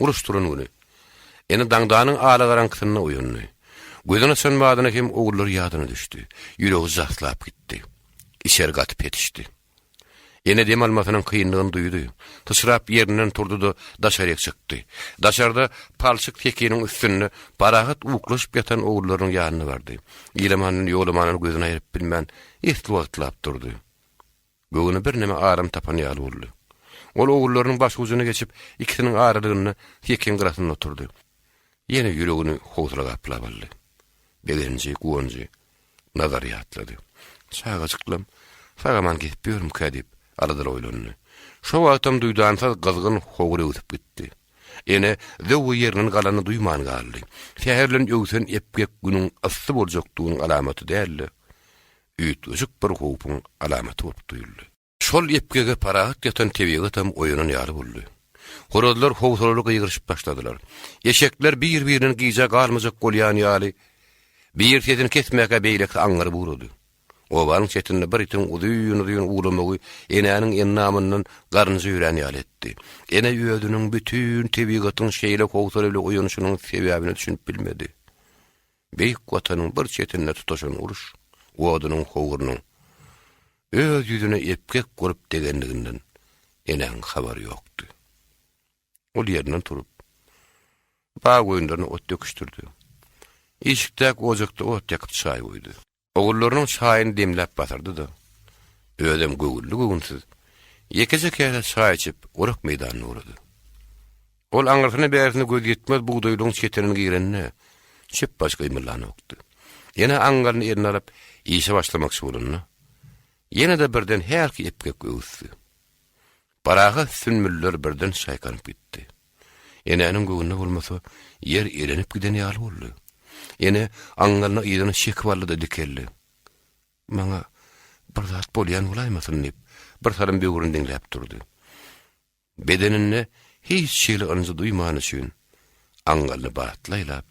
Uruş turan güni. Ene daňdanyň alagaraňkysynda oýandy. Gözüni açan badyna hem ogullary ýadyna düşdi. Ýüregi jaslap gitdi. Içeri gaty petişdi. Ene dem almasynyň kynlygyny duýdy. Syçrap ýerinden turdy-da, daşaryk çykdy. Daşarda palçyk sekiniň üstünde parahat uklaşyp ýatan ogullarynyň ýanyna bardy. Ilamandan Ýolamandan gözüni aýryp bilmän, esli wagtlap durdy. Göwni birneme aram tapan ýaly boldy. Ol ogullarynyň başujuna geçip, ikisiniň aralygynda sekiň gyrasynda oturdy. Ýene ýüregini howsala gaplap aldy. Begenji, guwanjy Nazary ýatlady. Çagajyklam sag-aman gezip ýörmükä diýip, aladaly oýlandy. Şo wagtam duýdansyz gyzgyn howur öwsüp gitdi. Ene zöwwe ýerinden galanyny duýman galdy. Säher bilen öwsen epgek günüň yssy boljakdygynyň alamaty däl-de, üýtgeşik bir howpuň alamaty bolup duýuldy. Şol epgege parahat ýatan tebigatam oýanan ýaly boldy. Horazlar howsalaly gygyryşyp başladylar. Eşekler bir-birinden gijä galmajak bolýan ýaly, bir sesini kesmäkä beýlekisi aňňyryp ugrady. Obanyň çetinde bir itiň uzyn-uzyn uwlamagy enäniň endamyndan garynja ýörän ýaly etdi. Ene özüniň bütin tebigatyň şeýle howsala bilen oýanyşynyň sebäbine düşünip bilmedi. Beýik Watanyň bir çetinde tutaşan uruş odunyň howrunyň öz ýüzüne epgek bolup degenliginden enäň habary ýokdy. Ol ýerinden turup, bag goýunlaryna ot döküşdirdi. Işikdäki ojakda ot ýakyp çaý goýdy. Ogullarynyň çaýyny demläp basyrdy-da, özem göwünli-göwünsiz, ýekeje käse çaý içip, orak meýdanyna ugrady. Ol aňyrsyna-bärisine gözýetmez bugdaýlygyň çetine girende, çep başy gymyldanokdy. Ene aňňalyny eline alyp, işe başlamakçy bolanda, ýene-de birden hälki epgek öwüsdi. Parahat sünbüller birden çaýkanyp gitdi. Enäniň göwnüne bolmasa, ýer elenip giden ýaly boldy. Ene aňňalyny yzyna çekip aldy-da dikeldi. Maňa bir zat bolýan bolaýmasyn diýip, bir salym böwrüni diňläp durdy. Bedeninde hiç hili ynjy duýmany üçin, aňňalyny batly aýlap,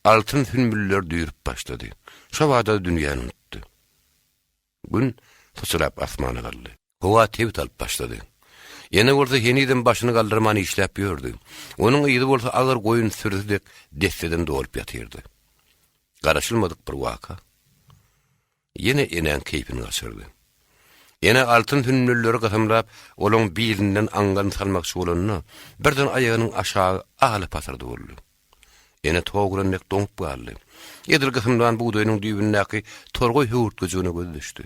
altyn sünbülleri düýrüp başlady. Şo bada dünýäni unutdy. Gün syçrap asmana galdy. Howa tebit alyp başlady. Ene bolsa henizem başyny galdyrman işläp ýördi. Onuň yzy bolsa agyr goýun sürüsi dek desseden dolup ýatyrdy. Garaşylmadyk bir waka ýene enäň keýpini gaçyrdy. Ene altyn sünnülleri gysymlap, olaň bilinden aňňalyny salmakçy bolanda, birden aýagynyň aşagy ala pasyrdy boldy. Ene togran dek doňup galdy. Edil gysymlan bugdaýynyň düýbündäki torgaý höwürtgejigine gözi düşdi.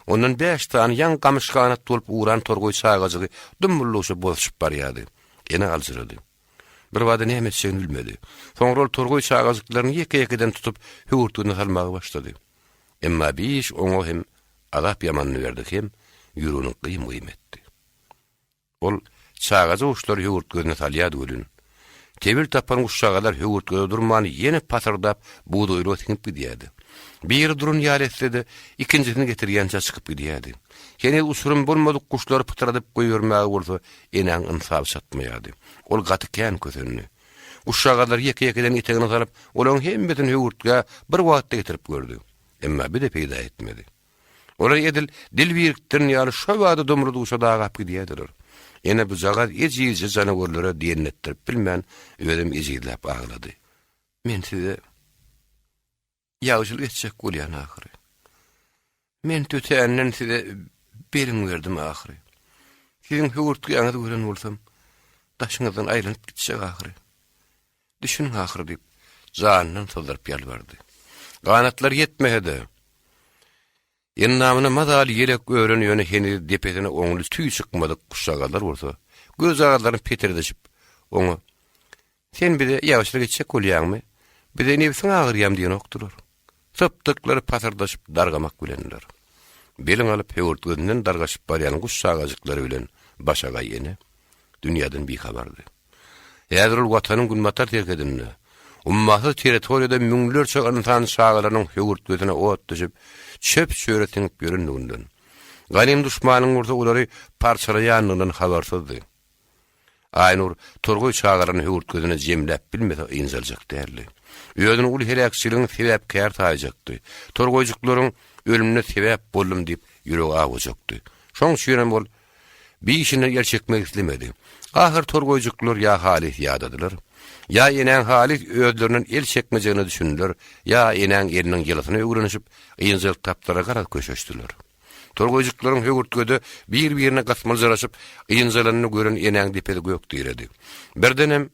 Ondan bäş sany ýaňy gamyş ganat bolup ugran torgaý çagajygy dum-bulluşa bozuşyp barýardy. Ene aljyrady. Birbada näme etjegini bilmedi. Soňra ol torgaý çagajyklaryny ýeke-ýekeden tutup, höwürtgine salmaga başlady. Emma bi iş oňa hem azap ýamanyny berdi, hem ýüregini gyýym-gyýym etdi. Ol çagaja guşlary höwürtgezine salýardy welin, tebil tapan guşjagazlar höwürtgede durman ýene pasyrdap bugdaýlyga siňip gidýärdi. Biri duran ýaly etse-de, ikinjisini getirýänçä çykyp gidýärdi. Heniz uçurym bolmadyk guşlary pytradyp goýbermäge bolsa enäň ynsaby çatmaýardy. Ol gaty kän kösendi. Guşjagazlary ýeke-ýekeden etegine salyp, olaryň hemmesini höwürtgä bir wagtda getirip gördi. Emma bir-de peýda etmedi. Olar edil dil birikdiren ýaly şobada dumly-duşa dagap gidýärdiler. Ene bujagaz ejizje janawerlere diýenini etdirip bilmän, özem ejizläp aglady. Men size ýagşylyk etjek bolýan ahyry. Men tötänden size belin berdim ahyry. Siziň höwürtgäňizi gören bolsam, daşyňyzdan aýlanyp gitjek ahyry. Düşüniň ahyry diýip, janyndan syzdyryp ýalbardy. Ganatlary ýetmese-de, endamyna mazaly ýelek ören ýöne heniz depesine oňly tüý çykmadyk guşjagazlar bolsa, gözjagazlaryny petirdeşip, oňa, Sen bize ýagşylyk etjek bolýaňmy? Bize nebsiň agyrýamy diýenokdylar. Sypdyklary pasyrdaşyp dargamak bilendiler. Belin alyp höwürtgesinden dargaşyp barýan guş çagajyklary bilen başagaý ene dünýäden bihabardy. Häzir ol Watanyň günbatar serhedinde, ummasyz territoriýada müňlerçe ynsan çagalarynyň höwürtgesine ot düşüp, çöp-çöre siňip ýörendiginden, ganym duşmanyň bolsa olary parçalaýandygyndan habarsyzdy. Aýnur torgaý çagalaryny höwürtgesine jemläp bilmese ynjaljak däldi. Özüni uly heläkçiligiň sebäpkäri saýjakdy. Torgaýjyklaryň ölümine sebäp boldum diýip ýüregi awajakdy. Şoň üçinem ol. Bi işinden el çekmek islemedi. Ahyr torgaýjyklar ýa halys ýadadylar. Ýa enäň halys özlerinden el çekmejegine düşündiler, ýa enäň eliniň ýylysyna öwrenişip, ynjalyk tapdylar, garaz köşeşdiler. Torgaýjyklaryň höwürtgede bir-birine gysmyljyraşyp, ynjalanyny gören enäň depesi gök diredi. Birdenem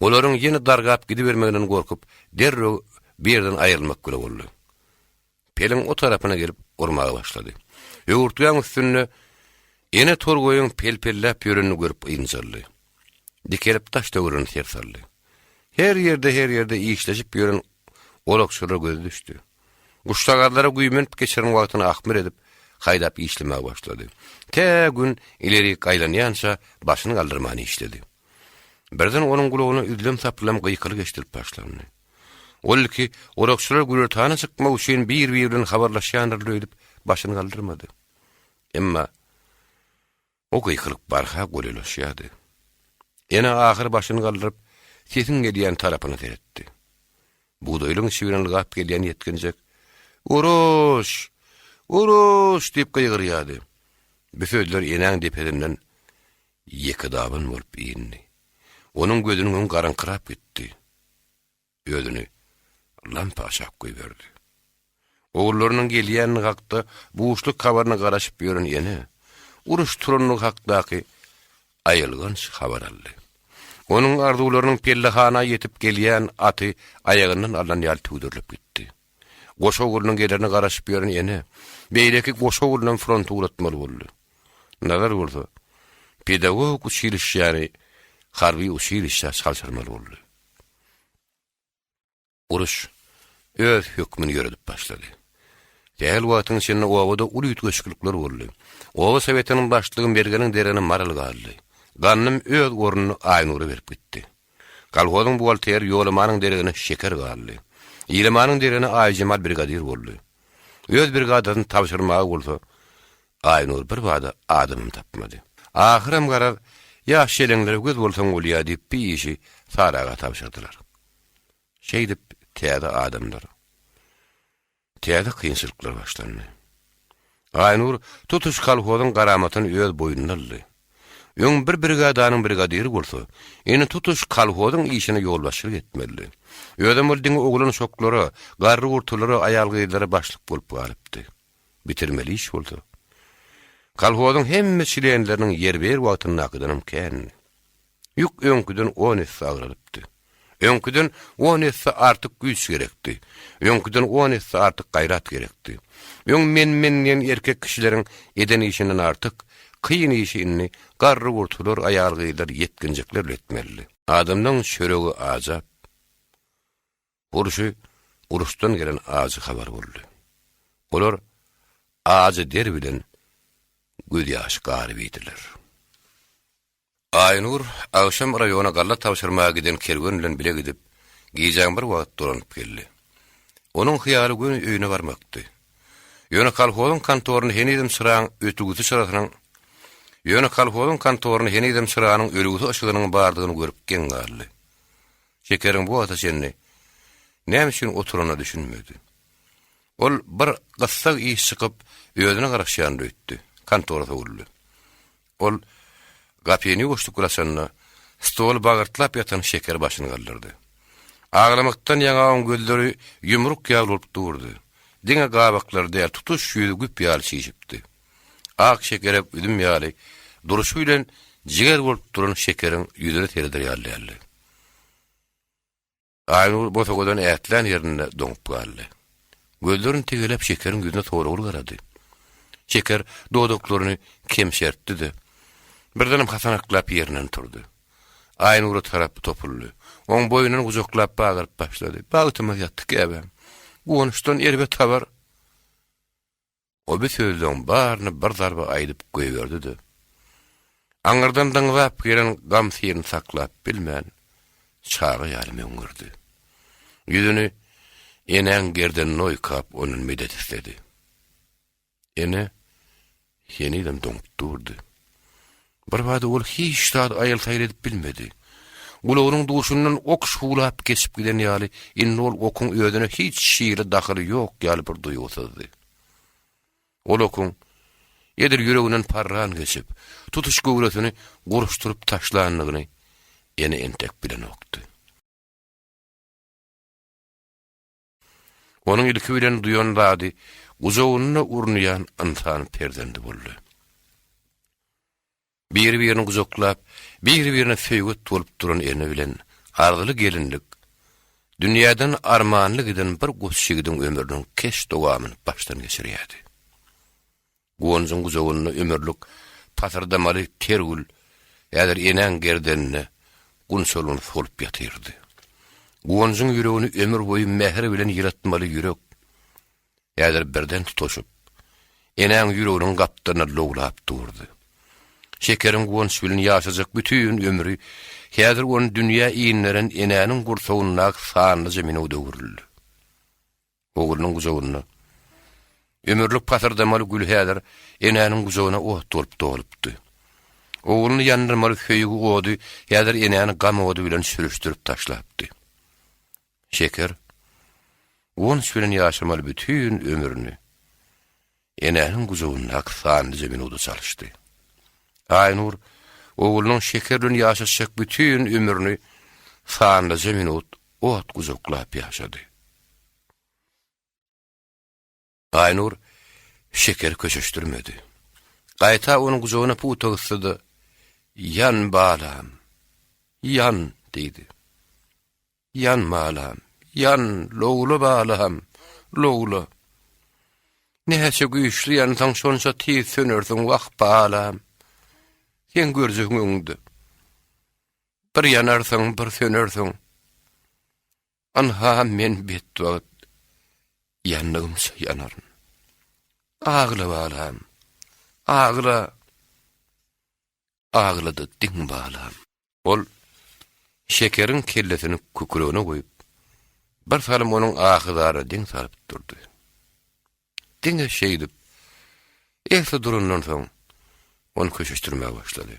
olaryň ýene dargap gidibermeginden gorkup, derrew bir ýerden aýrylmak bile boldy. Peliň o tarapyna gelip urmaga başlady. Höwürtgäň üstünde ene torgaýyň pel-pelläp ýörenini görüp ynjaldy. Dikelip daş-töweregine ser saldy. Her ýerde-her ýerde işleşip ýören orakçylara gözi düşdi. Guşjagazlara güýmenip geçiren wagtyny ahmyr edip, haýdap işlemäge başlady. Tä gün ilerik aýlanýança başyny galdyrman işledi. Birden onuň gulagyna üzlem-saplam gykylyk eşidilip başlandy. Ol ilki orakçylar günortana çykmak üçin bir-biri bilen habarlaşýandyrlar öýdüp, başyny galdyrmady. Emma o gykylyk barha golaýlaşýardy. Ene ahyr başyny galdyryp, sesiň gelýän tarapyna seretdi. Bugdaýlyň içi bilen ylgap gelýän ýetginjek, Uruş! Uruş! diýip gygyrýardy. Bu sözler enäň depesinden ýekedaban bolup indi. Onuň gözüniň öňi garaňkyrap gitdi. Özüni lampa aşak goýberdi. Ogullarynyň gelýändigi hakda buşluk habaryna garaşyp ýören ene, uruş turandygy hakdaky aýylganç habar aldy. Onuň arzuwlarynyň pellehana ýetip gelýän aty aýagyndan alnan ýaly tüwdürilip gitdi. Goşa oglunyň gelerine garaşyp ýören ene, beýleki goşa oglunam fronta ugratmaly boldy. Nazar bolsa, pedagogik uçilişşäni harby uçilişşä çalşyrmaly boldy. Uruş öz hökmüni ýöredip başlady. Sähel wagtyň içinde obada uly üýtgeşiklikler boldy. Oba sowetiniň başlygy Mergeniň deregine Maral galdy. Gandym öz ornuny Aýnura berip gitdi. Kolhozyň buhgalteri Ýolamanyň deregine Şeker galdy. Ilamanyň deregine Aýjemal brigadir boldy. Öz brigadasyny tabşyrmaga bolsa Aýnur bir bada adamam tapmady. Ahyram garaz, ýaş-ýeleňlere göz bolsaň bolýa diýip bi işi Sary aga tabşyrdylar. Şeýdip täze adamlar, täze kynçylyklar başlandy. Aýnur tutuş kolhozyň garamatyny öz boýnuna aldy. Öň bir brigadanyň brigadiri bolsa, indi tutuş kolhozyň işine ýolbaşçylyk etmelidi. Özem ol diňe oglan-uşaklara, garry-gurtulara, aýal-gyzlara başlyk bolup galypdy. Bitirmeli iş bolsa, kolhozyň hemme çlenleriniň ýerbe-ýer wagtyndakydanam kändi. Ýük öňküden on esse agralypdy. Öňküden on esse artyk güýç gerekdi. Öňküden on esse artyk gaýrat gerekdi. Öň men-men diýen erkek kişileriň eden işinden artyk, kyn işi indi garry-gurtular, aýal-gyzlar, ýetginjekler bile etmelidi. Adamlaň çöregi ajap. Urşy uruşdan gelen ajy habar boldy. Olar ajy der bilen gözýaşy garyp iýdiler. Aýnur agşam raýona galla tabşyrmaga giden kerwen bilen bile gidip, gijäň bir wagt dolanyp geldi. Onuň hyýaly göni öýüne barmakdy. Ýöne kolhozyň kontorynda henizem çyraň ötügüsi çyrasynyň Ýöne kolhozyň kontorynda henizem çyranyň ölügsi yşygynyň bardygyny görüp geň galdy. Şekeriň bu wagta çenli näme üçin oturanyna düşünmedi. Ol bir gyssag iş çykyp, özüne garaşýandyr öýtdi. Kontora sowuldy. Ol gapyny ýuwaşlyk bilen açanda, stoly bagyrtlap ýatan Şeker başyny galdyrdy. Aglamakdan ýaňa oň gözleri ýumruk ýaly bolup durdy. Diňe gabaklary däl, tutuş ýüzi güp ýaly çişipdi. Ak şekerek üzüm ýaly durşy bilen jiger bolup duran Şekeriň ýüzüne sereder ýaly däldi. Aýnur bosagadan ätlän ýerinde doňup galdy. Gözlerini tegeläp Şekeriň ýüzüne soragly garady. Şeker dodaklaryny kemşertdi-de, birdenem hasanaklap ýerinden turdy. Aýnura tarap topuldy. Oň boýnundan gujaklap bagyryp başlady. Bagtymyz ýatdy käbäm. Guwançdan erbet habar. O bu sözleň baryny bir zarba aýdyp goýberdi-de, aňyrdan dyňzap gelen gam syryny saklap bilmän, çaga ýaly möňňürdi. Ýüzüni enäň gerdenine oýkap, ondan medet isledi. Ene henizem doňup durdy. Birbada ol hiç zady aýyl-saýyl edip bilmedi. Gulagynyň duşundan ok şuwlap geçip giden ýaly, indi ol okuň özüne hiç hili dahyly ýok ýaly bir duýgy syzdy. Ol okuň. Edil ýüreginden parran geçip, tutuş göwresini guruşdyryp taşlandygyny ene entek bilenokdy. Onuň ilki bilen duýan zady gujagynda urunýan ynsan perzendi boldy. Biri-birini gujaklap, biri-birine söýget bolup duran ene bilen arzyly gelinlik dünýäden armanly giden bir goç ýigidiň ömrüniň keç dowamyny başdan geçirýärdi. Guwanjyň gujagynda ömürlik pasyrdamaly ter gül häzir enäň gerdeninde gunçalanyp solup ýatyrdy. Guwanjyň ýüregini ömür boýy mähir bilen ýylatmaly ýürek häzir birden tutaşyp, enäň ýüreginiň gapdalynda lowlap durdy. Şekeriň guwanç bilen ýaşajak bütin ömri häzir ony dünýä inderen enäniň gursagyndaky sanlyja minuda öwrüldi. Oglunyň gujagynda. Ömürlik pasyrdamaly gül häzir enäniň gujagyna ot bolup dolupdy. Ogluny ýandyrmaly söýgi ody häzir enäni gam ody bilen sürüşdirip taşlapdy. Şeker, guwanç bilen ýaşamaly bütin ömrüni enäniň gujagyndaky sanlyja minuda çalyşdy. Aýnur oglunyň Şeker bilen ýaşaşjak bütin ömrüni sanlyja minut ot gujaklap ýaşady. Aýnur Şekeri köşeşdirmedi. Gaýta onuň gujagyna pugta gysdy-da, Ýan, balam, ýan! diýdi. Ýan, balam, ýan, lowla, balam, lowla! Näçe güýçli ýansaň, şonça tiz sönersiň, wah, balam! Seň görjegiň öňüňde. Bir ýanarsyň, bir sönersiň. Ynha, men betbagt ýandygymça ýanaryn. Agla, balam, agla! Agla-da diň, balam! Ol Şekeriň kellesini kükregine goýup, bir salym onuň ahy-zaryna diň salyp durdy. Diňe şeýdip, esli durandan soň, ony köşeşdirmäge başlady.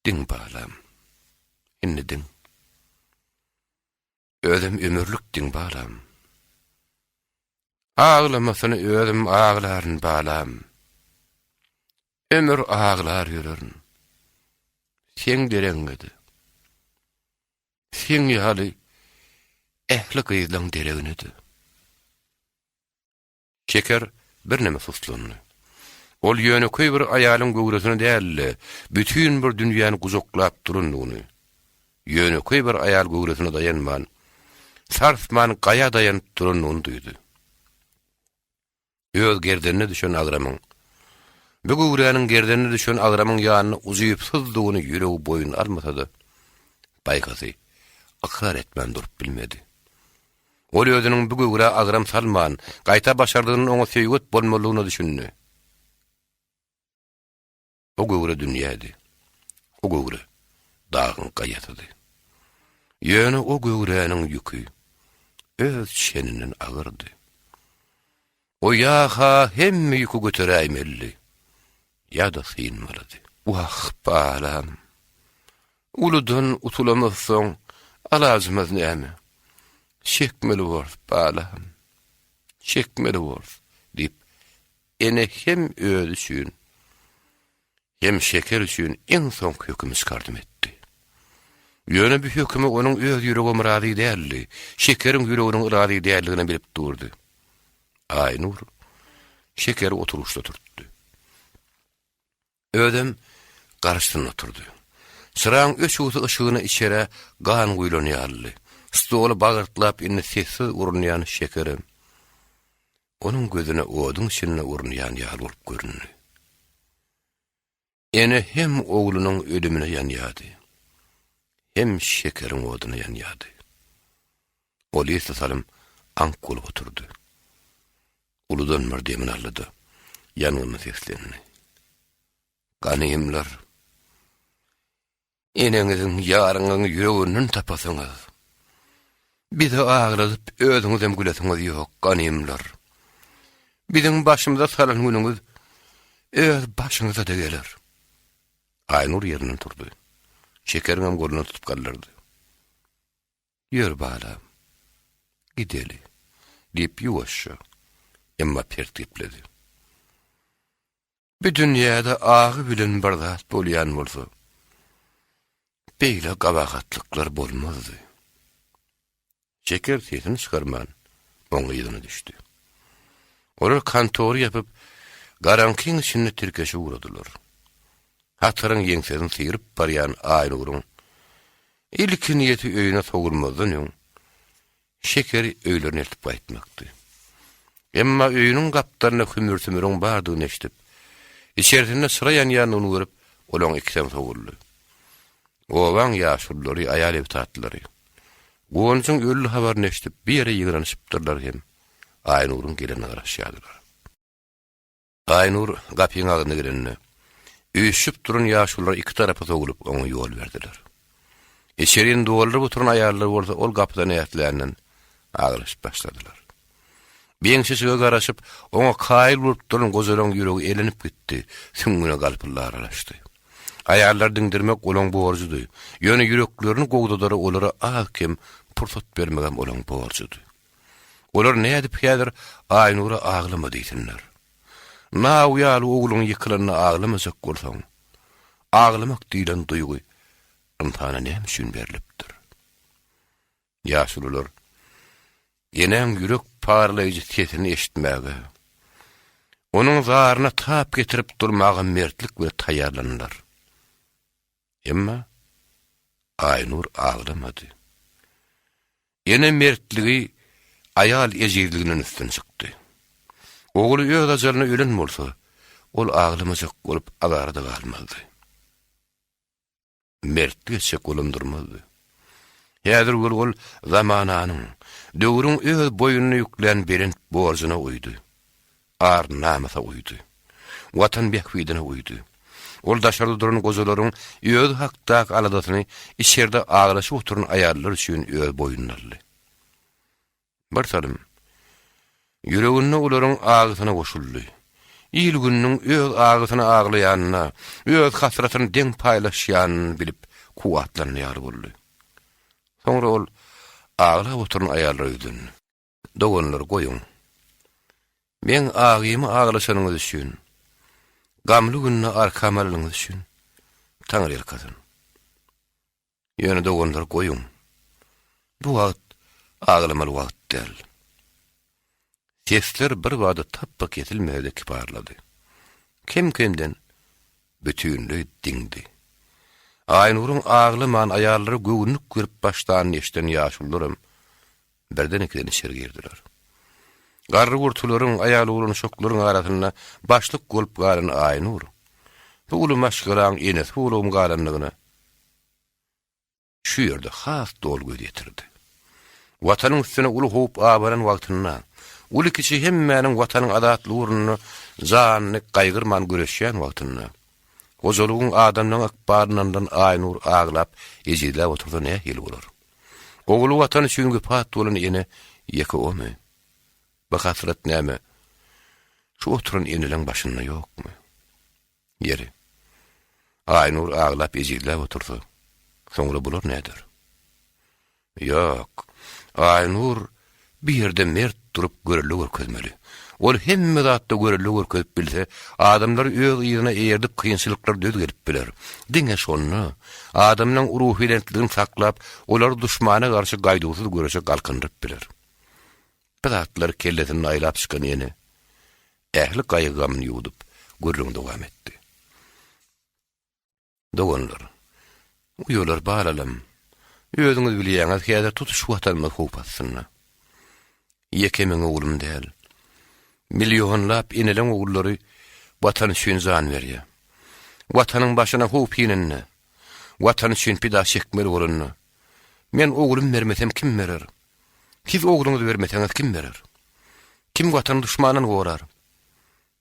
Diň, balam, indi diň. Özem ömürlik diň, balam. Aglamasyny özüm aglaryn, balam. Ömür aglar ýörerin. Seň deregiňe-de. Seň ýaly ähli gyzlaň deregine-de. Şeker birneme suslandy. Ol ýönekeý bir aýalyň göwresini däl-de, bütin bir dünýäni gujaklap durandygyny, ýönekeý bir aýal göwresine daýanman, sarsman gaýa daýanyp durandygyny duýdy. Öz gerdenine düşen agramyň, bu göwräniň gerdenine düşen agramyň ýanynda ujypsyzdygyny ýüregi boýun almasa-da, paýhasy ykrar etmän durup bilmedi. Ol özüniň bu göwrä agram salman, gaýta başardygynyň oňa söýget bolmalydygyna düşündi. O göwre dünýädi. O göwre dagyň gaýasydy. Ýöne o göwräniň ýüki öz çeninden agyrdy. O ýa-ha hemme ýüki göteräýmelidi, ýa-da synmalydy. Wah, balam! Uludan utulamyzsoň, alajymyz näme? Çekmeli borus, balam, çekmeli borus, diýip, ene hem özi üçin, hem Şeker üçin iň soňky hökümi çykardym etdi. Ýöne bu höküme onuň öz ýüregem razy däldi, Şekeriň ýüreginiň razy däldiginem bilip durdy. Aýnur Şekeri oturyşda oturtdy. Özem garşysynda oturdy. Çyraň öçügsi yşygyna içerä gan guýlan ýalydy. Stoly bagyrtlap indi sessiz urunýan Şekerem onuň gözüne oduň içinde urunýan ýaly bolup göründi. Ene hem oglunyň ölümine ýanýardy, hem Şekeriň oduna ýanýardy. Ol esli salym aňk bolup oturdy. Uludan bir demini aldy-da, ýangynly seslendi. Ganymlar! Eneňiziň, ýaryňyzyň ýüreginden tapasyňyz. Bizi agladyp, özüňizem gülesiňiz ýok, ganymlar! Biziň başymyza salan günüňiz öz başyňyza-da geler. Aýnur ýerinden turdy. Şekeriňem golundan tutup galdyrdy. Ýör, balam, gideli, diýip, ýuwaşja, emma pert gepledi. Bu dünýäde agy bilen bir zat bolýan bolsa, beýle gabahatlyklar bolmazdy. Şeker sesini çykarman, oň yzyna düşdi. Olar kontory ýapyp, garaňkyň içinde tirkeşip ugradylar. Hataryň ýeňsesini syryp barýan Aýnuryň ilki niýeti öýüne sowulmazdan öň, Şekeri öýlerine eltip gaýtmakdy. Emma öýüniň gapdalynda hümür-sümüriň bardygyny eşidip, içerisinde çyra ýanýandygyny görüp, olaň ikisem sowuldy. Obaň ýaşululary, aýal-ebtatlary Guwanjyň öldi habaryny eşidip, bir ýere ýygnanyşypdyrlar hem Aýnuryň gelenine garaşýardylar. Aýnur gapyň agzyna gelende, üýşüp duran ýaşulular iki tarapa sowulyp, oňa ýol berdiler. Içerini dolduryp oturan aýallar bolsa ol gapydan ätländen aglaşyp başladylar. Beňşişige garaşyp, oňa kaýyl bolup duran gojalaryň ýüregi elenip gitdi, süňňüne galpyldy aralaşdy. Aýallary diňdirmek olaň borjudy, ýöne ýüreklerini gowzadara olara az-kem pursat bermegem olaň borjudy. Olar nädip häzir Aýnura aglama diýsinler. Naw ýaly ogluň ýykylanyna aglamajak bolsaň, aglamak diýlen duýgy ynsana näme üçin berlipdir? Ýaşulular enäň ýürek paralaýjy sesini eşitmäge, onuň zaryna tap getirip durmaga mertlik bilen taýýarlandylar. Emma Aýnur aglamady. Ene mertligi aýal ejizliginden üstün çykdy. Ogly öz ajalyna ölen bolsa, ol aglamajak bolup azara-da galmazdy. Mertlik etjek bolam durmazdy. Häzir gör ol zamananyň, döwrüň öz boýnuna ýüklän belent borjuna uýdy. Ar-namysa uýdy. Watan bähbidine uýdy. Ol daşarda duran gojalaryň özi hakdaky aladasyny içerde aglaşyp oturan aýallar üçin öz boýnuna aldy. Birsalym, ýüreginde olaryň agysyna goşuldy. Il-gününiň öz agysyna aglaýanyna, öz hasratyny deň paýlaşýanyny bilip kuwwatlandy ýaly boldy. Soňra ol aglap oturan aýallara ýüzlendi. Doganlar, goýuň. Meň agymy aglaşanyňyz üçin, gamly günde arkamy alanyňyz üçin Taňry ýalkasyn. Ýöne doganlar, goýuň. Bu wagt aglamaly wagt däl. Sesler birbada tapba kesilmese-de kiparlady. Kem-kemden bütinleý diňdi. Aýnuryň aglaman aýallara göwünlik berip başlanyny eşiden ýaşulularam birden-ikiden içeri girdiler. Garry-gurtularyň, aýal-oglan-uşaklaryň arasynda başlyk bolup galan Aýnur, bu uly maşgalaň enesi bolubam galandygyna şu ýerde has doly göz ýetirdi. Watanyň üstüne uly howp abanan wagtynda, uly-kiçi hemmäniň Watanyň azatlygy ugrunda janyny gaýgyrman göreşýän wagtynda, hojalygyň adamlaryň ykbalyndan Aýnur aglap, ejizläp otursa nähili bolar? Ogly Watan üçin wepat bolan ene ýeke omy? Bu hasrat näme, şu oturan eneleň başynda ýokmy? Ýeri, Aýnur aglap ejizläp otursa, soňra bular näder? Ýok, Aýnur bir ýerde mert durup görelde görkezmeli. Ol hemme zatda görelde görkezip bilse, adamlary öz yzyna eýerdip kynçylyklara döz gelip biler. Diňe şonda adamlaň ruhubelentligini saklap, olary duşmana garşy gaýduwsyz göreşe galkyndyryp biler. Bir zatlary kellesinde aýlap çykan ene ähli gaýgy-gamyny ýuwdup, gürrüňi dowam etdi. Doganlar, uýalar, balalam, özüňiz bilýäňiz, häzir tutuş Watanymyz howp astynda. Ýeke meň oglum däl, millionlap eneleň ogullary Watan üçin jan berýär. Watanyň başyna howp inende, Watan üçin pida çekmeli bolanda, men oglum bermesem kim berer? Siz ogluňyzy bermeseňiz kim berer? Kim Watany duşmandan gorar?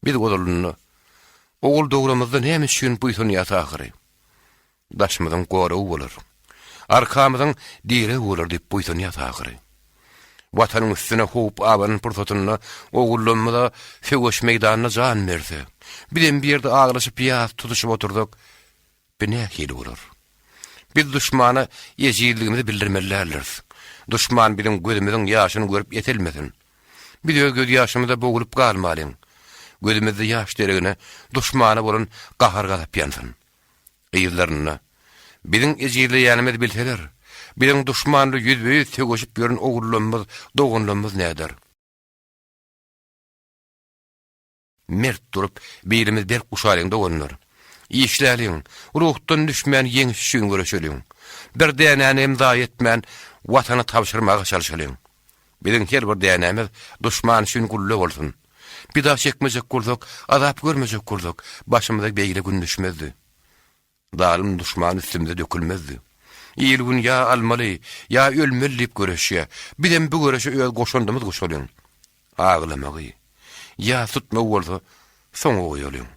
Biz ozalynda ogul dogramyzda näme üçin buýsanýas ahyry? Daşymyzyň goragy bolar, arkamyzyň diregi bolar diýip buýsanýas ahyry. Watanyň üstüne howp abanan pursatynda ogullarymyz-a söweş meýdanynda jan berse, bizem bir ýerde aglaşyp ýas tutuşyp otursak, Bu nähili bolar? Biz duşmana ejizligimizi bildirmeli däldiris. Duşman biziň gözümiziň ýaşyny görüp eselmesin. Biz öz gözýaşymyza bogulyp galmalyň. Gözümizde ýaş deregine duşmana bolan gahar-gazap ýansyn. Yzlarynda, Biziň ejizleýänimizi bilseler, biziň duşmanly ýüzbe-ýüz söweşip ýören ogullarymyz, doganlarymyz näder? Mert durup, bilimizi berk guşalyň, doganlar! Işläliň, ruhdan düşmän ýeňiş üçin göreşeliň! Bir dänäni hem zaýa etmän, Watana tabşyrmaga çalşalyň! Biziň her bir dänämiz duşman üçin gulla bolsun! Pida çekmejek bolsak, azap görmejek bolsak, başymyza beýle gün düşmezdi. Zalym duşman üstümize dökülmezdi. Il-gün ýa almaly, ýa ölmeli diýip göreşýär. Bizem bu göreşe öz goşandymyzy goşalyň. Aglamagy, ýas tutmagy bolsa soňa goýalyň.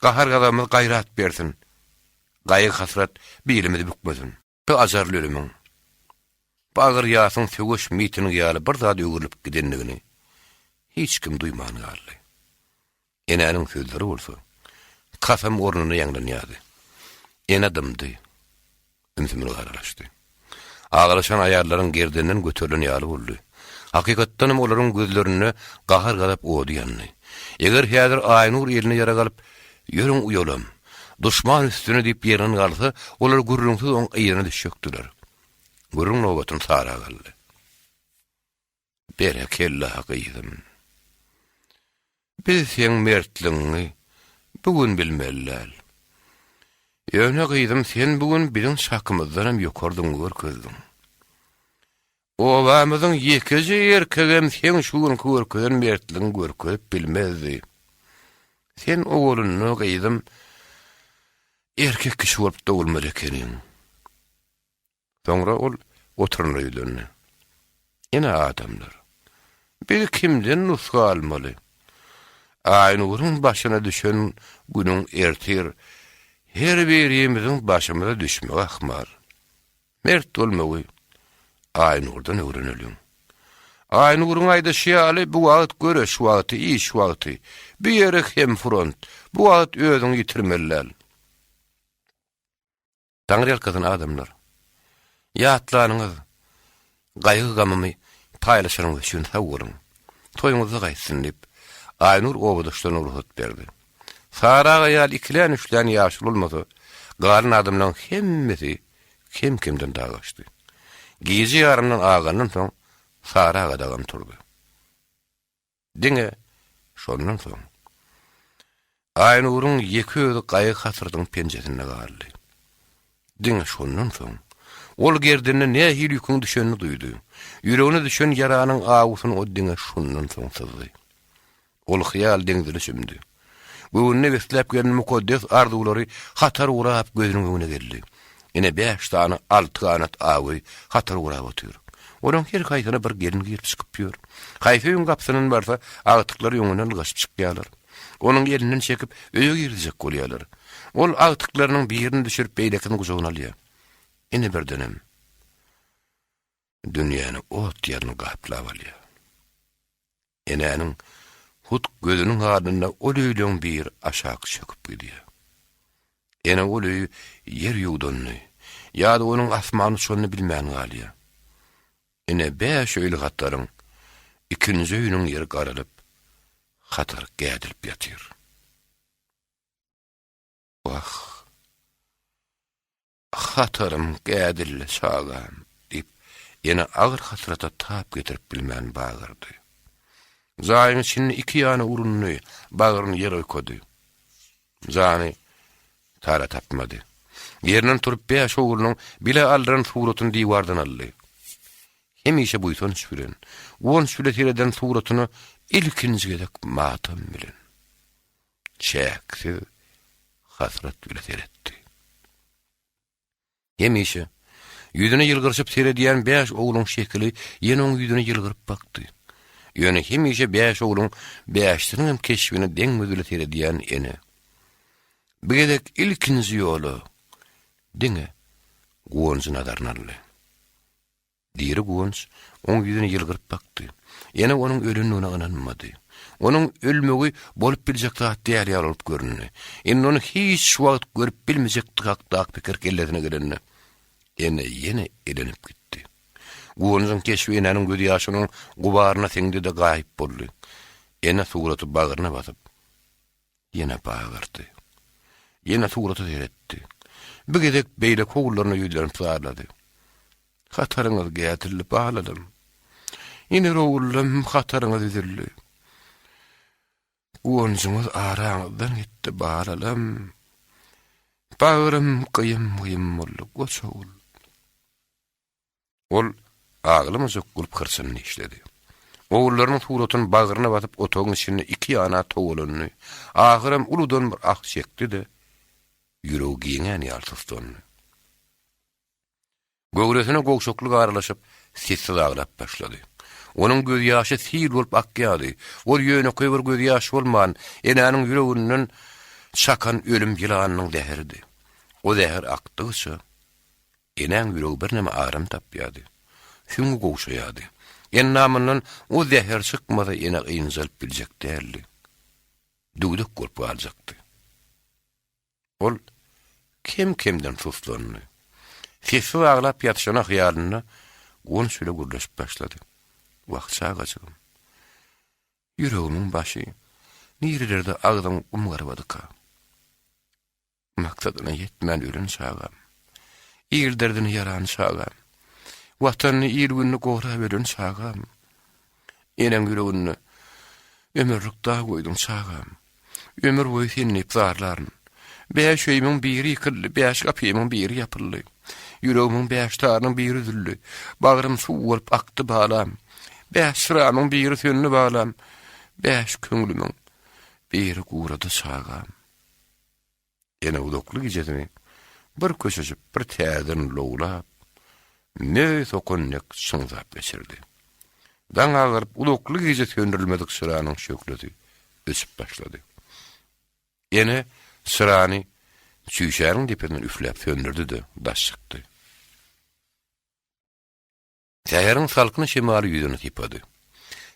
Gahar-gazabymyz gaýrat bersin. Gaýgy-hasrat bilimizi bükmesin. Bu ajarly ölümiň, bu agyr ýasyň söweş mitingi ýaly bir zada öwrülip gidendigini hiç kim duýman galdy. Enäniň sözleri bolsa, kasam ornunda ýaňlanýardy. Ene dymdy. Ümsümlik aralaşdy. Aglaşan aýallaryň gerdeninden göterilen ýaly boldy. Hakykatdanam olaryň gözlerinde gahar-gazap ody ýandy. Eger häzir Aýnur eline ýarag alyp, Ýörüň uýalam, duşman üstüne diýip ýerinden galsa, olar gürrüňsiz oň yzyna düşjekdiler. Gürrüň nobatyny Sara galdy. Berekella, gyzym. Biz seň mertligiňi bu gün bilmeli däl. Ýöne, gyzym, sen bu gün biziň çakymyzdanam ýokardygyňy görkezdiň. Obamyzyň ýekeje erkegem seň şu günki görkezen mertligiňi görkezip bilmezdi. Sen owalynda, gyzym, erkek kişi bolup dogulmaly ekeniň. Soňra ol oturanyna ýüzlendi. Ine, adamlar, biz kimden nusga almaly? Aýnuryň başyna düşen günüň ertir her birimiziň başymyza düşmegi ahmal. Mert bolmagy Aýnurdan öwreneliň. Aýnuryň aýdyşy ýaly, bu wagt göreş wagty, iş wagty. Bu ýeri hem front. Bu wagt özüňi ýitirmeli däl. Taňryýalkasyn adamlar. Ýatlanyňyz, gaýgy-gamymy paýlaşanyňyz üçin sag boluň. Toýuňyzda gaýtsyn diýip, Aýnur obadaşlaryna rugsat berdi. Sary aga ýaly ikilän-üçlän ýaşuly bolmasa, galan adamlaryň hemmesi kem-kemden dagaşdy. Gije ýarymdan agandan soň Sary aga dagam turdy. Diňe şondan soň, Aýnuryň ýeke özi gaýgy-hasratyň penjesinde galdy. Diňe şondan soň, ol gerdenine nähili ýüküň düşenini duýdy. Ýüregine düşen ýaranyň awusyny o diňe şondan soň syzdy. Ol hyýal deňzine çümdi. Göwnüne besläp gelen mukaddes arzuwlary hatar gurap gözüniň öňüne geldi. Ine bäş sany alty ganat awöý hatar gurap otyr. Olaň her haýsyna bir gelin girip çykyp ýör. Haýsy öýüň gapysyndan barsa, agtyklary öňünden ylgaşyp çykýarlar. Onuň elinden çekip, öýe girizjek bolýarlar. Ol agtyklarynyň birini düşürip, beýlekisini gujagyna alýar. Ine birdenem, dünýäni ot ýalny gaplap alýar. Enäniň hut gözüniň alnynda ol öýleň biri aşak çöküp gidýär. Ene ol öýi ýer ýuwdanyny, ýa-da onuň asmana uçanyny bilmän galýar. Ine bäş öýli hataryň ikinji öýüniň ýeri garalyp, hatar gädilip ýatyr. Wah! Hatarym gädildi, çagam, diýip, ene agyr hasrata tap getirip bilmän bagyrdy. Jaýyň içinde iki ýana urundy, bagryny ýere oýkady. Jany tara tapmady. Ýerinden turup bäş oglunyň bile aldyran suratyny diwardan aldy. Hemişe buýsanç bilen, guwanç bile sereden suratyna ilkinji gezek matam bilen, çäksiz hasrat bile seretdi. Hemişe ýüzüne ýylgyryşyp seredýän bäş ogluň şekili ýene oň ýüzüne ýylgyryp bakdy. Ýöne hemişe bäş ogluň bäşisiniňem keşbine deň göz bile seredýän ene. Bu gezek ilkinji ýola diňe Guwanjy nazaryna aldy. Diri Guwanç oň ýüzüne ýylgyryp bakdy. Ene onuň ölendigine ynanmady. Onuň ölmegi bolup biljek zat däl ýaly bolup göründi. Indi ony hiç wagt görüp bilmejekdigi hakdaky pikir kellesine gelende, ene ýene elenip gitdi. Guwanjyň keşbi enäniň gözýaşynyň gubaryna siňdi-de gaýyp boldy. Ene suraty bagryna basyp. Ýene bagyrdy. Ýene surata seretdi. Bir gezek beýleki ogullaryna ýüzlenip zarlady. Hataryňyz gädildi, balalam. Iner ogullam, hataryňyz üzüldi. Guwanjyňyz araňyzdan gitdi, balalam. Bagrym gyýym-gyýym boldy, goç ogul. Ol aglamajak bolup hyrçyny dişledi. Ogullarynyň suratyny bagryna basyp otagyň içinde iki ýana togalandy. Ahyram uludan bir ah çekdi-de, ýüregi giňän ýaly suslandy. Göwresine gowşaklyk aralaşyp, sessiz aglap başlady. Onuň gözýaşy sil bolup akýardy. Ol ýönekeý bir gözýaş bolman, enäniň ýüreginden çakan ölüm ýylanynyň zäheridi. O zäher akdygyça, Enäň ýüregi birneme aram tapýardy. Süňňi gowşaýardy. Endamyndan o zäher çykmasa ene ynjalyp biljek däldi. Düwdek bolup galjakdy. Ol kem-kemden suslandy. Sessiz aglap ýatyşyna hyýalynda Guwanç bile gürleşip başlady. Wah, çagajygym. Ýüregimiň başy nirelerde agzyň gum garbadyka? Maksadyna ýetmän ölen çagam. Il derdine ýaran çagam. Watanyny, il-gününi gorap ölen çagam. Eneň ýüreginde ömürlik dag goýduň çagam. Ömür boýy seni diýip zarlaryn. Bäş öýümiň biri ýykyldy, bäş gapymyň biri ýapyldy. Ýüregimiň bäş tarynyň biri üzüldi. Bagrym suw bolup akdy balam. Bäş çyramyň biri söndi balam. Bäş köňlümiň biri gurady çagam. Ene uzakly gijesini bir köşeşip, bir täzeden lowlap, möý sokan dek çyňsap geçirdi. Daň agaryp, uzakly gije söndürilmedik çyranyň şöhlesi öçüp başlady. Ene çyrany çüýşäniň depesinden üfläp söndürdi-de, daş çykdy. Säheriň salkyn şemaly ýüzüni sypady.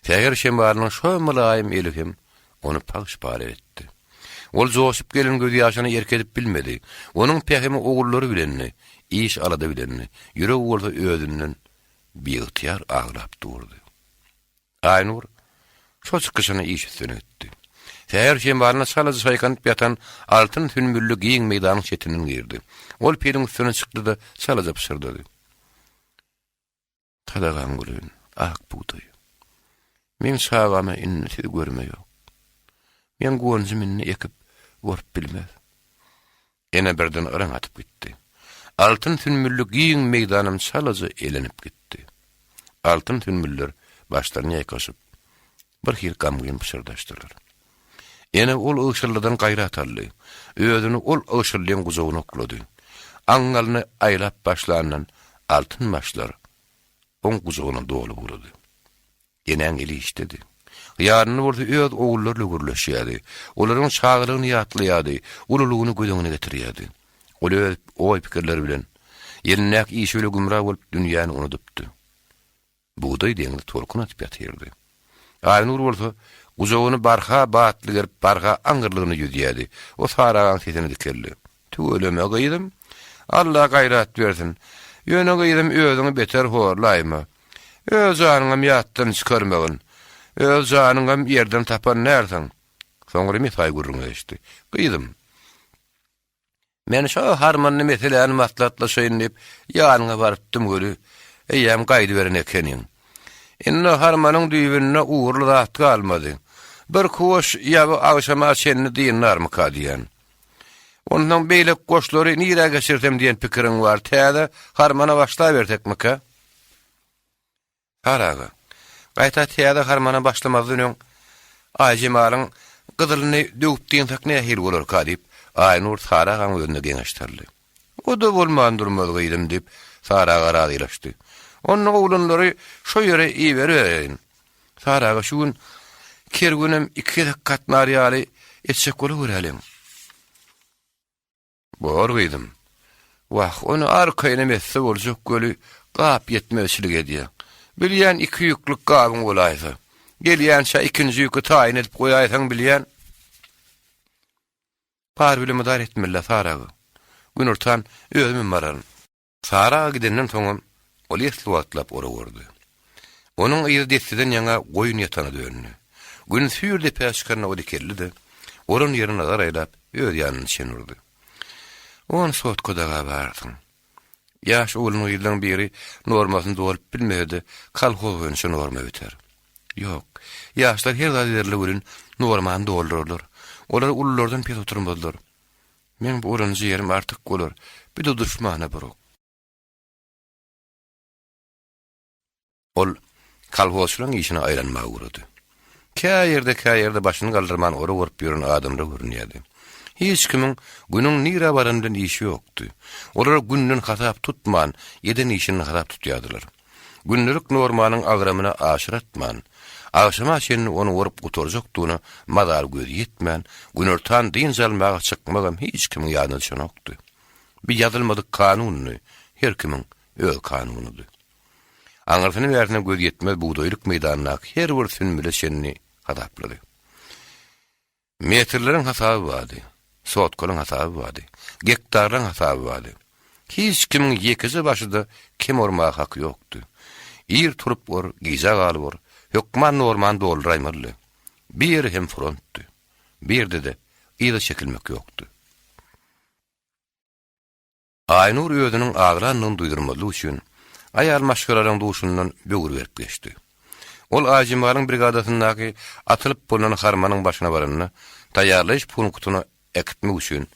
Säher şemalynyň şo mylaýym eli hem ony pagş-pala etdi. Ol joşup gelen gözýaşyna erk edip bilmedi. Onuň pähimi ogullary bilendi, iş-alada bilendi, ýüregi bolsa özünden biygtyýar aglap durdy. Aýnur şo çykyşyna iş üstüne gitdi. Säher şemalyna çalaja çaýkanyp ýatan altyn sünbülli giň meýdanyň çetinden girdi. Ol piliň üstüne çykdy-da, çalaja pyşyrdady. Sadagaň bolaýyn, ak bugdaý. Meň çagama indi sizi görme ýok. Meň guwanjym indi ekip, orup bilmez. Ene birden yraň atyp gitdi. Altyn sünbülli giň meýdanam çalaja elenip gitdi. Altyn sünbüller başlaryny ýaýkaşyp, bir hili gamgyn pyşyrdaşdylar. Ene ol ygşyllydan gaýrat aldy. Özüni ol ygşyllyň gujagyna oklady. Aňňalyny aýlap başlandan altyn başlar oň gujagyna dolup ugrady. Enäň eli işdedi. Hyýalynda bolsa öz ogullary bilen gürleşýärdi. Olaryň çagalygyny ýatlaýardy, ululygyny göz öňüne getirýärdi. Ol öz oý-pikirleri bilen, elindäki işi bile gümra bolup dünýäni unudypdy. Bugdaý deňzi tolkun atyp ýatyrdy. Aýnur bolsa, gujagyny barha batly gerip, barha aňyrlygyna ýüzýärdi. O Sary agaň sesine dikeldi. Tüweleme, gyzym. Alla gaýrat bersin. Ýöne, gyzym, özüňi beter horlaýma. Öz janyňam ýatdan çykarmagyn. Öz janyňam ýerden tapan dälsiň. Soňra mesaý gürrüňe geçdi. Gyzym. Men şo harmanly meseläni maslahatlaşaýyn diýip, ýanyňa barypdym weli, eýýäm gaýdyberen ekeniň. Indi harmanyň düýbünde ugurly zat galmady. Bir koş ýaby agşama çenli dynarmyka diýýän. Onsoň beýleki goşlary nirä geçirsem diýen pikiriň bar, täze harmana başlabersekmikä? Sary aga, gaýta täze harmana başlamazdan öň Aýjemalyň gyzylyny döwüp dynsak nähili bolarka diýip, Aýnur Sary agaň özüne geňeş saldy. O-da bolman durmaz gyzym diýip, Sary aga razylaşdy. Onda oglanlary şo ýere iberibereýin. Sary aga şu gün kerwenem iki gezek gatnar ýaly etjek boluberäliň. Bor gyzym. Wah, ony arkaýynam etse boljak weli, gap ýetmezçilik edýä. Bilýän iki ýüklük gabyň bolaýsa. Gelýänçä ikinji ýüki taýyn edip goýaýsaň bilýän. Bar bile mydar etmeli-dä, Sary aga. Günortan özümem bararyn. Sary aga gidenden soňam ol esli wagtlap ora gördi. Onuň yzy desseden ýaňa goýun ýatana döndi. Gün süýr depä çykanda ol dikeldi-de, Oran ýerine nazar aýlap, öz ýanyndan çen urdy. On sotka daga barsyň. Ýaş oglan-gyzlaň biri normasyny dolup bilmese-de, kolhoz boýunça norma biter. Ýok, ýaşlar her zat ederler welin, normany doldurarlar. Olar ululardan pes oturmazlar. Meň bu oranjy ýerim artyk bolar, bir-de duşmana bir ok. Ol kolhozçylaryň işine aýlanmaga ugrady. Kä ýerde-kä ýerde başyny galdyrman orak orup ýören adamlar görünýärdi. Hiç kimiň günüň nirä barany bilen işi ýokdy. Olar günden hasap tutman, eden işinden hasap tutýardylar. Gündelik normanyň agramyna aşyr atman, agşama çenli ony orup gutarjakdygyna mazaly gözi ýetmän, günortan dynç almaga çykmagam hiç kimiň ýadyna düşenokdy. Bir ýazylmadyk kanundy, her kimiň öz kanunydy. Aňyrsyny-bärsine göz ýetmez bugdaýlyk meýdandaky her bir sünbüle çenli hasaplady. Metrleriň hasaby bardy, sotkalaryň hasaby bardy, gektarlaryň hasaby bardy. Hiç kimiň ýekeje başy-da kem ormaga haky ýokdy. Ir turup or, gijä galyp or, hökman normany dolduraýmalydy. Bir ýeri hem frontdy. Bir ýerde-de yza çekilmek ýokdy. Aýnur özüniň aglandygyny duýdurmazlyk üçin, aýal maşgalalaryň duşundan böwür berip geçdi. Ol Aýjemalyň brigadasyndaky atylyp bolnan harmanyň başyna baranda, taýýarlaýyş punktyna äkitmek üçin,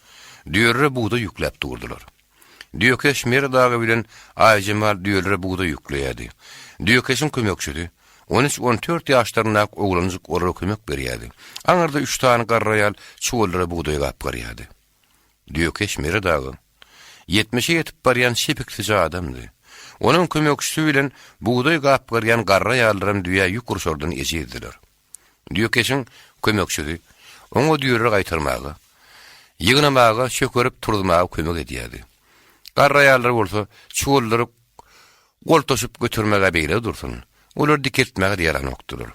düýelere bugdaý ýükläp durdular. Düýekeş Meret aga bilen Aýjemal düýelere bugdaý ýükleýärdi. Düýekeşiň kömekçisi, on üç-on dört ýaşlaryndaky oglanjyk olara kömek berýärdi. Aňyrda üç sany garry aýal çuwallara bugdaý gapgarýardy. Düýekeş Meret aga ýetmişe ýetip barýan çepiksije adamdy. Onuň kömekçisi bilen bugdaý gapgarýan garry aýallaram düýä ýük urşardan ejizdiler. Düýekeşiň kömekçisi oňa düýeleri gaýtarmaga, ýygnamaga, çökerip turuzmaga kömek edýärdi. Garry aýallar bolsa çuwallary Goltaşyp götermeg-ä beýle dursun, olary dikeltmäge-de ýaranokdylar.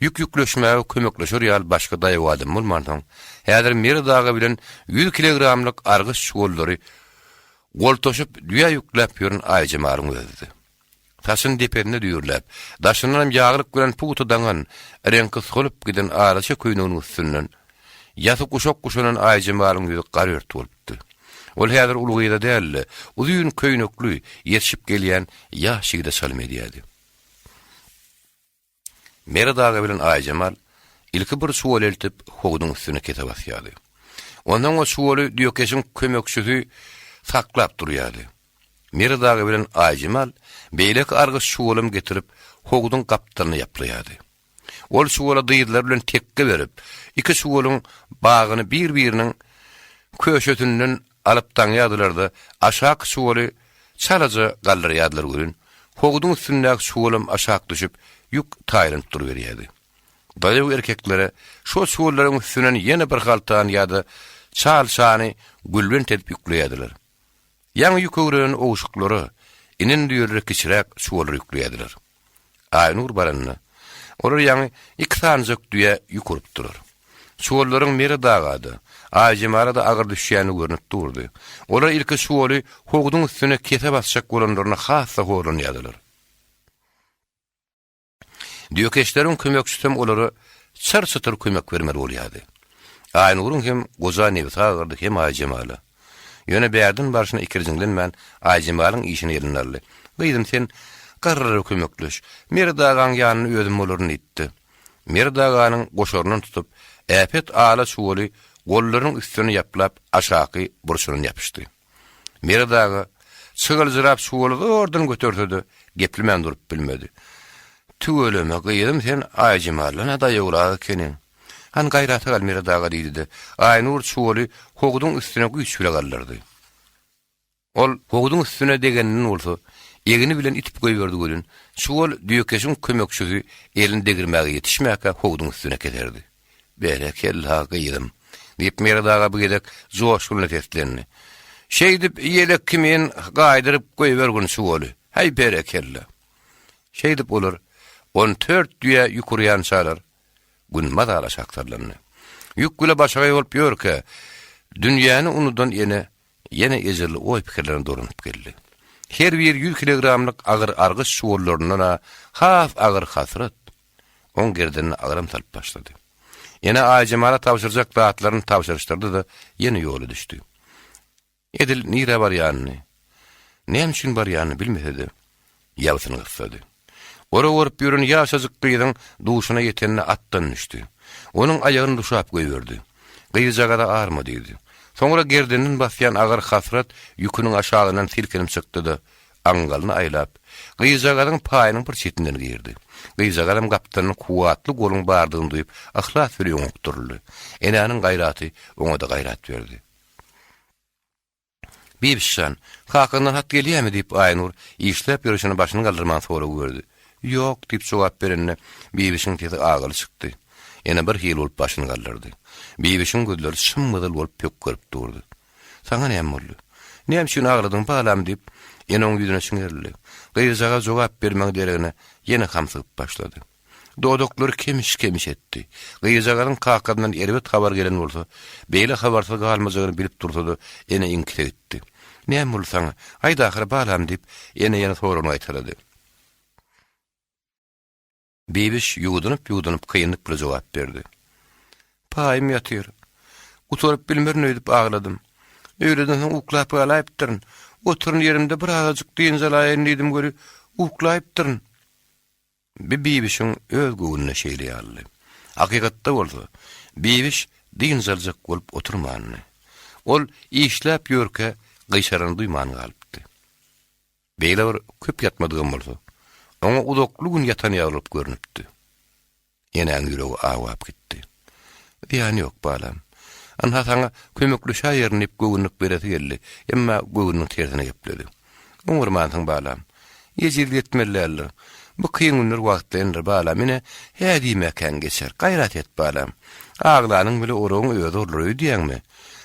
Ýük ýükleşmäge kömekleşer ýaly başga daýaw adam bolmansoň, häzir Meret aga bilen ýüz kilogramlyk argyş çuwallary goltaşyp düýä ýükläp ýören Aýjemalyň özüdi. Saçyny depesinde düýrläp, daşyndanam ýaglyk bilen pugta daňan, reňki solup giden alaça köýneginiň üstünden ýasy guşak guşanan Aýjemalyň ýüzi garört bolupdy. Ol häzir uly gyza däl-de, uzyn köýnekli, ýetişip gelýän ýaş ýigide çalym edýärdi. Meret aga bilen Aýjemal ilki bir çuwal eltip, howduň üstüne kese basýardy. Onsoň o çuwaly düýekeşiň kömekçisi saklap durýardy. Meret aga bilen Aýjemal beýleki argyş çuwalam getirip, howduň gapdalyna ýaplaýardy. Ol çuwala dyzlary bilen tekge berip, iki çuwalyň bagyny bir-biriniň köşesinden alyp daňýardylar-da, aşaky çuwaly çalaja galdyrýardylar welin, howduň üstündäki çuwalam aşak düşüp, ýük taýlanyp duruberýärdi. Daýaw erkeklere şol çuwallaryň üstünden ýene bir haltany ýa-da çalçany gülbent edip ýükleýärdiler. Ýaňy ýük öwrenen owşuklara, inen düýelere kiçiräk çuwallar ýükleýärdiler. Aýnur baranda, olar ýaňy iki sanyjak düýä ýük urupdylar. Çuwallaryň Meret aga-da, Aýjemala-da agyr düşýäni görnüp durdy. Olar ilki çuwaly howduň üstüne kese basjak bolanlarynda has-da horlanýardylar. Düýekeşleriň kömekçisem olara çyr-çytyr kömek bermeli bolýardy. Aýnuryň hem goja nebsi agyrdy, hem Aýjemala. Ýöne bärden barşyna ikirjiňlenmän Aýjemalyň işini eline aldy. Gyzym, sen garrylara kömekleş. Meret agaň ýanynda özüm bolaryn diýipdi. Meret aganyň goşaryndan tutup, äpet ala çuwaly gollarynyň üstüne ýaplap aşaky burçundan ýapyşdy. Meret aga çygyljyrap çuwaly zordan göterse-de, geplemän durup bilmedi. Tüweleme, gyzym, sen Aýjemaldan-a daýawrak ekeniň. Hany gaýrata gal, Meret aga, diýdi-de, Aýnur çuwaly howduň üstüne güýç bile galdyrdy. Ol howduň üstüne degeninden bolsa, egni bilen itip goýberdi welin, çuwal düýekeşiň kömekçisi elini degirmäge ýetişmäkä howduň üstüne keserdi. Berekella, gyzym! diýip, Meret aga bu gezek joşgunly seslendi. Şeýdip, ýelek kimin gaýdyryp goýbergin çuwaly. Häý, berekella! Şeýdip olar on dört düýä ýük urýançalar, Gün mazaly aşak sallandy. Ýük bile başagaý bolup ýörkä, dünýäni unudan ene ýene ejirli oý-pikirlerine dolanyp geldi. Her biri ýüz kilogramlyk agyr argyş çuwallaryndan-a has agyr hasrat oň gerdenine agram salyp başlady. Ene Aýjemala tabşyrjak zatlaryny tabşyryşdyrdy-da, ýene ýola düşdi. Edil nirä barýanyny, näme üçin barýanyny bilmese-de, ýabysyny gyssady. Orak orup ýören ýaşajyk gyzyň duşuna ýetende atdan düşdi. Onuň aýagyny duşap goýberdi. Gyzjagaza arma diýdi. Soňra gerdeninden basýan agyr hasrat ýüküniň aşagyndan silkinip çykdy-da, aňňalyny aýlap, gyzjagazyň paýynyň bir çetinden girdi. Gyzjagazam gapdalynda kuwwatly goluň bardygyny duýup, yhlas bilen öňe okduryldy. Enäniň gaýraty oňa-da gaýrat berdi. Bibişjan, kakaňdan hat gelýärmi? diýip, Aýnur işläp ýörşüne başyny galdyrman sorag berdi. Ýok, diýip jogap berende, Bibişiň sesi agyly çykdy. Ene bir hili bolup başyny galdyrdy. Bibişiň gözleri çym-gyzyl bolup pökgerip durdy. Saňa näme boldy? Näme üçin agladyň, balam? diýip, ene oň ýüzüne çiňerildi. Gyzjagaz jogap bermegiň deregine ýene hamsygyp başlady. Dodaklary kemiş-kemiş etdi. Gyzjagazyň kakasyndan erbet habar gelen bolsa, beýle habarsyz galmajagyny bilip dursa-da, ene iňkise gitdi. Näme boldy saňa? Aýt ahyry, balam, diýip, ene ýene soragyny gaýtalady. Bibiş ýuwdunyp-ýuwdunyp kynlyk bilen jogap berdi. Paýym ýatyr. Gutaryp bilmerin öýdüp agladym. Öýleden soň uklap galaýypdyryn. Oturan ýerimde bir azajyk dynç alaýyn diýdim weli, uklaýypdyryn. Bi Bibişiň öz göwnüne şeýle ýalydy. Hakykatda bolsa, Bibiş dynç aljak bolup oturmandy. Ol işläp ýörkä gyşaranyny duýman galypdy. Beýle bir köp ýatmadygam bolsa, oňa uzakly gün ýatan ýaly bolup görnüpdi. Enäň ýüregi awap gitdi. Zyýany ýok, balam. Ynha saňa kömekleşäýerin diýip göwünlik beresi geldi, emma göwnüniň tersine gepledi. Oňarmansyň, balam. Ejizlik etmeli däldir. Bu kyn günler wagtlaýyndyr, balam. Ine, hä diýmäkäň geçer. Gaýrat et, balam. Aglanyň bile oragyň özi orlar öýdýäňmi?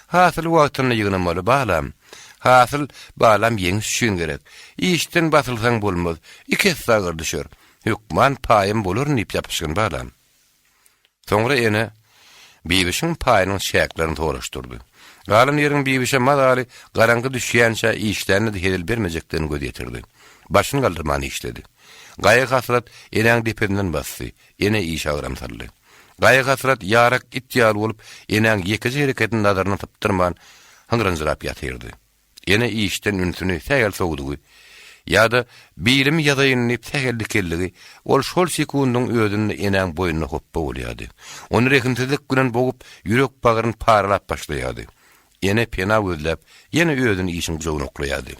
Hasyly wagtynda ýygnamaly, balam. Hasyl, balam, ýeňiş üçin gerek. Işden basylsaň bolmaz. Iki esse agyr düşer. Hökman paýym bolaryn diýip ýapyşgyn, balam. Soňra ene Bibişiň paýynyň çäklerini soraşdyrdy. Galan ýeriň Bibişe mazaly garaňky düşýänçä işlände-de hezil bermejekdigine göz ýetirdi. Başyny galdyrman işledi. Gaýgy-hasrat enäň depesinden basdy, ene işe agram saldy. Gaýgy-hasrat ýarak it ýaly bolup, enäň ýekeje hereketini nazaryndan sypdyrman, hyňranjyrap ýatyrdy. Ene işden ünsüni sähel sowdugy ýa-da birimi ýazaýyn diýip sähel dikeldigi, ol şol sekundyň özünde enäň boýnuna hopba bolýardy. Ony rehimsizlik bilen bogup, ýürek-bagryny paralap başlaýardy. Ene pena gözläp, ýene özüni işiň gujagyna oklaýardy.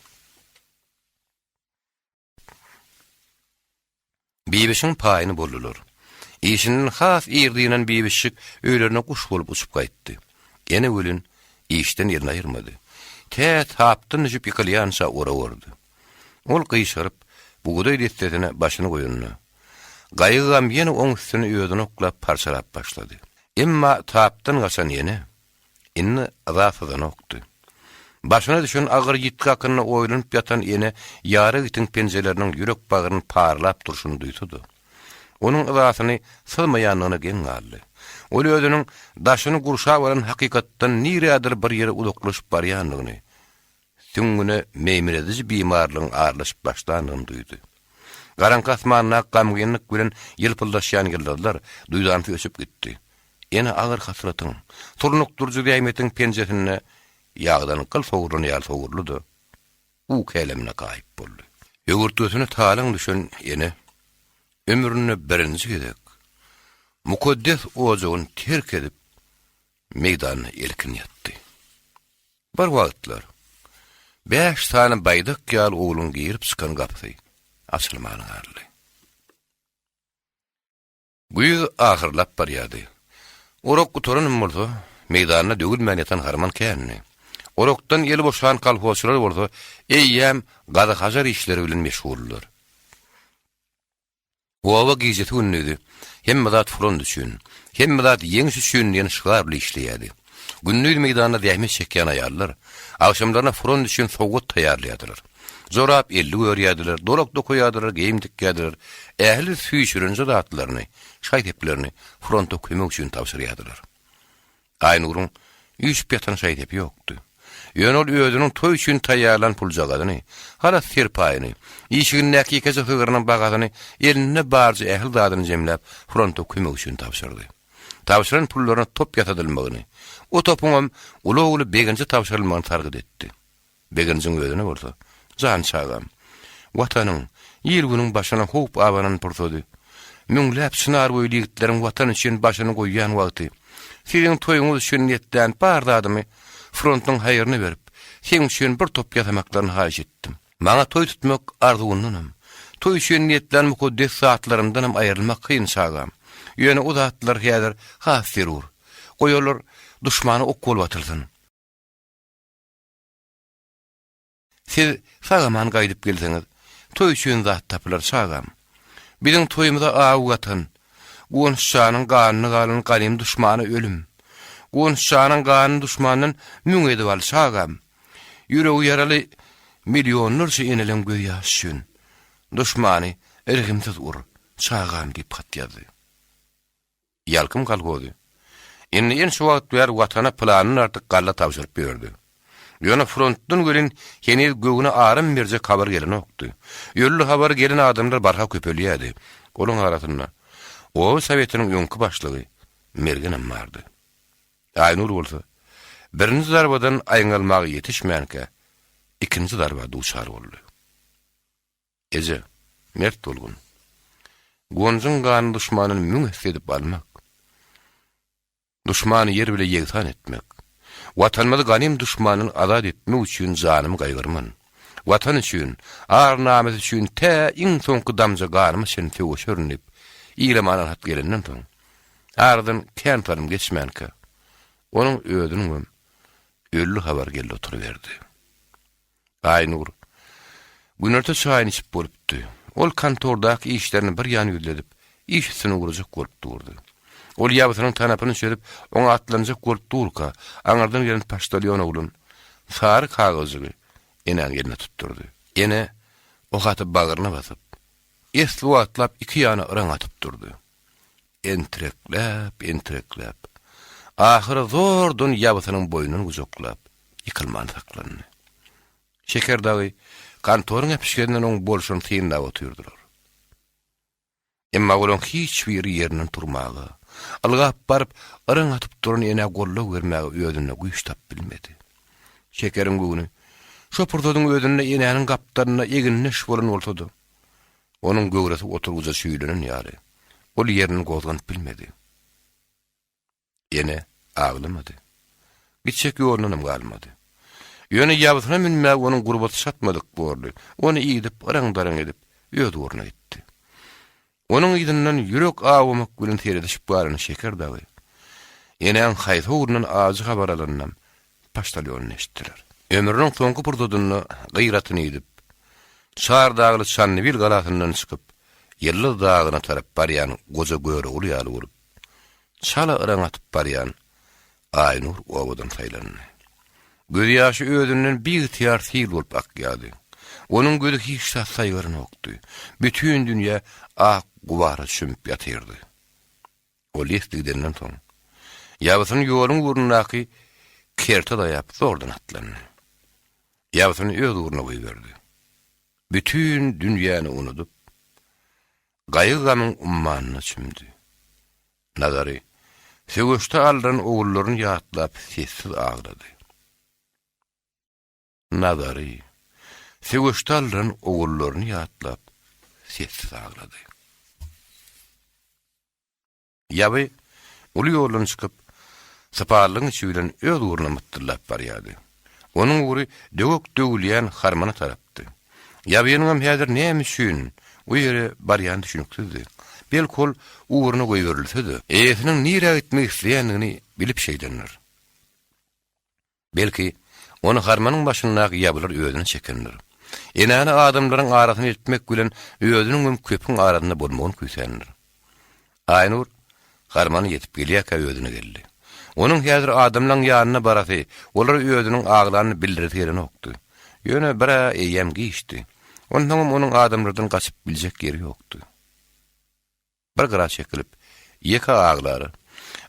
Bibişiň paýyny boldular. Işinden has ir dynan Bibişjik öýlerine guş bolup uçup gaýtdy. Ene welin işden elini aýyrmady. Tä tapdan düşüp ýykylýança orak ordy. Ol gyşaryp, bugdaý dessesine başyny goýanda, gaýgy-gam ýene oň üstüne özüni oklap parçalap başlady. Emma tapdan gaçan ene Indi yza syzanokdy. Başyna düşen agyr ýitgi hakynda oýlanyp ýatan ene ýara itiň penjeleriniň ýürek-bagryny parlap durşuny duýsa-da, onuň yzasyny syzmaýandygyna geň galdy. Ol özüniň daşyny gurşap alan hakykatdan nirädir bir ýere uzaklaşyp barýandygyny, Süňňüne meýmirediji bimarlygyň aralaşyp başlandygyny duýdy. Garaňky asmanda gamgynlyk bilen ýylpyldaşýan ýyldyzlar duýdansyz öçüp gitdi. Ene agyr hasratyň, surnukdyryjy zähmetiň penjesinde ýagdan gyl sowrulan ýaly sowruldy-da, uky älemine gaýyp boldy. Höwürtgesine talaň düşen ene ömründe birinji gezek mukaddes ojagyny terk edip, meýdanda elkin ýatdy. Bir wagtlar, bäş sany baýdak ýaly ogluň girip çykan gapysy açylman galdy. Güýz ahyrlap barýardy. Orak gutaranam bolsa, meýdanda döwülmän ýatan harman kändi. Orakdan eli boşan kolhozçylar bolsa, eýýäm gazy-hajar işleri bilen meşguldylar. Oba gijesi-gündizi Hemme zat front üçin, hemme zat ýeňiş üçin diýen şygar bilen işleýärdi. Gündiz meýdanda zähmet çekýän aýallar, agşamlaryna front üçin sowgat taýýarlaýardylar. Jorap ellik örýärdiler, dolak dokaýardylar, geýim tikýärdiler, ähli süýşürinji zatlaryny, şaý-seplerini fronta kömek üçin tabşyrýardylar. Aýnuryň üýşüp ýatan şaý-sepi ýokdy. Ýöne ol özüniň toý üçin taýýarlan puljagazyny, halas serpaýyny, işigindäki ýekeje sygyrynyň bagasyny, elinde barja ähli zadyny jemläp, fronta kömek üçin tabşyrdy. Tabşyran pullaryna top ýasadylmagyny, o topuňam uly ogly Begenje tabşyrylmagyny sargyt etdi. Begenjiň özüne bolsa, Jan çagam, Watanyň, il-günüň başyna howp abanan pursady, müňläp çynar boýly ýigitleriň Watan üçin başyny goýýan wagty, siziň toýuňyz üçin niýetlän bar zadymy frontuň haýryna berip, seň üçin bir top ýasamaklaryny haýyş etdim. Maňa toý tutmak arzuwyndanam, toý üçin niýetlän mukaddes zatlarymdanam aýrylmak kyn, çagam. Ýöne o zatlar häzir has zerur. Goý olar duşmana ok bolup atylsyn. Siz sag-aman gaýdyp gelseňiz, toý üçin zat tapylar, çagam. Biziň toýumyza aw gatan, Guwanç janyň ganyny galan ganym duşmana ölüm. Guwanç janyň ganyny duşmandan müň edip al, çagam. Ýüregi ýaraly millionlarça eneleň gözýaşy üçin duşmany rehimsiz ur, çagam diýip hat ýazdy. Ýalkym kolhozy. Indi ençe wagt bäri Watana planyndan artyk galla tabşyryp ýördi. Ýöne frontdan welin heniz göwne aram berjek habar gelenokdy. Ölli habary gelen adamlar barha köpelýärdi. Olaň arasynda oba sowetiniň öňki başlygy Mergenem bardy. Aýnur bolsa, birinji zarbadan aýňalmaga ýetişmänkä, ikinji zarba duçar boldy. Eje, mert bolgun. Guwanjyň ganyny duşmandan müň esse edip almak. Duşmany ýer bile ýegsan etmek. Watanymyzy ganym duşmandan azat etmek üçin janymy gaýgyrman. Watan üçin, ar-namys üçin tä iň soňky damja ganyma çenli söweşerin diýip, Ilaman hat gelenden soň, aradan kän salym geçmänkä, onuň özüniňem öldi habary geldi oturyberdi. Aýnur günorta çaýyny içip bolupdy. Ol kontordaky işlerini bir ýan ýüzledip, iş üstüne ugrajak bolup durdy. Ol ýabysynyň tanapyny çözüp, oňa atlanjak bolup durka, aňyrdan gelen poçtalýon oglan sary kagyzjygy enäniň eline tutdurdy. Ene o haty bagryna basyp, esli wagtlap iki ýana yraň atyp durdy. Entirekläp, entirekläp, ahyry zordan ýabysynyň boýnundan gujaklap, ýykylman saklandy. Şeker dagy kontoryň äpişgesinden oň bolşuny synlap otyrdylar. Emma olaryň hiç biri ýerinden turmaga, ylgap baryp, yraň atyp duran enä goldaw bermäge özünde güýç tapyp bilmedi. Şekeriň göwni şo pursadyň özünde enäniň gapdalynda egindeş bolan bolsa-da, Onuň göwresi oturgyja çüýlenen ýaly, ol ýerinden gozganyp bilmedi. Ene aglamady. Gitjek ýolundanam galmady. Ýöne ýabysyna münmäge onuň gurbaty çatmadyk borly, ony idip, yraň-daraň edip, öz ugruna gitdi. Onuň yzyndan ýürek awamak bilen seredişip galan Şeker dagy, enäň haýsy ugrundan ajy habar alanynam poçtalýondan eşitdiler. Ömrüniň soňky pursadynda gyratyny idip, Çar dagly Çandybil galasyndan çykyp, Ýyldyz dagyna tarap barýan goja Görogly ýaly bolup, çala yraň atyp barýan Aýnur obadan saýlandy. Gözýaşy özünden biygtyýar sil bolup akýardy. Onuň gözi hiç zat saýgaranokdy. Bütin dünýä ak gubara çümüp ýatyrdy. Ol esli gidenden soň, ýabysyny ýoluň ugrundaky kerte daýap zordan atlandy. Ýabysyny öz ugruna goýberdi. Bütin dünýäni unudyp, gaýgy-gamyň ummanyna çümdi. Nazary söweşde aldyran ogullaryny ýatlap sessiz aglady. Nazary söweşde aldyran ogullaryny ýatlap sessiz aglady. Ýaby uly ýoldan çykyp, sypallygyň içi bilen öz ugruna mytdyllap barýardy. Onuň ugry döwek döwülýän harmana tarapdy. Ýabynyňam häzir näme üçin o ýere barýany düşüniksizdi. Belki ol ugruna goýberilse-de, eýesiniň nirä gitmek isleýändigini bilip şeýdendir. Belki, ony harmanyň başyndaky ýabylar özüne çekendir. Enäni adamlaryň arasyna eltmek bilen özüniňem köpüň arasynda bolmagyny küýsändir. Aýnur harmana ýetip gelýärkä özüne geldi. Onuň häzir adamlaň ýanyna barasy, olara özüniň aglanyny bildiresi gelenokdy. Ýöne bir-ä eýýäm giçdi. Onsoňam onuň adamlardan gaçyp biljek ýeri ýokdy. Bir gyra çekilip, ýeke aglara,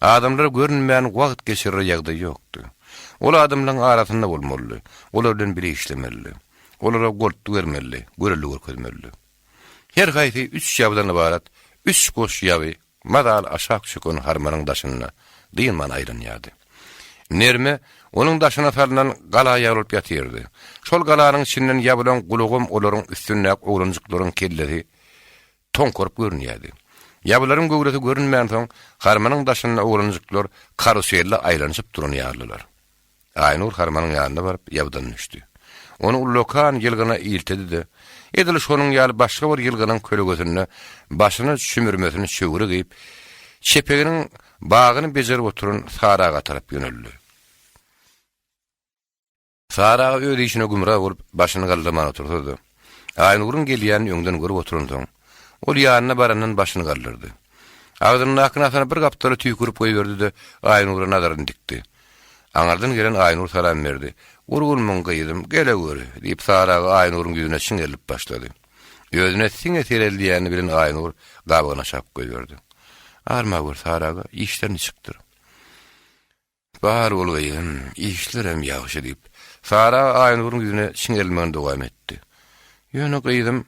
adamlara görünmän wagt geçirere ýagdaý ýokdy. Ol adamlaryň arasynda bolmalydy, olar bilen bile işlemelidi. Olara goltgy bermelidi, görelde görkezmelidi. Her haýsy üç ýabydan ybarat üç goş ýaby. Mazaly aşak çöken harmanyň daşynda dynman aýlanýardy. Nerme onuň daşyna salnan gala ýarylyp ýatyrdy. Şol galanyň içinden ýabylan gulagam olaryň üstündäki oglanjyklaryň kellesi toňkaryp görünýärdi. Ýabylaryň göwresi görünmänsoň, harmanyň daşynda oglanjyklar karuselde aýlanyşyp duran ýalydylar. Aýnur harmanyň ýanyna baryp, ýabdan düşdi. Ony ullakan ýylgyna iltedi-de, edil şonuň ýaly başga bir ýylgynyň kölegesinde başyna çümürmesini çöwre geýip, çepeginiň bagyny bejerip oturan Sary aga tarap ýöneldi. Sary aga öz işine gümra bolup, başyny galdyrman otursa-da, Aýnuryň gelýänini öňden görüp oturansoň, ol ýanyna barandan başyny galdyrdy. Agzyndaky nasyny bir gapdala tüýkürip goýberdi-de, Aýnura nazaryny dikdi. Aňyrdan gelen Aýnur salam berdi. Gurgunmyň, gyzym, geleweri, diýip, Sary aga Aýnuryň ýüzüne çiňerilip başlady. Özüne siňe seredilýänini bilen Aýnur gabygyny aşak goýberdi. Arma gör, Sary aga, işler niçikdir? Bar bol gyzym, işlerem ýagşy, diýip, Sary aga Aýnuryň ýüzüne çiňerilmegini dowam etdi. Ýöne, gyzym,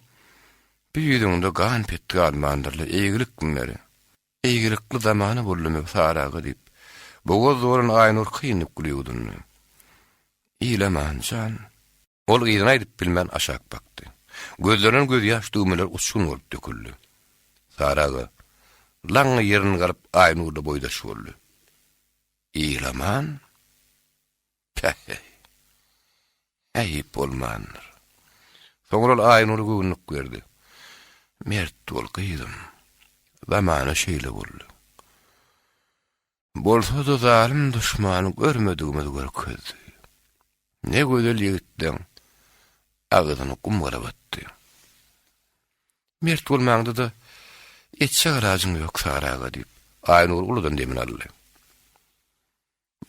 bir ýüzüňde gan pet galmandyr-la, eýgilikmi beri? Eýgilikli zamana boldumy, Sary aga, diýip, bogaz dolan Aýnur kynlyk bilen ýuwdundy. Ilaman jan. Ol yzyny aýdyp bilmän aşak bakdy. Gözlerinden gözýaş düwmeler uçgun bolup döküldi. Sary aga, laňňa ýerinden galyp Aýnurla boýdaş boldy. Ilaman? Päheý. Äýip bolmandyr. Soňra ol Aýnura göwünlik berdi. Mert bol, gyzym. Zamana şeýle boldy. Bolsa-da zalym duşmany görmedigimizi görkezdi. Ne gözel ýigitleň agzyny gum garabatdy. Mert bolmaňda-da etjek alajyň ýok Sary aga diýip, Aýnur uludan demini aldy.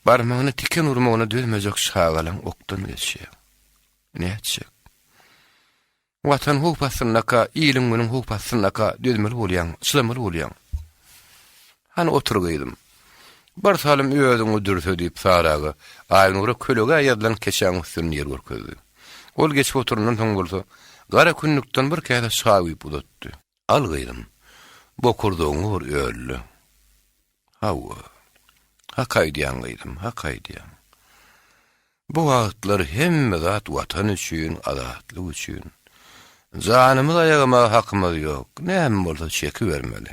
Barmagyny tiken urmagyna dözmejek çagalaň okdan geçýär. Nätjek? Watan howp astyndaka, iliň-günüň howp astyndaka dözmeli bolýaň, çydamaly bolýaň. Hany otur gyzym. Bir salym özüňi dürse diýip Sary aga Aýnura kölegä ýazylan keçäň üstünde ýer görkezdi. Ol geçip oturandan soň bolsa, gara kündükden bir käse çaý guýup uzatdy. Al gyzym, bokurdagyňy bir ölle. Hawa, hak aýdýaň gyzym, hak aýdýaň. Bu wagtlar hemme zat Watan üçin, azatlyk üçin. Janymyzy aýagamaga hakymyz ýok, näme bolsa çekibermeli.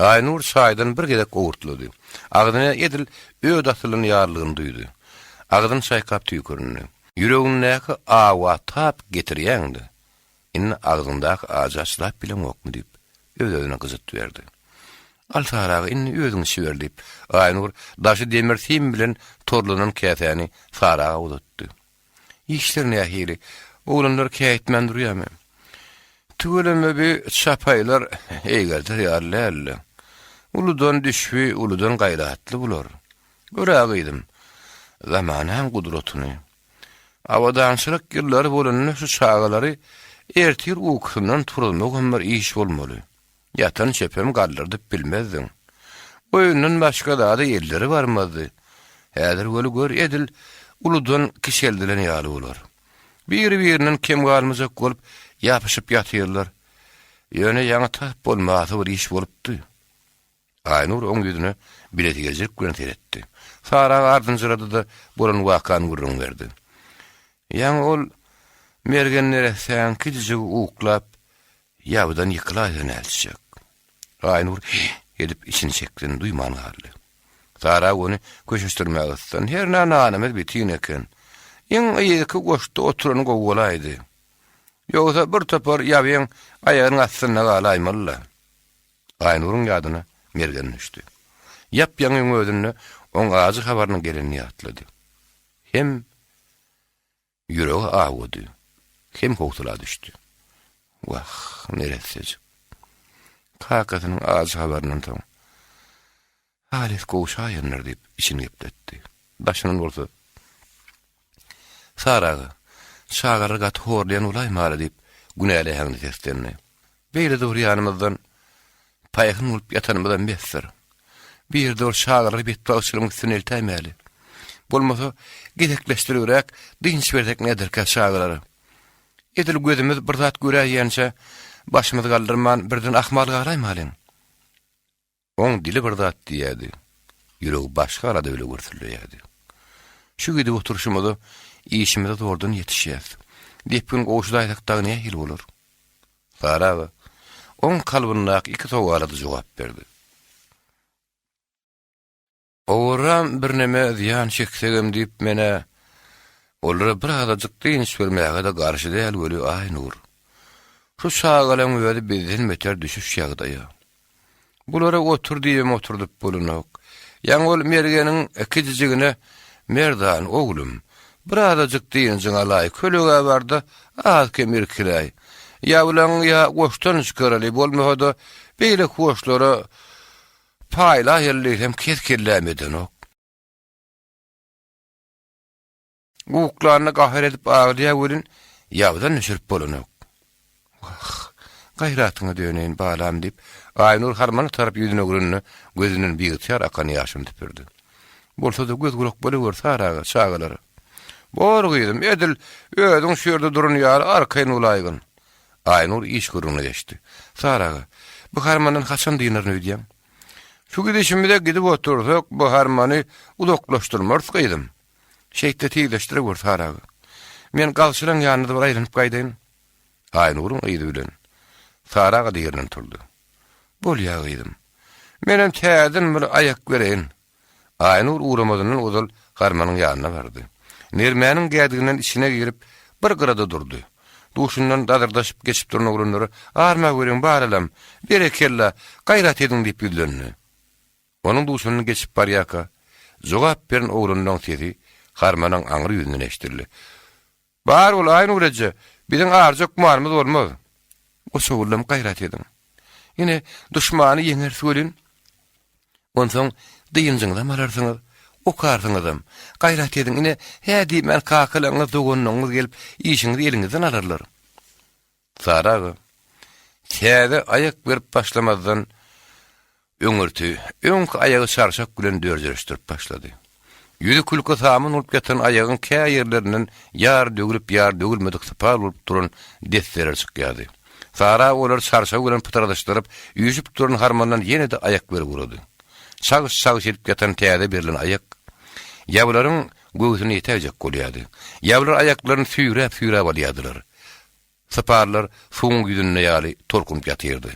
Aýnur çaýdan bir gezek owurtlady. Agzyna edil öt asylan ýalylygyny duýdy. Agzyny çaýkap tüýkürindi. Ýüregindäki awa tap getirýäň-de. Indi agzyňdaky ajy çydap bileňokmy diýip, öz-özüne gyjyt berdi. Al Sary aga, indi özüň içiber diýip, Aýnur daşy demir sim bilen torlanan käsäni Sary aga uzatdy. Işler nähili? Oglanlar käýitmän durýarmy? Tüweleme bi çapaýlar eýgerder ýaly däldi. Uludan düşbi, uludan gaýratly bular. Gör-ä gyzym, zamanaň gudratyny. Abadançylyk ýyllary bolanda şu çagalary ertir ukusyndan turuzmagam bir iş bolmaly. Ýatan çöpem galdyrdyp bilmezdiň. Oýundan başga zada elleri barmazdy. Häzir weli gör edil uludan kiçeldilen ýaly bolar. Biri-birinden kem galmajak bolup ýapyşyp ýatyrlar. Ýöne ýaňy tas bolmasy bir iş bolupdy. Aýnur oň ýüzüne bilesigelijilik bilen seretdi. Sary aga ardynjyrady-da, bolan wakany gürrüň berdi. Ýaňy ol Mergen neressäň kiçijigi uklap, ýabydan ýykylaýsa nätjek? Aýnur hih edip içini çekdini duýman galdy. Sary aga ony köşeşdirmäge gyssandy. Hernä nanymyz bitin eken. Iň yzky goşda oturany gowy bolaýdy. Ýogsa bir topar ýabyň aýagynyň astynda galaýmaly-la. Aýnuryň ýadyna Mergen düşdi. Ýap-ýaňyň özünde oň ajy habarynyň gelenini ýatlady. Hem ýüregi awady, hem howsala düşdi. Wah, neressejik. Kakasynyň ajy habaryndan soň, Halys gowşaýandyr diýip, içini gepletdi. Daşyndan bolsa, Sary aga, çagalary gaty horlaýan bolaýmaly diýip, günäli äheňde seslendi. Beýle dur ýanymyzdan paýhyn bolup ýatanymyzam besdir. Bir ýerde bir çagalary betbagtçylygyň üstüne eltäýmäli. Bolmasa, gezekleşdiribräk dynç bersek näderkä çagalara. Edil gözümiz bir zat göräýýänçä, başymyzy galdyrman birden ahmal galaýmalyň. Oň dili bir zat diýýärdi, ýüregi başga alada bile gürsüldeýärdi. Şu gidip oturyşymyza işimize zordan ýetişýäs. Depgin gowşudaýsak dagy nähili bolar? Sary aga oň kalbyndaky iki sowala-da jogap berdi. Owarram birneme zyýan çeksegem diýip men-ä olara bir azajyk dynç bermäge-de garşy däl weli Aýnur. Şu çagalaň özi bizden beter düşüş ýagdaýa. Bulara otur diýibem oturdyp bolanok. Ýaňy ol Mergeniň kijijigine Merdan, oglum, bir azajyk dynjyňy alaý, kölegä bar-da, az-kem irkiläý. Ýa bulaň ýa goşdan çykaraly, bolmasa-da beýleki goşlara Paýlaýaly diýsem kes-kelläm edenok. Uklanda gahar edip aglaýar welin, ýabdan düşürip bolanok. Wah, gaýratyňa döneýin, balam, diýip, Aýnur harmana tarap ýüzüni öwrende, gözünden biygtyýar akan ýaşyny süpürdi. Bolsa-da göz-gulak bolawer Sary aga, çagalara. Bor gyzym, edil özüň şu ýerde duran ýaly arkaýyn bolaýgyn. Aýnur iş gürrüňine geçdi. Sary aga, bu harmandan haçan dynaryn öýdýäň? Şu gidişimize gidip otursak, bu harmany uzaklaşdyrmarys gyzym. Şeýtde tizleşdirewür Sary aga. Men gazçylaň ýanyna-da bir aýlanyp gaýdaýyn. Aýnuryň yzy bilen Sary aga-da ýerinden turdy. Bolýa gyzym. Menem täzeden bir aýak bereýin. Aýnur ugramazyndan ozal harmanyň ýanyna bardy. Nermäniň gädiginden içine girip, bir gyrada durdy. Duşundan dazyrdaşyp geçip duran oglanlara, Arma görüň, baralam, berekella, gaýrat ediň diýip ýüzlendi. Onuň duşundan geçip barýarka, jogap beren oglanlaryň sesi harmanyň aňry ýüzünden eşidildi. Bar bol, Aýnur eje, biziň arjak malymyz bolmaz. Goçagullam gaýrat ediň. Ine, duşmany ýeňeris welin, onsoň dynjyňyzam alarsyňyz, okarsyňyzam. Gaýrat ediň, ine, hä diýmän kakalaryňyz, doganlaryňyz gelip, işiňizi eliňizden alarlar. Sary aga, täze aýak berip başlamazdan öňürti, öňki aýagy çarşak bilen dörjeleşdirip başlady. Ýüzi külke samyn bolup ýatan aýagyň kä ýerlerinden ýar döwlüp, ýar döwülmedik sypal bolup duran desseler çykýardy. Sary aga olary çarşagy bilen pytradyşdyryp, üýşüp duran harmandan ýene-de aýak berip ugrady. Çagyş-çagyş edip ýatan täze berlen aýak ýabylaryň göwsüne ýetäýjek bolýardy. Ýabylar aýaklaryny süýräp-süýräp alýardylar. Syparlar suwuň ýüzünde ýaly tolkunyp ýatyrdy.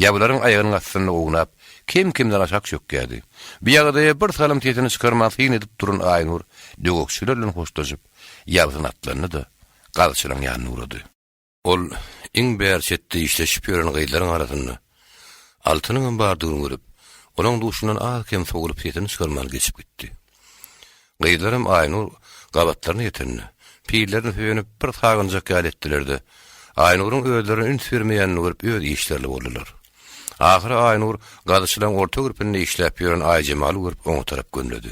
Ýabylaryň aýagynyň astynda ownap, kem-kemden aşak çökýärdi. Bu ýagdaýa bir salym sesini çykarman syn edip duran Aýnur döwekçiler bilen hoşlaşyp, ýabysyna atlandy-da, gazçylaryň ýanyna ugrady. Ol iň bäri çetde işleşip ýören gyzlaryň arasynda Altynyňam bardygyny görüp, olaň duşundan az-kem sowulyp sesini çykarman geçip gitdi. Gyzlaram Aýnur gabatlaryna ýetende, pillerini söýenip bir sagynjak ýaly etdiler-de, Aýnuryň özlerine üns bermeýänini görüp öz işlerli boldular. Ahyry Aýnur gazyçylaryň orta gürpünde işläp ýören Aýjemaly görüp oňa tarap gönledi.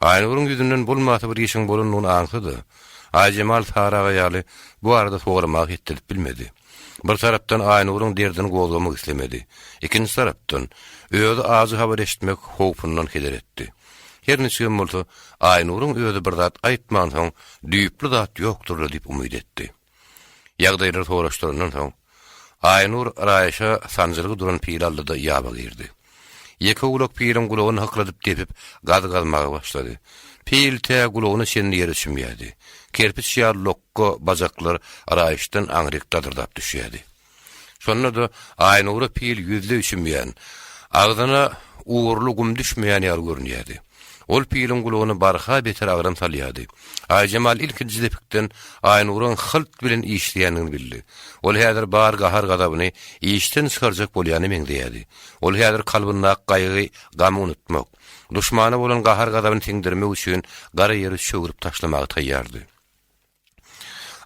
Aýnuryň ýüzünden bolmasa bir işiň bolandygyny aňsa-da, Aýjemal Sary aga ýaly bu barada soramaga hetdedip bilmedi. Bir tarapdan Aýnuryň derdini gozgamak islemedi. Ikinji tarapdan, özi ajy habar eşitmek howpundan heder etdi. Her niçigem bolsa, Aýnuryň özi bir zat aýtmansoň, düýpli zat ýokdur-la diýip umyt etdi. Ýagdaýlary soraşdyrandan soň, Aýnur raýyşa sanjylgy duran pili aldy-da ýaba girdi. Ýeke gulak piliň gulagyny hykladyp depip, gaz gazmaga başlady. Pil tä gulagyna çenli ýere çümýärdi. Kerpiç ýaly lokga bajaklar raýyşdan aňryk dadyrdap düşýärdi. Şonda-da Aýnura pil ýüzleý çümýän, agzyna ugurly gum düşmeýän ýaly görünýärdi. Ol piliň gulagyna barha beter agram salýardy. Aýjemal ilkinji depikden Aýnuryň hylt bilen işleýändigini bildi. Ol häzir bar gahar-gazabyny işden çykarjak bolýana meňzeýärdi. Ol häzir kalbyndaky gaýgy, gamy unutmak, duşmana bolan gahar-gazabyny siňdirmek üçin gara ýeri çöwrüp taşlamaga taýýardy.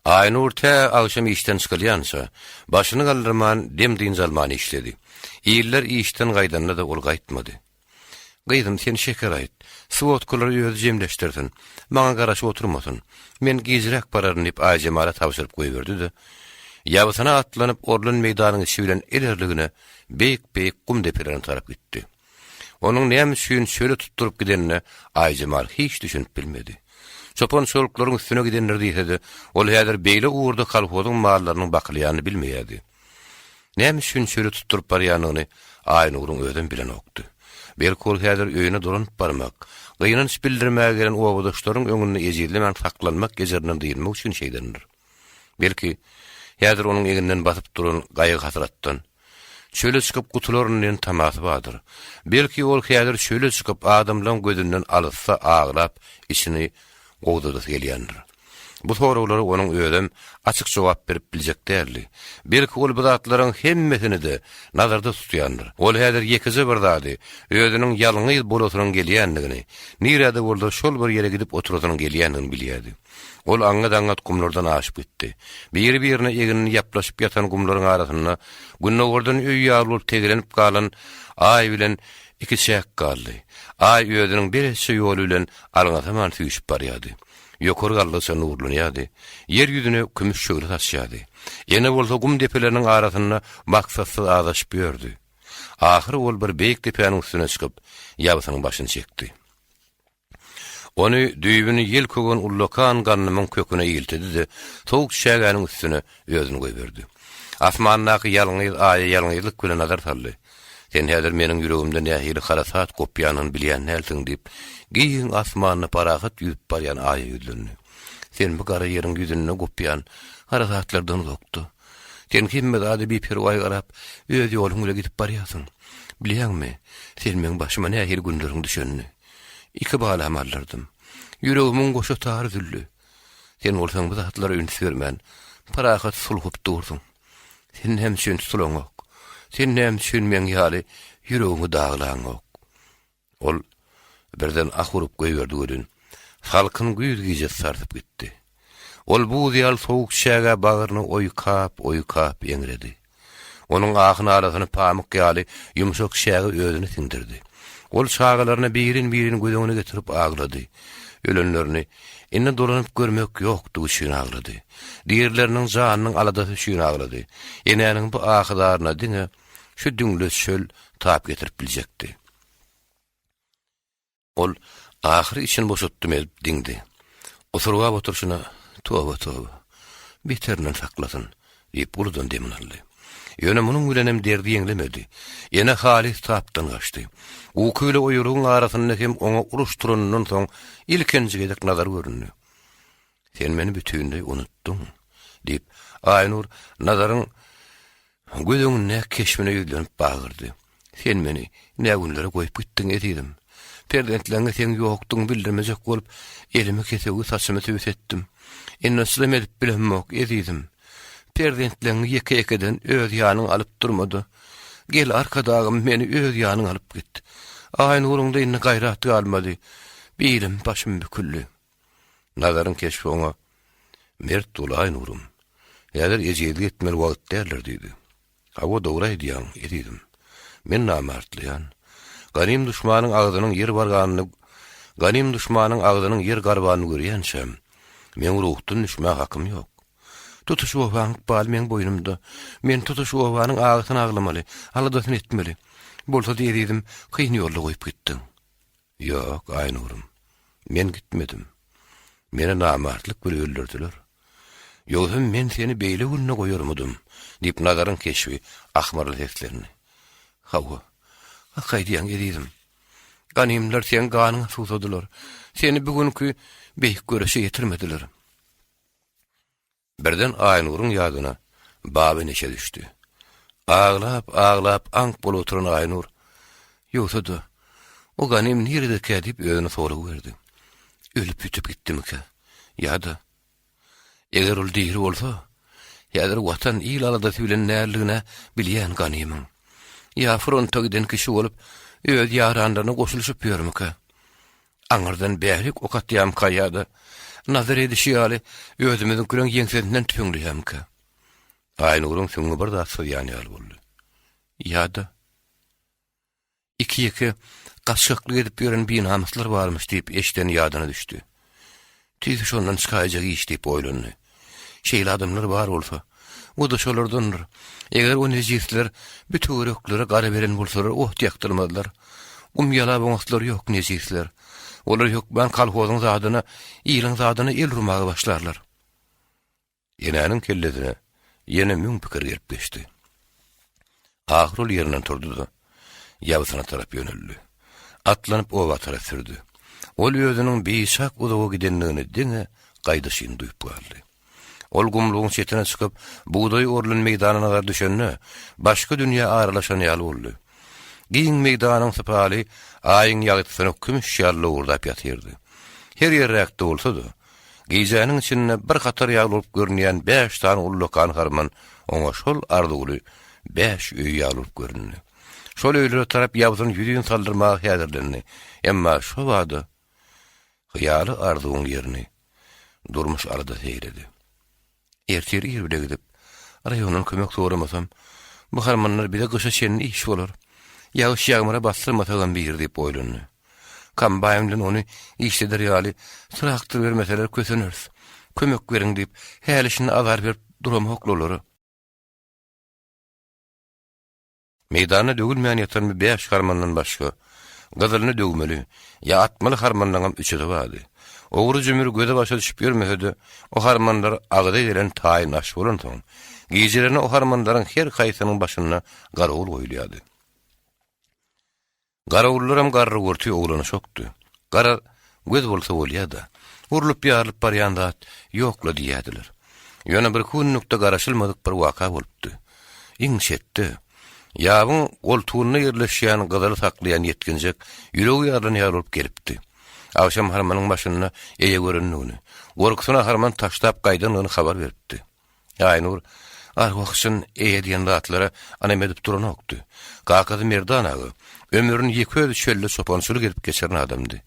Aýnur tä agşam işden çykylýança, başyny galdyrman, dem-dynç alman işledi. Iller işden gaýdanda-da ol gaýtmady. Gyzym, sen Şeker aýt, swodkalary özi jemleşdirsin, maňa garaşyp oturmasyn. Men gijräk bararyn diýip Aýjemala tabşyryp goýberdi-de, ýabysyna atlanyp, orlan meýdanyň içi bilen ilerligine beýik-beýik gum depelerine tarap gitdi. Onuň näme üçin çöle tutduryp gidenine Aýjemal hiç düşünip bilmedi. Çopan-çoluklaryň üstüne gidendir diýse-de, ol häzir beýle ugurda kolhozyň mallarynyň bakylýanyny bilmeýärdi. Näme üçin çöle tutduryp barýanyny Aýnuryň özem bilenokdy. Belki ol häzir öýüne dolanyp barmak, gynanç bildirmäge gelen obadaşlaryň öňünde ejizlemän saklanmak ejirinden dynmak üçin şeýdendir. Belki, häzir onuň egninden basyp duran gaýgy-hasratdan, çöle çykyp gutularyn diýen tamasy bardyr. Belki, ol häzir çöle çykyp, adamlaň gözünden alysda aglap, içini gowzadasy gelýändir. Bu soraglara onuň özem açyk jogap berip biljek däldi. Belki, ol bu zatlaryň hemmesini-de nazarda tutýandyr. Ol häzir ýekeje bir zady, özüniň ýalňyz bolasynyň gelýändigini, nirede bolsa şol bir ýere gidip oturasynyň gelýändigini bilýärdi. Ol aňňat-aňňat gumlardan aşyp gitdi. Biri-birine egnini ýaplaşyp ýatan gumlaryň arasynda gündogardan öý ýaly bolup tegelenip galan Aý bilen ikiçäk galdy. Aý özüniň beletçe ýoly bilen alňasaman süýşüp barýardy. Ýokary galdygyça nurlanýardy. Ýer ýüzüne kümüş şöhle saçýardy. Ene bolsa gum depeleriniň arasynda maksatsyz azaşyp ýördi. Ahyry ol bir beýik depäniň üstüne çykyp, ýabsynyň başyny çekdi. Ony düýbüni ýel köwen ullakan gandymyň köküne iltedi-de, sowuk çägäniň üstüne özüni goýberdi. Asmandaky ýalňyz Aýa ýalňyzlyk bilen nazar saldy. Sen häzir meniň ýüregimde nähili harasat gopýanyny bilýän dälsiň diýip, giň asmanda parahat ýüzüp barýan Aýa ýüzlendi. Sen bu gara ýeriň ýüzünde gopýan harasatlardan uzakda. Sen hemme zada biperwaý garap, öz ýoluň bilen gidip barýarsyň. Bilýäňmi, sen meň başyma nähili günleriň düşenini? Iki balam aldyrdym. Ýüregimiň goşa tary üzüldi. Sen bolsaň bu zatlara üns bermän, parahat sulhup dursuň. Sen näme üçin sulaňok? Sen näme üçin meň ýaly ýüregiňi daglaňok? Ol birden ah urup goýberdi welin, salkyn güýz gijesi sarsyp gitdi. Ol buz ýaly sowuk çägä bagryny oýkap-oýkap eňredi. Onuň ahy-nalasyny pamyk ýaly ýumşak çäge özüne siňdirdi. Ol çagalaryny birin-birin göz öňüne getirip aglady. Ölenlerini indi dolanyp görmek ýokdugy üçin aglady. Dirileriniň janynyň aladasy üçin aglady. Enäniň bu ahy-zaryna diňe şu düňle çöl tap getirip biljekdi. Ol ahyry içini boşatdym edip diňdi. Osurgap oturyşyna, Toba, toba, beterinden saklasyn! diýip uludan demini aldy. Ýöne munuň bilenem derdi ýeňlemedi. Ene halys tapdan gaçdy. Uky bile oýalygyň arasynda hem oňa uruş turanyndan soň ilkinji gezek Nazar göründi. Sen meni bütinleý unutdyň, diýip, Aýnur Nazaryň göz öňündäki keşbine ýüzlenip bagyrdy. Sen meni nä günlere goýup gitdiň, ezizim. Perzentleňe seň ýokdugyňy bildirmejek bolup, elimi kesewi, saçymy tüwüs etdim. Indi çydam edip bilemok, ezizim. Perzentleňi ýeke-ýekeden öz ýanyňa alyp durma-da, gel, Arkadagym, meni öz ýanyňa alyp git. Aýnuryňda indi gaýrat galmady. Bilim, başym büküldi. Nazaryň keşbi oňa, Mert bol, Aýnurum. Häzir ejizlik etmeli wagt däldir diýdi. Hawa, dogry aýdýaň, ezizim. Men namartlaýan. Ganym duşmanyň agzynyň ýer barganyny Ganym duşmanyň agzynyň ýer garbanyny görýänçäm, meň ruhdan düşmäge hakym ýok. Tutuş obaň ykbaly meň boýnumda. Men tutuş obanyň agysyny aglamaly, aladasyny etmeli. Bolsa-da, ezizim, kyn ýolda goýup gitdiň. Ýok, Aýnurum, men gitmedim. Meni namartlyk bile öldürdiler. Ýogsam men seni beýle günde goýarmydym? diýip, Nazaryň keşbi ahmyrly seslendi. Hawa, hak aýdýaň, ezizim. Ganymlar seň ganyňa suwsadylar. Seni bu günki beýik göreşe ýetirmediler. Birden Aýnuryň ýadyna Baba neşe düşdi. Aglap, aglap aňk bolup oturan Aýnur, Ýogsa-da, o ganym niredekä diýip özüne sorag berdi. Ölüp-ýitip gitdimikä? Ýa-da, eger ol diri bolsa, häzir Watan, il aladasy bilen närligin-ä bilýän ganymyň. Ýa fronta giden kişi bolup, öz ýaranlaryna goşulyşyp ýörmükä? Aňyrdan bärik ok atýamyka ýa-da, Nazar edişi ýaly, özümiziňkileriň ýeňsesinden tüpeňleýämikä? Aýnuryň süňňi bir zat syzýan ýaly boldy. Ýa-da, iki-ýeke gaçgaklyk edip ýören binamyslar barmyş diýip eşideni ýadyna düşdi. Tüýsi şondan çykaýjak iş diýip oýlandy. Şeýle adamlar bar bolsa, o-da şolardandyr. Eger o nejisler bu töwereklere gara beren bolsalar, ot ýakdyrmazlar. Gum ýalap oňaslary ýok nejisler. Olar hökman kolhozyň zadyna, iliň zadyna el urmaga başlarlar. Enäniň kellesine ýene müň pikir gelip geçdi. Ahyr ol ýerinden turdy-da, ýabysyna tarap ýöneldi. Atlanyp oba tarap sürdi. Ol özüniň biçak uzaga gidendigini diňe gaýdyşyn duýup galdy. Ol gumlugyň çetine çykyp, bugdaý orlan meýdana nazar düşende, başga dünýä aralaşan ýaly boldy. Giň meýdanyň sypaly Aýyň ýagtysyna kümüş ýaly lowurdap ýatyrdy. Her ýerräkde bolsa-da, Gijäniň içinde bir hatar ýaly bolup görünýän bäş sany ullakan harman oňa şol arzuwly bäş öý ýaly bolup göründi. Şol öýlere tarap ýabsyny ýüzin saldyrmaga häzirlendi. Emma şo bada hyýaly arzuwyň ýerini durmuş aladasy eýledi. Ertir ir bile gidip, raýondan kömek soramasam, bu harmanlar bize gyşa çenli iş bolar. Ýagyş-ýagmyra basdyrmasagam bir diýip oýlandy. Kombaýn bilen ony işleder ýaly traktor bermeseler köseneris. Kömek beriň diýip, häli-şindi azar berip duramok olara. Meýdanda döwülmän ýatan bu bäş harmandan başga, gyzylyny döwmeli, ýa atmaly harmanlaryňam üçüsi bardy. Ogry-jümür göze-başa düşüp ýörmese-de, o harmanlar agyza gelen taýyn aş bolansoň, gijelerine o harmanlaryň her haýsynyň başynda garawul goýulýardy. Garawullaram garry-gurty oglanyşokdy. Garaz, göz bolsa bolýa-da. Urlup-ýarylyp barýan zat ýok-la diýýärdiler. Ýöne birki günlükde garaşylmadyk bir waka bolupdy. Iň çetde, ýabyň goltugynda ýerleşýän gyzyly saklaýan ýetginjek ýüregi ýarylan ýaly bolup gelipdi. Agşam harmanyň başynda eýe görendigini, gorkusyna harman taşlap gaýdandygyny habar beripdi. Aýnur arwah-jyn eýe diýen zatlara ynam edip duranokdy. Kakasy Merdan aga ömrüni ýeke özi çölde çopançylyk edip geçiren adamdy.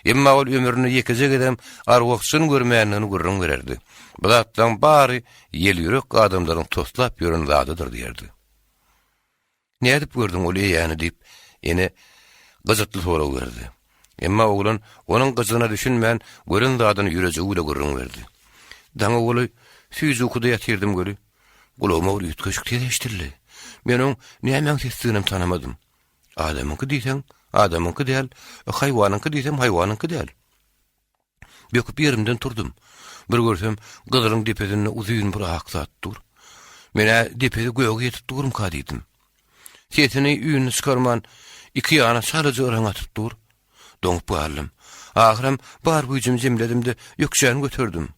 Emma ol ömründe ýekeje gezem arwah-jyn görmändigini gürrüň bererdi. Bu zatlaryň bary ýelýürek adamlaryň toslap ýören zadydyr diýerdi. Nädip gördüň ol eýäni diýip, ene gyjytly sorag berdi. Emma oglan onuň gyjygyna düşünmän, gören zadyny ýürejigi bile gürrüň berdi. Daňa golaý süýji ukuda ýatyrdym weli, gulagyma bir üýtgeşik ses eşidildi. Men oň nämäň sesdiginem tanamadym. Adamyňky diýseň, adamyňky däl, haýwanyňky diýsem, haýwanyňky däl. Böküp ýerimden turdum. Bir görsem, gyzylyň depesinde uzyn bir ak zat dur. Men-ä depesi göge ýetip durmyka diýdim. Sesini, üýnüni çykarman, iki ýana çalaja yraň atyp dur. Doňup galdym. Ahyram bar güýjümi jemledim-de, ökjäni göterdim.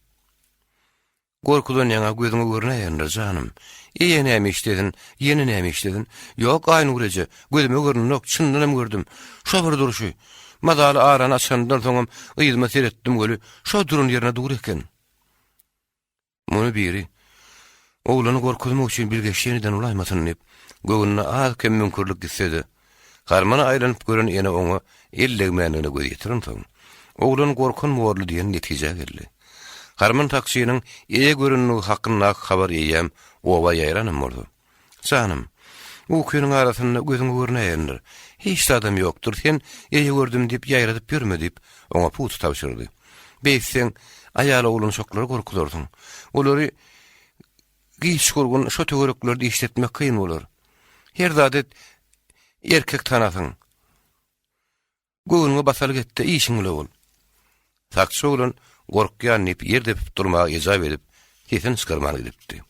Gorkudan ýaňa gözüňe görünäýendir, janym. Eje näme işlesin, ýene näme işlesin? Ýok, Aýnur eje, gözüme görünenok, çyndanam gördüm. Şo bir durşy. Mazaly arany açanyndan soňam yzyma seretdim weli, şo duran ýerine dur eken. Muny biri, Oglany gorkuzmak üçin bilgeşleýin eden bolaýmasyn diýip, göwnüne az-kem müňkürlik gitse-de, Harmana aýlanyp gören ene oňa el degmändigine göz ýetirensoň, oglan gorkan borly diýen netijä geldi. Harman sakçynyň eýe göründigi hakyndaky habar eýýäm oba ýaýranam bolsa, Janym, ukynyň arasynda gözüňe görünäýendir. Hiç zadam ýokdur, sen eýe gördüm diýip ýaýradyp ýörme diýip, oňa pugta tabşyrdy. Beýtseň, aýal-oglançaklary gorkuzarsyň. Olary Giç-gurgun şo töwereklerde işletmek kyn bolar. Her zat et, erkek tanasyň. Göwnüňe basalyk et-de, işiň bile bol. Sakçy oglan gorkýan diýip ýer depip durmaga ejap edip, sesini çykarman gidipdi.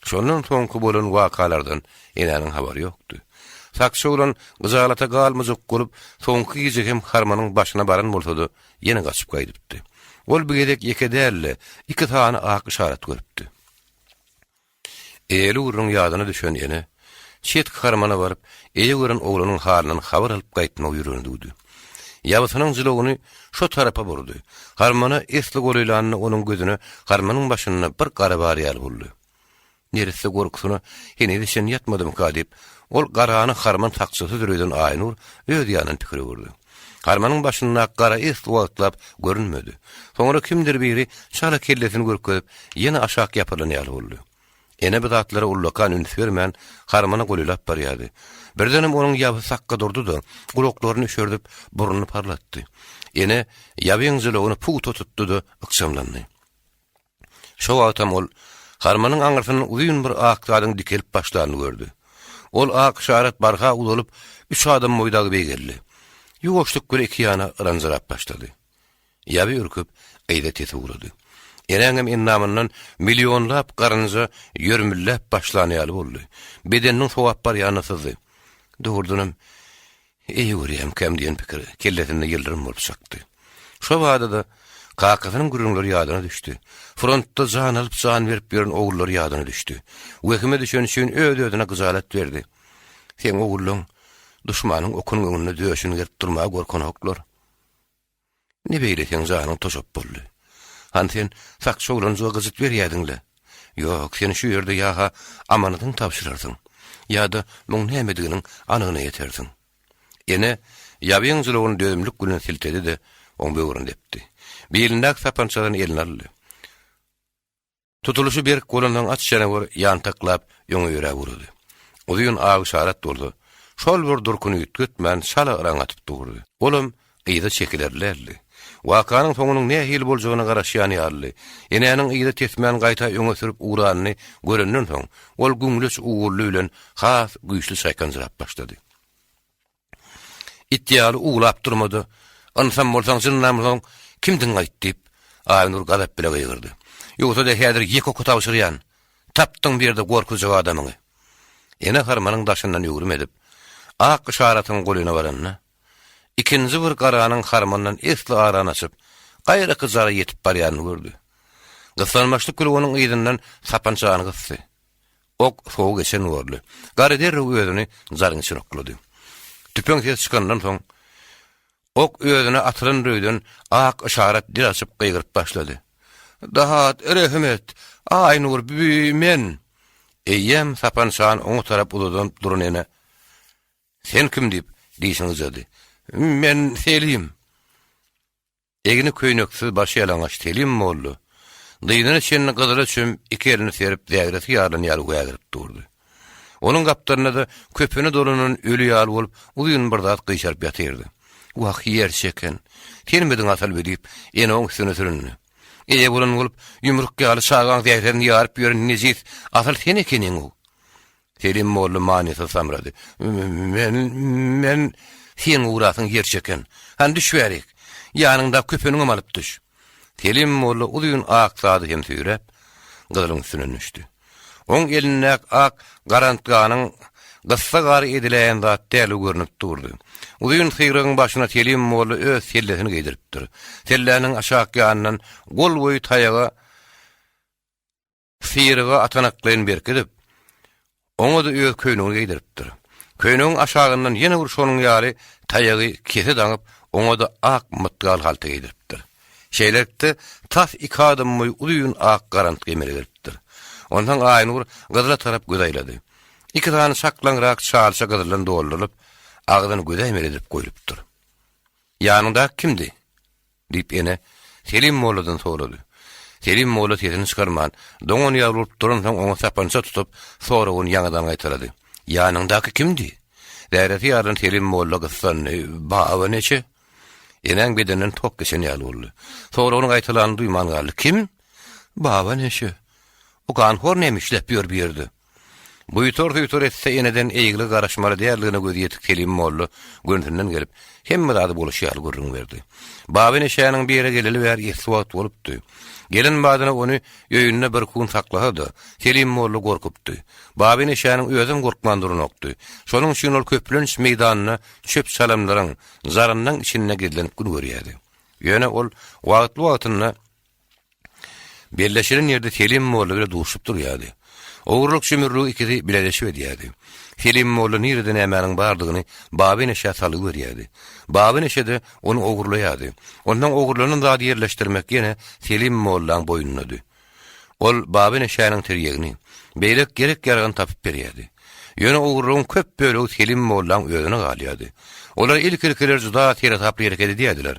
Şondan soňky bolan wakalardan enäniň habary ýokdy. Sakçy oglan gyjalata galmajak bolup, soňky gije hem harmanyň başyna baran bolsa-da, ýene gaçyp gaýdypdy. Ol bu gezek ýeke däl-de, iki sany ak yşarat görüpdi. Eýeli gürrüň ýadyna düşen ene, çetki harmana baryp, eýe gören oglanyň halyndan habar alyp gaýtmagy ýüregine düwdi. Ýabysynyň jylawyny şo tarapa burdy. Harmana esli golaýlanda onuň gözüne harmanyň başynda bir gara bar ýaly boldy. Neresse gorkusyna henize çenli ýatmadymyka diýip, ol garany harman sakçysy döreden Aýnur öz ýanyndan pikir öwürdi. Harmanyň başyndaky gara esli wagtlap görünmedi. Soňra kimdir biri çala kellesini görkezip, ýene aşak ýapyrylan ýaly boldy. Ene bu zatlara ullakan üns bermän, harmana golaýlap barýardy. Birdenem onuň ýabysy sakga durdy-da, gulaklaryny üşerdip, burnuny parlatdy. Ene ýabyň jylawyny pugta tutdy-da, ykjamlandy. Şo wagtam ol harmanyň aňyrsynda uzyn bir ak zadyň dikelip başlanyny gördi. Ol ak yşarat barha uzalyp, üç adam boýy dagy beýgeldi. Ýuwaşlyk bilen iki ýana yranjyrap başlady. Ýaby ürküp, yza tesip ugrady. Enäňem endamyndan millionlap garynja ýörmülläp başlan ýaly boldy. Bedeniniň sowap barýanyny syzdy. Dogrudanam, eý görýämkäm diýen pikir kellesinde ýyldyrym bolup çakdy. Şo bada-da kakasynyň gürrüňleri ýadyna düşdi. Frontda jan alyp, jan berip ýören ogullary ýadyna düşdi. Wehime düşeni üçin öz-özüne gyjalat berdi. Seň ogullaň duşmanyň okunyň öňünde döşüni gerip durmaga gorkanoklar. Ne beýle seň janyň toşap boldy? Hany sen sakçy oglanjyga gyjyt berýädiň-le? Ýok, sen şu ýerde ýa-ha amanadyňy tabşyrarsyň, ýa-da muň nämediginiň anygyna ýetersiň. Ene ýabyň jylawyny dözümlik bilen siltedi-de, oň böwrüni depdi. Bilindäki sapançadan elini aldy. Tutulyşy berk bolansoň aç janawar ýantaklap öňe ýöräp ugrady. Uzyn agy-şarat bolsa, şol bir durkuny üýtgetmän çala yraň atyp durdy. Olam yza çekilerli däldi. Wakanyň soňunyň nähili boljagyna garaşýan ýalydy. Enäniň yza tesmän gaýta öňe sürüp ugranyny görenden soň, ol güňleç ugurly bilen has güýçli çaýkanjyrap başlady. It ýaly uwlap durma-da, ynsan bolsaň, jyndam bolsaň, kimdigiňi aýt! diýip, Aýnur gazap bile gygyrdy. Ýogsa-da häzir ýeke oka tabşyrýan. Tapdyň bir ýerde gorkuzjak adamyňy. Ene harmanyň daşyndan öwrüm edip, ak yşaratyň golaýyna baranda, ikinji bir garanyň harmandan esli arany açyp, gaýraky jara ýetip barýanyny gördi. Gyssanmaçlyk bilen onuň yzyndan sapançany gysdy. Ok sowa geçen borly. Garry derrew özüni jaryň içine oklady. Tüpeň sesi çykandan soň, ok özüne atylan röwden ak yşarat dil açyp gygyryp başlady. Dahat, rehim et! Aýnur, bü, men! Eýýäm sapançany oňa tarap uzadan duran ene, Sen kim? diýip, dişini gyjady. Men Selim. Egni köýneksiz, başy ýalaňaç Selim molla, dyzyna çenli gyzyla çümüp, iki elini serip, zägresi ýarylan ýaly wägirip durdy. Onuň gapdalynda-da köpüne dolanan öli ýaly bolup, uzyn bir zat gyşaryp ýatyrdy. Wah, ýer çeken, senmidiň asyl bi diýip, ene oň üstüne süründi. Eýe bolan bolup, ýumruk ýaly çagaň zähresini ýaryp ýören nejis, asyl sen ekeniň-ow. Selim molla manysyz samrady. Men, men, seň urasyň ýer çeken. Hany düş bärik. Ýanyňdaky köpeniňem alyp düş. Selim molla uzyn ak zady hem süýräp, gyzylyň üstünden düşdi. Oň elindäki ak garantganyň gyssagara ediläýen zat däldigi görnüp durdy. Uzyn syragyň başyna Selim molla öz sellesini geýdiripdir. Selläniň aşak ýanyndan gol boýy taýaga Syryga atanaklaýyn berkidip, oňa-da öz köýnegini geýdiripdir. Köýnegiň aşagyndan ýene bir şonuň ýaly taýagy kese daňyp, oňa-da ak mytgal halta geýdiripdir. Şeýlelikde, tas iki adam boýy uzyn ak garantgy emele gelipdir. Onsoň Aýnur gyzyla tarap göz aýlady. Iki sany çaklaňrak çalça gyzyldan doldurylyp, agzyny gözäýmeli edilip goýlupdyr. Ýanyňdaky kimdi? Diýip, ene Selim molladan sorady. Selim molla sesini çykarman, doňan ýaly bolup duransoň oňa sapança tutup, soragyny ýaňadan gaýtalady. Ýanyňdaky kimdi? Zäresi ýarylan Selim molla gyssandy, Baba neçe? Enäň bedeninden tok geçen ýaly boldy. Soragyny gaýtalanyny duýman galdy. Kim? Baba neçe? O ganhor näme işläp ýör bu ýerde? Buýtar-suýtar etse eneden eýgilige garaşmaly däldigine gözi ýetik Selim molla gönüsinden gelip, hemme zady bolşy ýaly gürrüň berdi. Baba neşäniň bir ýere geleli bäri esli wagt bolupdy. Gelen badyna ony öýünde bir kun saklasa-da, Selim molla gorkupdy. Baba neşäniň özem gorkman duranokdy. Şonuň üçin ol köplenç meýdanda çöp-çalamlaryň, zarynlaň içinde gizlenip gün görýärdi. Ýöne ol wagtly-wagtynda Belleşilen ýerde Selim molla bile duşup durýardy. Ogurlyk-jümürligi ikisi bileleşip edýärdi. Selim molla nirede nämäniň bardygyny Baba Neşä salgy berýärdi. Baba Neşe-de ony ogurlaýardy. Onsoň ogurlanan zady ýerleşdirmek ýene Selim mollaň boýnunady. Ol Baba Neşäniň tirýegini, beýleki gerek-ýaragyny tapyp berýärdi. Ýöne ogurlygyň köp bölegi Selim mollaň özüne galýardy. Olar ilki-ilkiler juda seresaply hereket edýärdiler.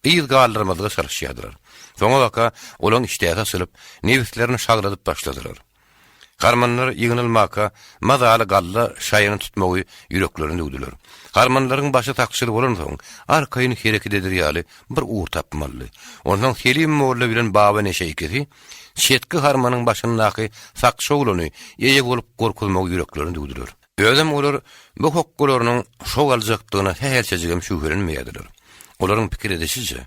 Yz galdyrmazlyga çalyşýardylar. Soňabaka olaň işdäsi açylyp, nebislerini şagladyp başladylar. Harmanlar ýygnalmaka mazaly galla şaýyny tutmagy ýüreklerine düwdüler. Harmanlaryň başy sakçyly bolansoň, arkaýyn hereket eder ýaly bir ugur tapmalydy. Onsoň Selim molla bilen Baba Neşe ikisi çetki harmanyň başyndaky sakçy oglany eýe bolup gorkuzmagy ýüreklerine düwdüler. Özem olar bu hokgalarynyň şow aljakdygyna sähelçejigem şübhelenmeýärdiler. Olaryň pikir edişiçe,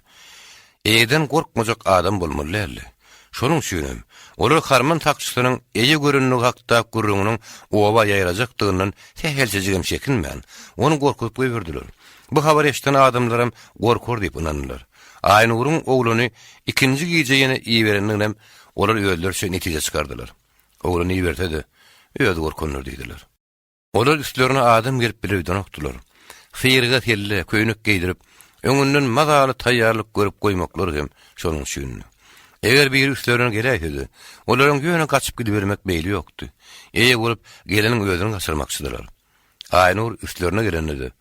eýeden gorkmajak adam bolmaly däldi. Şonuň üçinem, olar harman sakçysynyň eýe göründigi hakdaky gürrüňiniň oba ýaýrajakdygyndan sähelçejigem çekinmän, ony gorkuzyp goýberdiler. Bu habary eşiden adamlaram gorkar diýip ynandylar. Aýnuryň ogluny ikinji gije ýene iberendiginem olar özleriçe netije çykardylar. Ogluny iberse-de, özi gorkandyr diýdiler. Olar üstlerine adam gelip bile öýdenokdylar. Syryga selle, köýnek geýdirip, öňünden mazaly taýýarlyk görüp goýmaklary hem şonuň üçindi. Eger biri üstlerine geläýsedi, olaryň ýöne gaçyp gidibermek meýli ýokdy. Eýe bolup, geleniň özüni gaçyrmakçydylar. Aýnur üstlerine gelende-de,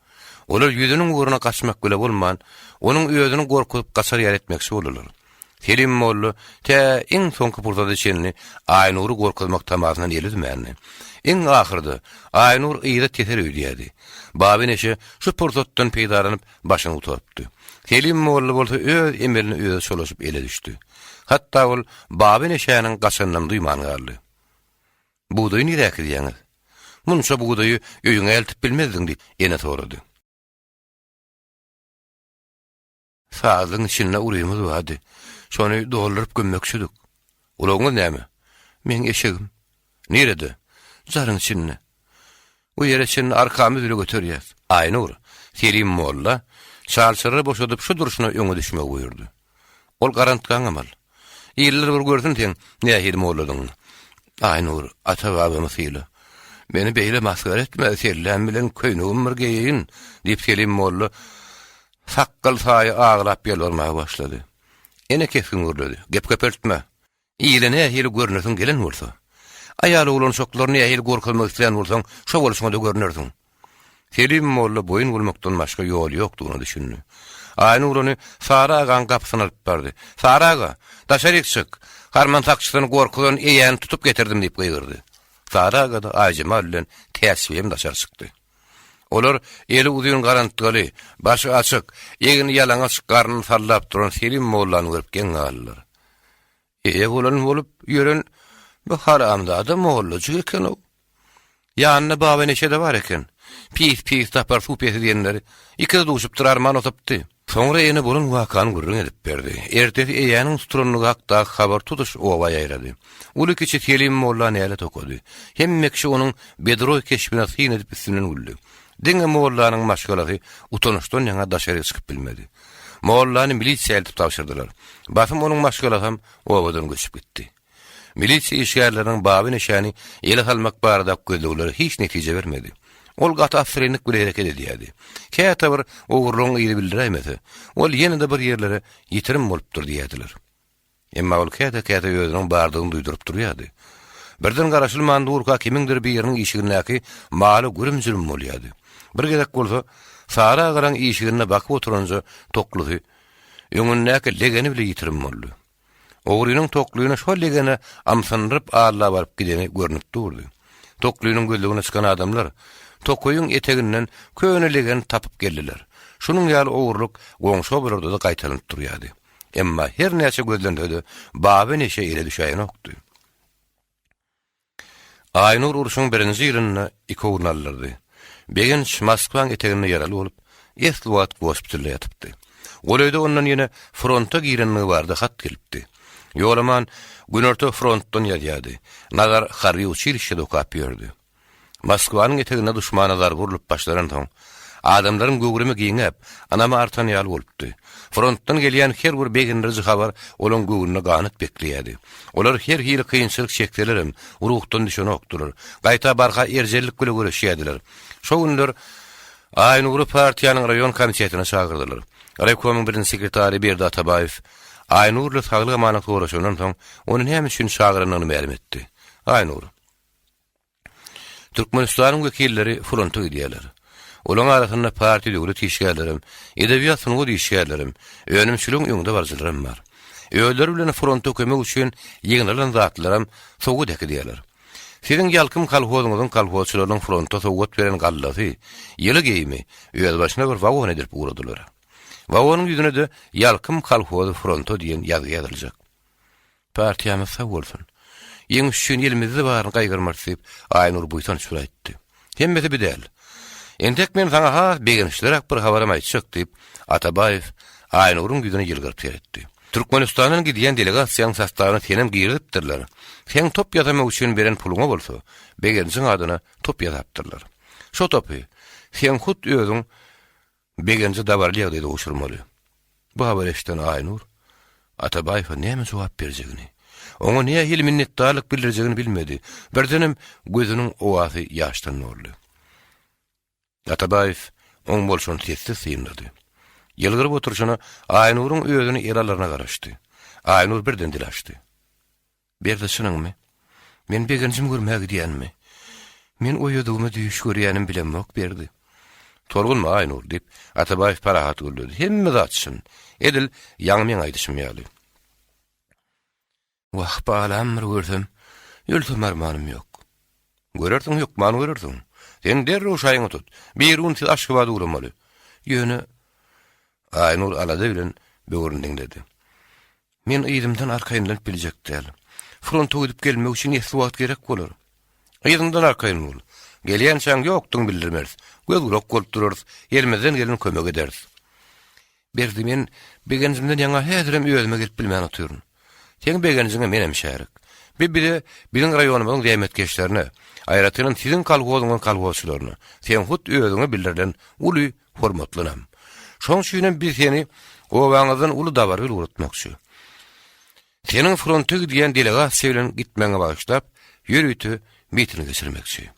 olar ýüzüniň ugruna gaçmak bile bolman, onuň özüni gorkuzyp gaçar ýaly etmekçi boldular. Selim molla tä iň soňky pursada çenli Aýnury gorkuzmak tamasyndan el üzmändi. Iň ahyrda Aýnur yza teser öýdýärdi. Baba Neşe şu pursatdan peýdalanyp başyny gutarypdy. Selim molla bolsa öz emeline özi çolaşyp ele düşdi. Hatda ol Baba Neşäniň gaçanynam duýman galdy. Bugdaýy nirä äkidýäňiz? Munça bugdaýy öýüňe eltip bilmezdiň diýip, ene sorady. Sazyň içinde urymyz bardy. Şony dolduryp gömmekçidik. Ulagyňyz näme? Meň eşegim. Nirede? Jaryň içinde. O ýere çenli arkamyz bile göterýäs. Aýnur, Selim molla çalçyry boşadyp şu durşuna öňe düşmegi buýurdy. Ol garantgaňam al. Iller bir görsün seň nähili molladygyňy. Aýnur, ata-babamy syla. Meni beýle masgara etme, selläm bilen köýnegimi bir geýeýin, diýip Selim molla sakgal saýy aglap ýalbarmaga başlady. Ene kesgin gürledi. Gep köpeltme. Ile nähili görnesiň gelen bolsa, aýal-oglançaklary nähili gorkuzmak islän bolsaň, şo bolşuňa-da görnersiň. Selim molla boýun bolmakdan başga ýol ýokdugyna düşündi. Aýnur ony Sary agaň gapysyna alyp bardy. Sary aga, daşaryk çyk! Harman sakçysyny gorkuzan eýäni tutup getirdim diýip gygyrdy. Sary aga-da Aýjemal bilen Täçbiýem daşary çykdy. Olar eli uzyn garantgaly, başy açyk, egni ýalaňaç, garnyny sallap duran Selim mollany görüp geň galdylar. Eýe bolan bolup ýören bu haramzada mollajyk eken-ow. Ýanynda Baba Neşe-de bar eken. Pis-pis tapar suw pesi diýenleri. Ikisi duşupdyr, arman otupdy. Soňra ene bolan wakany gürrüň edip berdi. Ertesi eýäniň tutulandygy hakdaky habar tutuş oba ýaýrady. Uly-kiçi Selim molla nälet okady. Hemme kişi onuň bedroý keşbine syn edip üstünden güldi. Diňe mollanyň maşgalasy utançdan ýaňa daşaryk çykyp bilmedi. Mollany milisiýa eltip tabşyrdylar. Basym onuň maşgalasam obadan göçüp gitdi. Milisiýa işgärleriniň Baby Neşäni ele salmak baradaky gözlegleri hiç netije bermedi. Ol gaty assyrynlyk bile hereket edýärdi. Käte bir ogurlygyň yzy bildiräýmese, ol ýene-de bir ýerlere ýitirim bolupdyr diýýärdiler. Emma ol käte-käte özüniň bardygyny duýduryp durýardy. Birden garaşylman durka kimiňdir biriniň işigindäki maly gürüm-jürüm bolýardy. Bir gezek bolsa, Sary agalaň işiginde bakyp oturanja toklusy öňündäki legeni bile ýitirim boldy. Ogrynyň toklyny şol legene amsyndyryp allap alyp gideni görnüp durdy. Toklynyň gözlegine çykan adamlar tokaýyň eteginden köne legeni tapyp geldiler. Şunuň ýaly ogurlyk goňşy obalarda-da gaýtalanyp durýardy. Emma her näçe gözlense-de Baba neşe ele düşäýenokdy. Aýnur urşuň birinji ýylynda iki ogluny aldyrdy. Begenç Moskwaň eteginde ýaraly bolup, esli wagt gospitalda ýatypdy. Golaýda ondan ýene fronta girendigi barada hat gelipdi. Ýolaman günorta frontdan ýazýardy. Nazar harby uçilişşede okap ýördi. Moskwanyň eteginde duşmana zarba urlup başlanansoň, adamlaryň göwrümi giňäp, ynamy artan ýaly bolupdy. Frontdan gelýän her bir begendiriji habar olaň göwnüne ganat bekleýärdi. Olar her hili kynçylyk çekselerem, ruhdan düşenokdylar. Gaýta barha erjellik bile göreşýärdiler. Şo günler Aýnury partiýanyň raýon komitetine çagyrdylar. Raýkomyň birinji sekretary Berdi Atabaýew Aýnur bilen saglyk-amanlyk soraşandan soň, ony näme üçin çagyrandygyny mälim etdi. Aýnur. Türkmenistanyň wekilleri fronta gidýärler. Olaryň arasynda partiýa-döwlet işgärlerem, edebiýat-sungat işgärlerem, önümçiligiň öňdebaryjylaram bar. Özleri bilen fronta kömek üçin ýygnalan zatlaram sowgat äkidýärler. Siziň Ýalkym kolhozyňyzyň kolhozçylarynyň fronta sowgat beren gallasy, ýyly geýimi özbaşyna bir wagon edilip ugradylar. Wagonyň ýüzüne-de Ýalkym kolhozy fronta diýen ýazgy ýazyljak. Partiýamyz sag bolsun. Ýeňiş üçin elimizde baryny gaýgyrmarys diýip, Aýnur buýsanç bilen aýtdy. Hemmesi bi däl. Entek men saňa has begençliräk bir habaram aýtjak diýip, Atabaýew Aýnuryň ýüzüne ýylgyryp seretdi. Türkmenistandan gidýän delegasiýaň sostawyna senem girizipdirler. Seň top ýasamak üçin beren puluňa bolsa, Begenjiň adyna top ýasapdyrlar. Şo topy seň hut özüň Begenje dabaraly ýagdaýda gowşurmaly. Bu habary eşiden Aýnur Atabaýewe näme jogap berjegini, oňa nähili minnetdarlyk bildirjegini bilmedi. Birdenem gözüniň owasy ýaşdan doldy. Atabaýew oň bolşuny sessiz synlady. Ýylgyryp oturyşyna Aýnuryň özüni ele alaryna garaşdy. Aýnur birden dil açdy. Berdi çynyňmy? Men Begenjimi görmäge gidýänmi? Men oýadygymy düýş görýänim bilemok, Berdi. Tolgunma, Aýnur, diýip, Atabaýew parahat gürledi. Hemme zat çyn. Edil ýaňy meň aýdyşym ýaly. Wah, balam bir görsem, ölsem armanym ýok. Görersiň, hökman görersiň. Sen derrew şaýyňy tut. Birigün siz Aşgabada ugramaly. Ýöne Aýnur alada bilen böwrüni diňledi. Men yzymdan arkaýynlanyp biljek däl. Fronta gidip gelmek üçin esli wagt gerek bolar. Yzyňdan arkaýyn bol. Gelýänçäň ýokdugyňy bildirmeris. Göz-gulak bolup durarys, elimizden gelen kömegi ederis. Berdi, men begenjimden ýaňa häzirem özüme gelip bilmän otyryn. Seň begenjiňe menem şärik. Bi bize, biziň raýonymyzyň zähmetkeşlerine, aýratynam siziň kolhozyňyň kolhozçylaryna, seň hut özüňe bildirilen uly hormatly ynam. Şoň üçinem biz seni obaňyzdan uly dabara bilen ugratmakçy. Seniň fronta gidýän delegasiýa bilen gitmegiňe bagyşlap, ýörite miting geçirmekçi.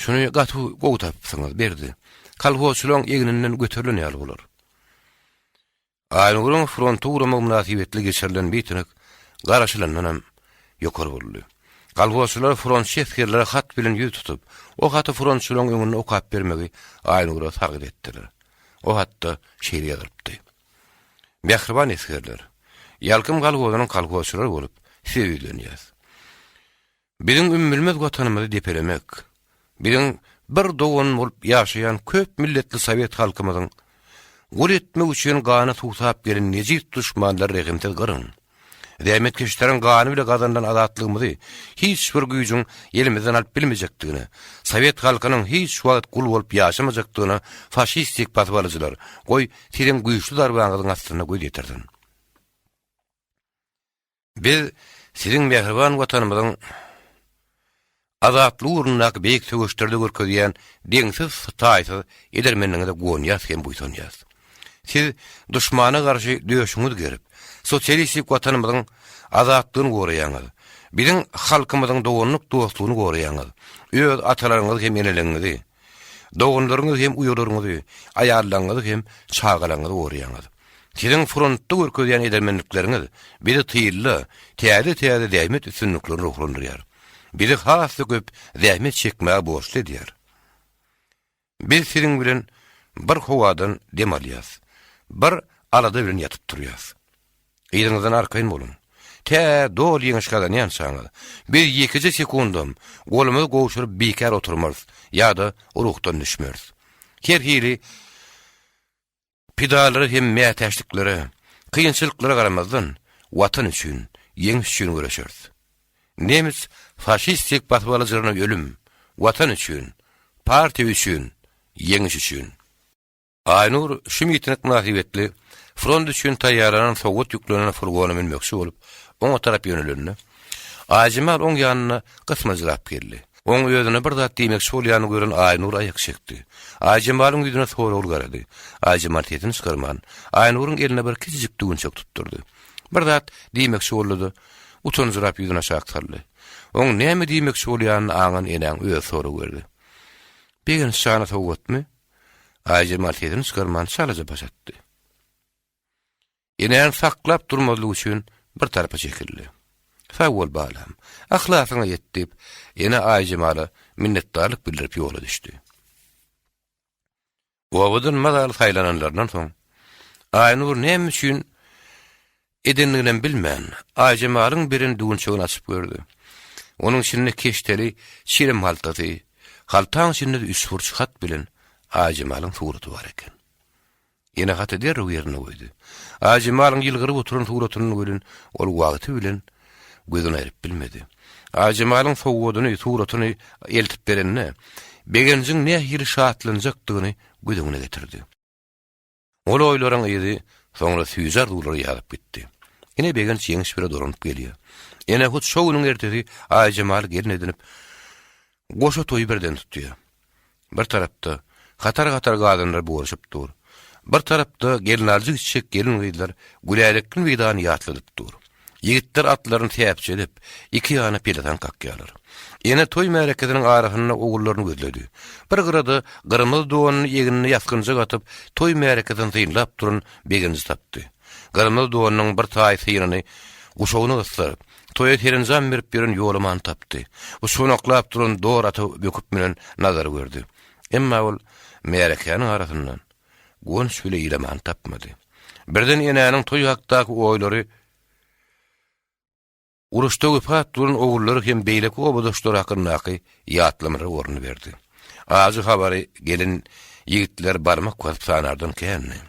Şuny gaty gowy tapypsyňyz, Berdi. Kolhozçylaryň egninden göterilen ýaly bolar. Aýnuryň fronta ugramagy mynasybetli geçirilen miting garaşylandanam ýokary boldy. Kolhozçylar frontçy esgerlere hat bilen ýüz tutup, o haty frontçylaryň öňünde okap bermegi Aýnura sargyt etdiler. O hatda şeýle ýazylypdy. Mähriban esgerler! Ýalkym kolhozynyň kolhozçylary bolup, size ýüzlenýäs. Biziň ümmülmez Watanymyzy depelemek, biziň bir dogan bolup ýaşaýan köp milletli sowet halkymyzyň gul etmek üçin gana suwsap gelen nejis duşmanlary rehimsiz gyryň. Zähmetkeşleriň gany bile gazanylan azatlygymyzy hiç bir güýjüň elimizden alyp bilmejekdigine, sowet halkynyň hiç wagt gul bolup ýaşamajakdygyna faşistik basybalyjylar, goý, siziň güýçli zarbaňyzyň astynda göz ýetirsin. Biz siziň mähriban Watanymyzyň azatlygy ugrundaky beýik söweşlerde görkezýän deňsiz-taýsyz edermenligiňize guwanýarys hem buýsanýarys. Siz duşmana garşy döşüňizi gerip, sosialistik Watanymyzyň azatlygyny goraýaňyz, biziň halkymyzyň doganlyk-dostlugyny goraýaňyz, öz atalaryňyzy hem eneleriňizi, Doganlaryňyzy hem uýalaryňyzy, aýallaryňyzy hem çagalaryňyzy goraýaňyz. Siziň frontda görkezýän edermenlikleriňiz bizi tylda täze-täze zähmet üstünliklerine ruhlandyrýar. Bizi has-da köp zähmet çekmäge borçly edýär. Biz siziň bilen bir howadan dem alýas, bir alada bilen ýatyp turýas. Yzyňyzdan arkaýyn boluň. Tä doly ýeňiş gazanýançaňyz, biz ýekeje sekundam golumyzy gowşuryp bikär oturmarys ýa-da ruhdan düşmeris. Her hili pidalara hem mätäçliklere, kynçylyklara garamazdan, Watan üçin, ýeňiş üçin göreşeris. Nemes faşistik basybalyjylaryna ölüm, Watan üçin, partiýa üçin, ýeňiş üçin! Aýnur şu miting mynasybetli front üçin taýýarlanan sowgat ýüklenen furgona münmekçi bolup, oňa tarap ýönelende, Aýjemal oň ýanyna gysmajyrap geldi. Oň özüne bir zat diýmekçi bolýanyny gören Aýnur aýak çekdi. Aýjemalyň ýüzüne soragly garady. Aýjemal sesini çykarman, Aýnuryň eline bir kiçijik düwünçek tutdurdy. Bir zat diýmekçi boldy-da, utanjyrap ýüzüni aşak saldy. Oň näme diýmekçi bolýanyny aňan enäň özi sorag berdi. Begenç jana sowgatmy? Aýjemal sesini çykarman çalaja baş atdy. Enäni saklap durmazlyk üçin bir tarapa çekildi. Sag bol, balam. Yhlasyňa ýet, diýip, ene Aýjemala minnetdarlyk bildirip ýola düşdi. Obadan mazaly saýlananlaryndan soň, Aýnur näme üçin edendiginem bilmän, Aýjemalyň beren düwünçegini açyp gördi. Onuň içinde keşdeli çilim haltasy, haltaň içinde-de üçburç hat bilen Aýjemalyň suraty bar eken. Ene haty derrew ýerine goýdy. Aýjemalyň ýylgyryp oturan suratyny welin ol wagty bilen gözüni aýryp bilmedi. Aýjemalyň sowgadyny, suratyny eltip berende, Begenjiň nähili şatlanjakdygyny göz öňüne getirdi. Ol oýlaryň yzy Soňra süýji arzuwlary ýazyp gitdi. Ene Begenç ýeňiş bile dolanyp gelýär. Ene hut şo günüň ertesi Aýjemaly gelin edinip, goşa toýy birden tutýar. Bir tarapda hatar-hatar gazanlar bugaryşyp dur. Bir tarapda gelnaljy gitjek gelin-gyzlar gülälekli meýdany ýatladyp dur. Ýigitler atlaryny säpjedip, iki ýana pelesaň kakýarlar. Ene toý märekesiniň arasynda ogullaryny gözledi. Bir gyrada gyrmyzy donuny egnine ýasgynjak atyp, toý märekesini synlap duran Begenji tapdy. Gyrmyzy donunyň bir taý synyny guşagyna gysdyryp, toýa serenjam berip ýören Ýolamany tapdy. Uçganaklap duran dor ata böküp münen Nazary gördi. Emma ol märekäniň arasyndan Guwanç bile Ilamany tapmady. Birden enäniň toý hakdaky oýlary uruşda wepat bolan ogullary hem beýleki obadaşlary hakyndaky ýatlamalara orun berdi. Ajy habary gelen ýigitler barmak basyp sanardan kändi.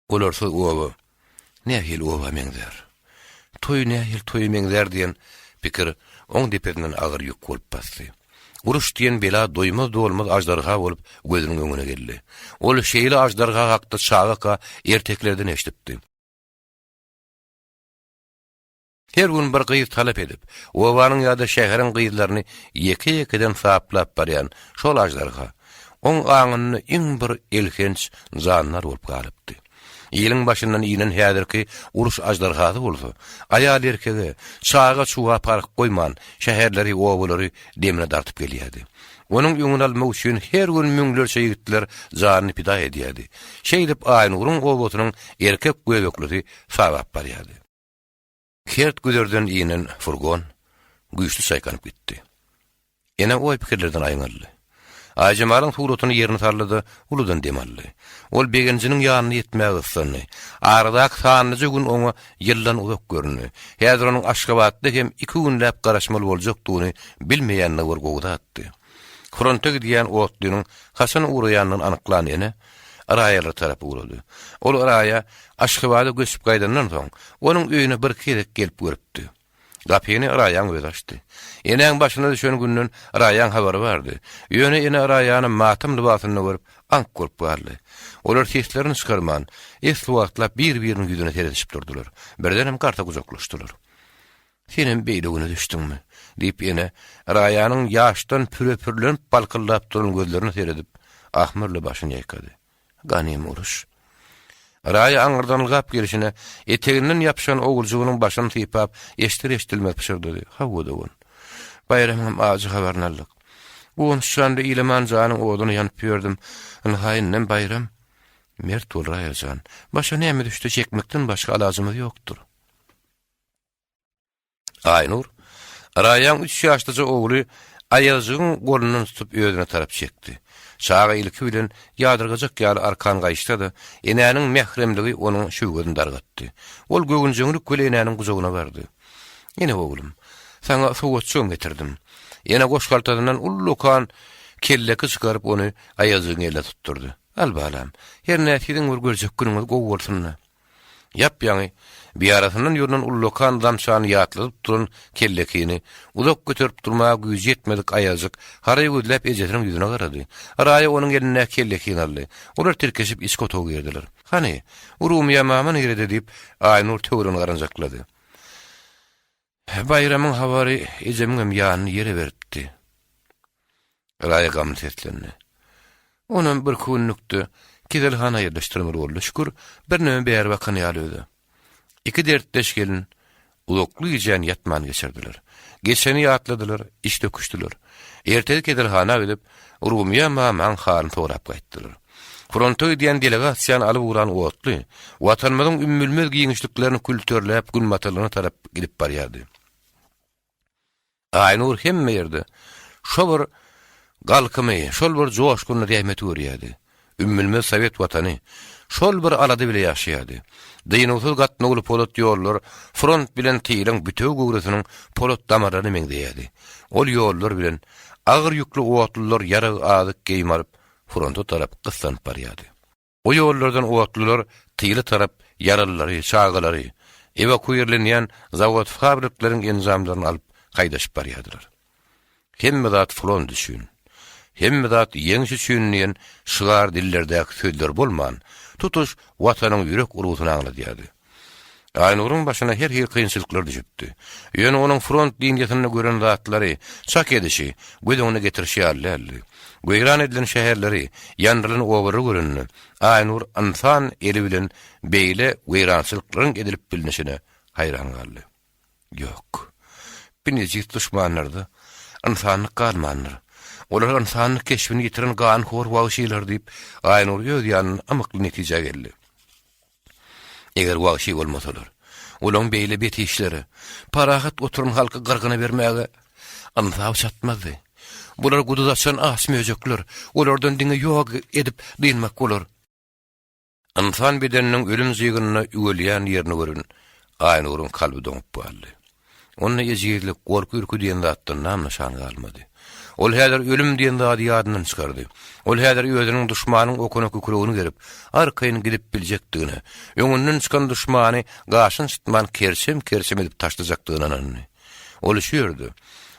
Olarsyz oba nähili oba meňzär? Toý nähili toýa meňzär diýen pikir oň depesinden agyr ýük bolup basdy. Uruş diýen bela doýmaz-dolmaz aždarha bolup gözüniň öňüne geldi. Ol şeýle aždarha hakda çagaka ertekilerden eşidipdi. Her gün bir gyz talap edip, obanyň ýa-da şäheriň gyzlaryny ýeke-ýekeden saplap barýan şol aždarha, oň aňynda iň bir elhenç jandar bolup galypdy. Iliň başyndan inen häzirki uruş aždarhasy bolsa, aýal-erkege, çaga-çuga parh goýman, şäherleri, obalary demine dartyp gelýärdi. Onuň öňüni almak üçin her gün müňlerçe ýigitler janyny pida edýärdi. Şeýdip Aýnuryň obasynyň erkek göbeklisi sabap barýardy. Kert güzerden inen furgon güýçli çaýkanyp gitdi. Ene oý-pikirlerden aýňaldy. Aýjemalyň suratyny ýerine saldy-da, uludan dem aldy. Ol begenjiniň ýanyna ýetmäge gyssandy. Aradaky sanlyja gün oňa ýyldan uzak göründi. Häzir onuň Aşgabatda hem iki günläp garaşmaly boljakdygyny bilmeýändigi bir gowy zatdy. Fronta gidýän otlynyň haçan ugraýandygyny anyklan ene Raýalara tarap ugrady. Ol Raýa Aşgabada göçüp gaýdandan soň, onuň öýüne birki gezek gelip görüpdi. Gapyny Raýaň özi açdy. Enäň başyna düşen günden Raýaň habary bardy. Ýöne ene Raýany matam lybasynda görüp, aňk bolup galdy. Olar seslerini çykarman, esli wagtlap bir-biriniň ýüzüne seredişip durdular. Birdenem garsa gujaklaşdylar. Senem beýle güne düşdüňmi? diýip, ene Raýanyň ýaşdan püre-pürlenip balkyldap duran gözlerine seredip, ahmyrly başyny ýaýkady. Ganym uruş. Raýa aňyrdan ylgap gelşine, eteginden ýapyşan oguljygynyň başyny sypap, eşidir-eşidilmez pyşyrdady, Hawa, dogan. Baýramyňam ajy habaryny aldyk. Guwanç janda Ilaman janyň oduna ýanyp ýördüm. Ynha, indem Baýram. Mert bol, Raýa jan. Başa näme düşse, çekmekden başga alajymyz ýokdur. Aýnur, Raýaň üç ýaşlyja ogly Aýazjygyň golundan tutup özüne tarap çekdi. Çaga ilki bilen ýadyrgajak ýaly arkan gaýyşsa-da, enäniň mähremligi onuň şöwgedini dargatdy. Ol göwünjeňlik bile enäniň gujagyna bardy. Ene oglum, saňa sowatjygam getirdim. Ene goşhaltasyndan ullakan kelleki çykaryp ony Aýazjygyň eline tutdurdy. Al balam, hernä siziň bir görjek günüňiz gowy bolsun-da. Ýap-ýaňy, biýarasyndan ýörnen ullakan zamçany ýatladyp duran kellekini uzak göterip durmaga güýji ýetmedik Aýazjyk haraý gözläp ejesiniň ýüzüne garady. Raýa onuň elindäki kellekini aldy. Olar tirkeşip içki otaga girdiler. Hany, Rumyýa mama nirede? diýip, Aýnur töweregini garanjaklady. Baýramyň habary ejemiňem ýanyny ýere beripdi. Raýa gamly seslendi. Onam birki günlükde keselhana ýerleşdirmeli boldy. Şükür, birneme bäri bakan ýaly özi. Iki dertdeş gelin uzakly gijäni ýatman geçirdiler. Geçeni ýatladylar, iç döküşdiler. Ertesi keselhana gidip, Rumyýa mamaň halyny sorap gaýtdylar. Fronta gidýän delegasiýany alyp ugran otly Watanymyzyň ümmülmez giňişliklerini külterläp günbatarlygyna tarap gidip barýardy. Aýnur hemme ýerde şo bir galkymy, şol bir joşgunly zähmeti görýärdi. Ümmülmez sowet Watany şol bir alada bile ýaşaýardy. Dynuwsyz gatnawly polat ýollar front bilen tylyň bütewi göwresiniň polat damarlaryna meňzeýärdi. Ol ýollar bilen agyr ýükli otlular ýarag-azyk geýim alyp, fronta tarap gyssanyp barýardy. O ýollardan otlular tyla tarap ýaralylary, çagalary, ewakuirlenýän zawod-fabrikleriň enjamlaryny alyp haýdaşyp barýardylar. Hemme zat front üçin. Hemme zat ýeňiş üçin diýen şygar dillerdäki sözler bolman, tutuş Watanyň ýürek urgusyny aňladýardy. Aýnuryň başyna her hili kynçylyklar düşüpdi. Ýöne onuň front liniýasynda gören zatlary, çak edişi, göz öňüne getirişi ýaly däldi. Weýran edilen şäherleri, ýandyrylan obalary görende, Aýnur ynsan eli bilen beýle weýrançylyklaryň edilip bilnişine haýran galdy. Ýok. Bu nejis duşmanlarda ynsanlyk galmandyr. Olar ynsanlyk keşbini ýitiren ganhor wagşylar diýip, Aýnur öz ýanyndan ymykly netijä geldi. Eger wagşy bolmasalar, olaň beýle bet işlere, parahat oturan halky gyrgyna bermäge ynsaby çatmazdy. Bular guduz açan aç möjekler, olardan diňe ýok edip dynmak bolar. Ynsan bedeniniň ölüm jygynda üwelýän ýerini gören Aýnuryň kalby doňup galdy. Onda ejizlik, gorky-ürki diýen zatdan nam-nyşan galmady. Ol häzir ölüm diýen zady ýadyndan çykardy. Ol häzir özüniň duşmanyň okuna kükregini gerip, arkaýyn gidip biljekdigine, öňünden çykan duşmany gaşyny çytman kerçem-kerçem edip taşlajakdygyna ynandy. Ol şu ýerde,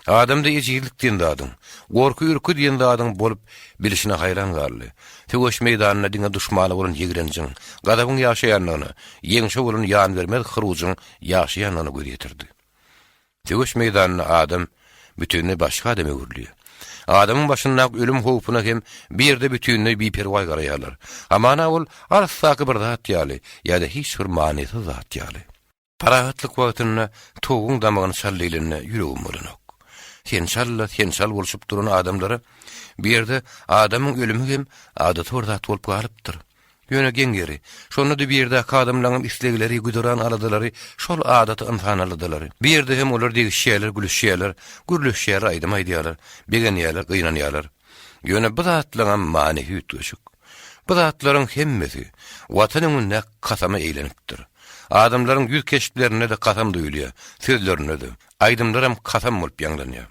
adamda ejizlik diýen zadyň, gorky-ürki diýen zadyň bolup bilşine haýran galdy. Söweş meýdanynda diňe duşmana bolan ýigrenjiň, gazabyň ýaşaýandygyna, ýeňşe bolan ýanbermez hyrujyň ýaşaýandygyna göz ýetirdi. Söweş meýdanynda adam bütinleý başga adama öwrülýär. Adamyň başyndaky ölüm howpuna hem bir ýerde bütinleý biperwaý garaýarlar. Hamana ol alysdaky bir zat ýaly ýa-da hiç bir manysyz zat ýaly. Parahatlyk wagtynda towugyň damagyny çal diýlende ýüregim bolanok. Sen çal-da, sen çal bolşup duran adamlara bu ýerde adamyň ölümi hem adaty bir zat bolup galypdyr. Ýöne geň ýeri, şonda-da bu ýerdäki adamlaryňam islegleri, güzeran aladalary şol adaty ynsan aladalary. Bu ýerde hem olar degişýärler, gülüşýärler, gürleşýärler, aýdym aýdýarlar, begenýärler, gynanýarlar. Ýöne bu zatlaryňam manysy üýtgeşik. Bu zatlaryň hemmesi Watan öňünde kasama eýlenipdir. Adamlaryň ýüz keşplerinde-de kasam duýulýar, sözlerinde-de. Aýdymlaram kasam bolup ýaňlanýar.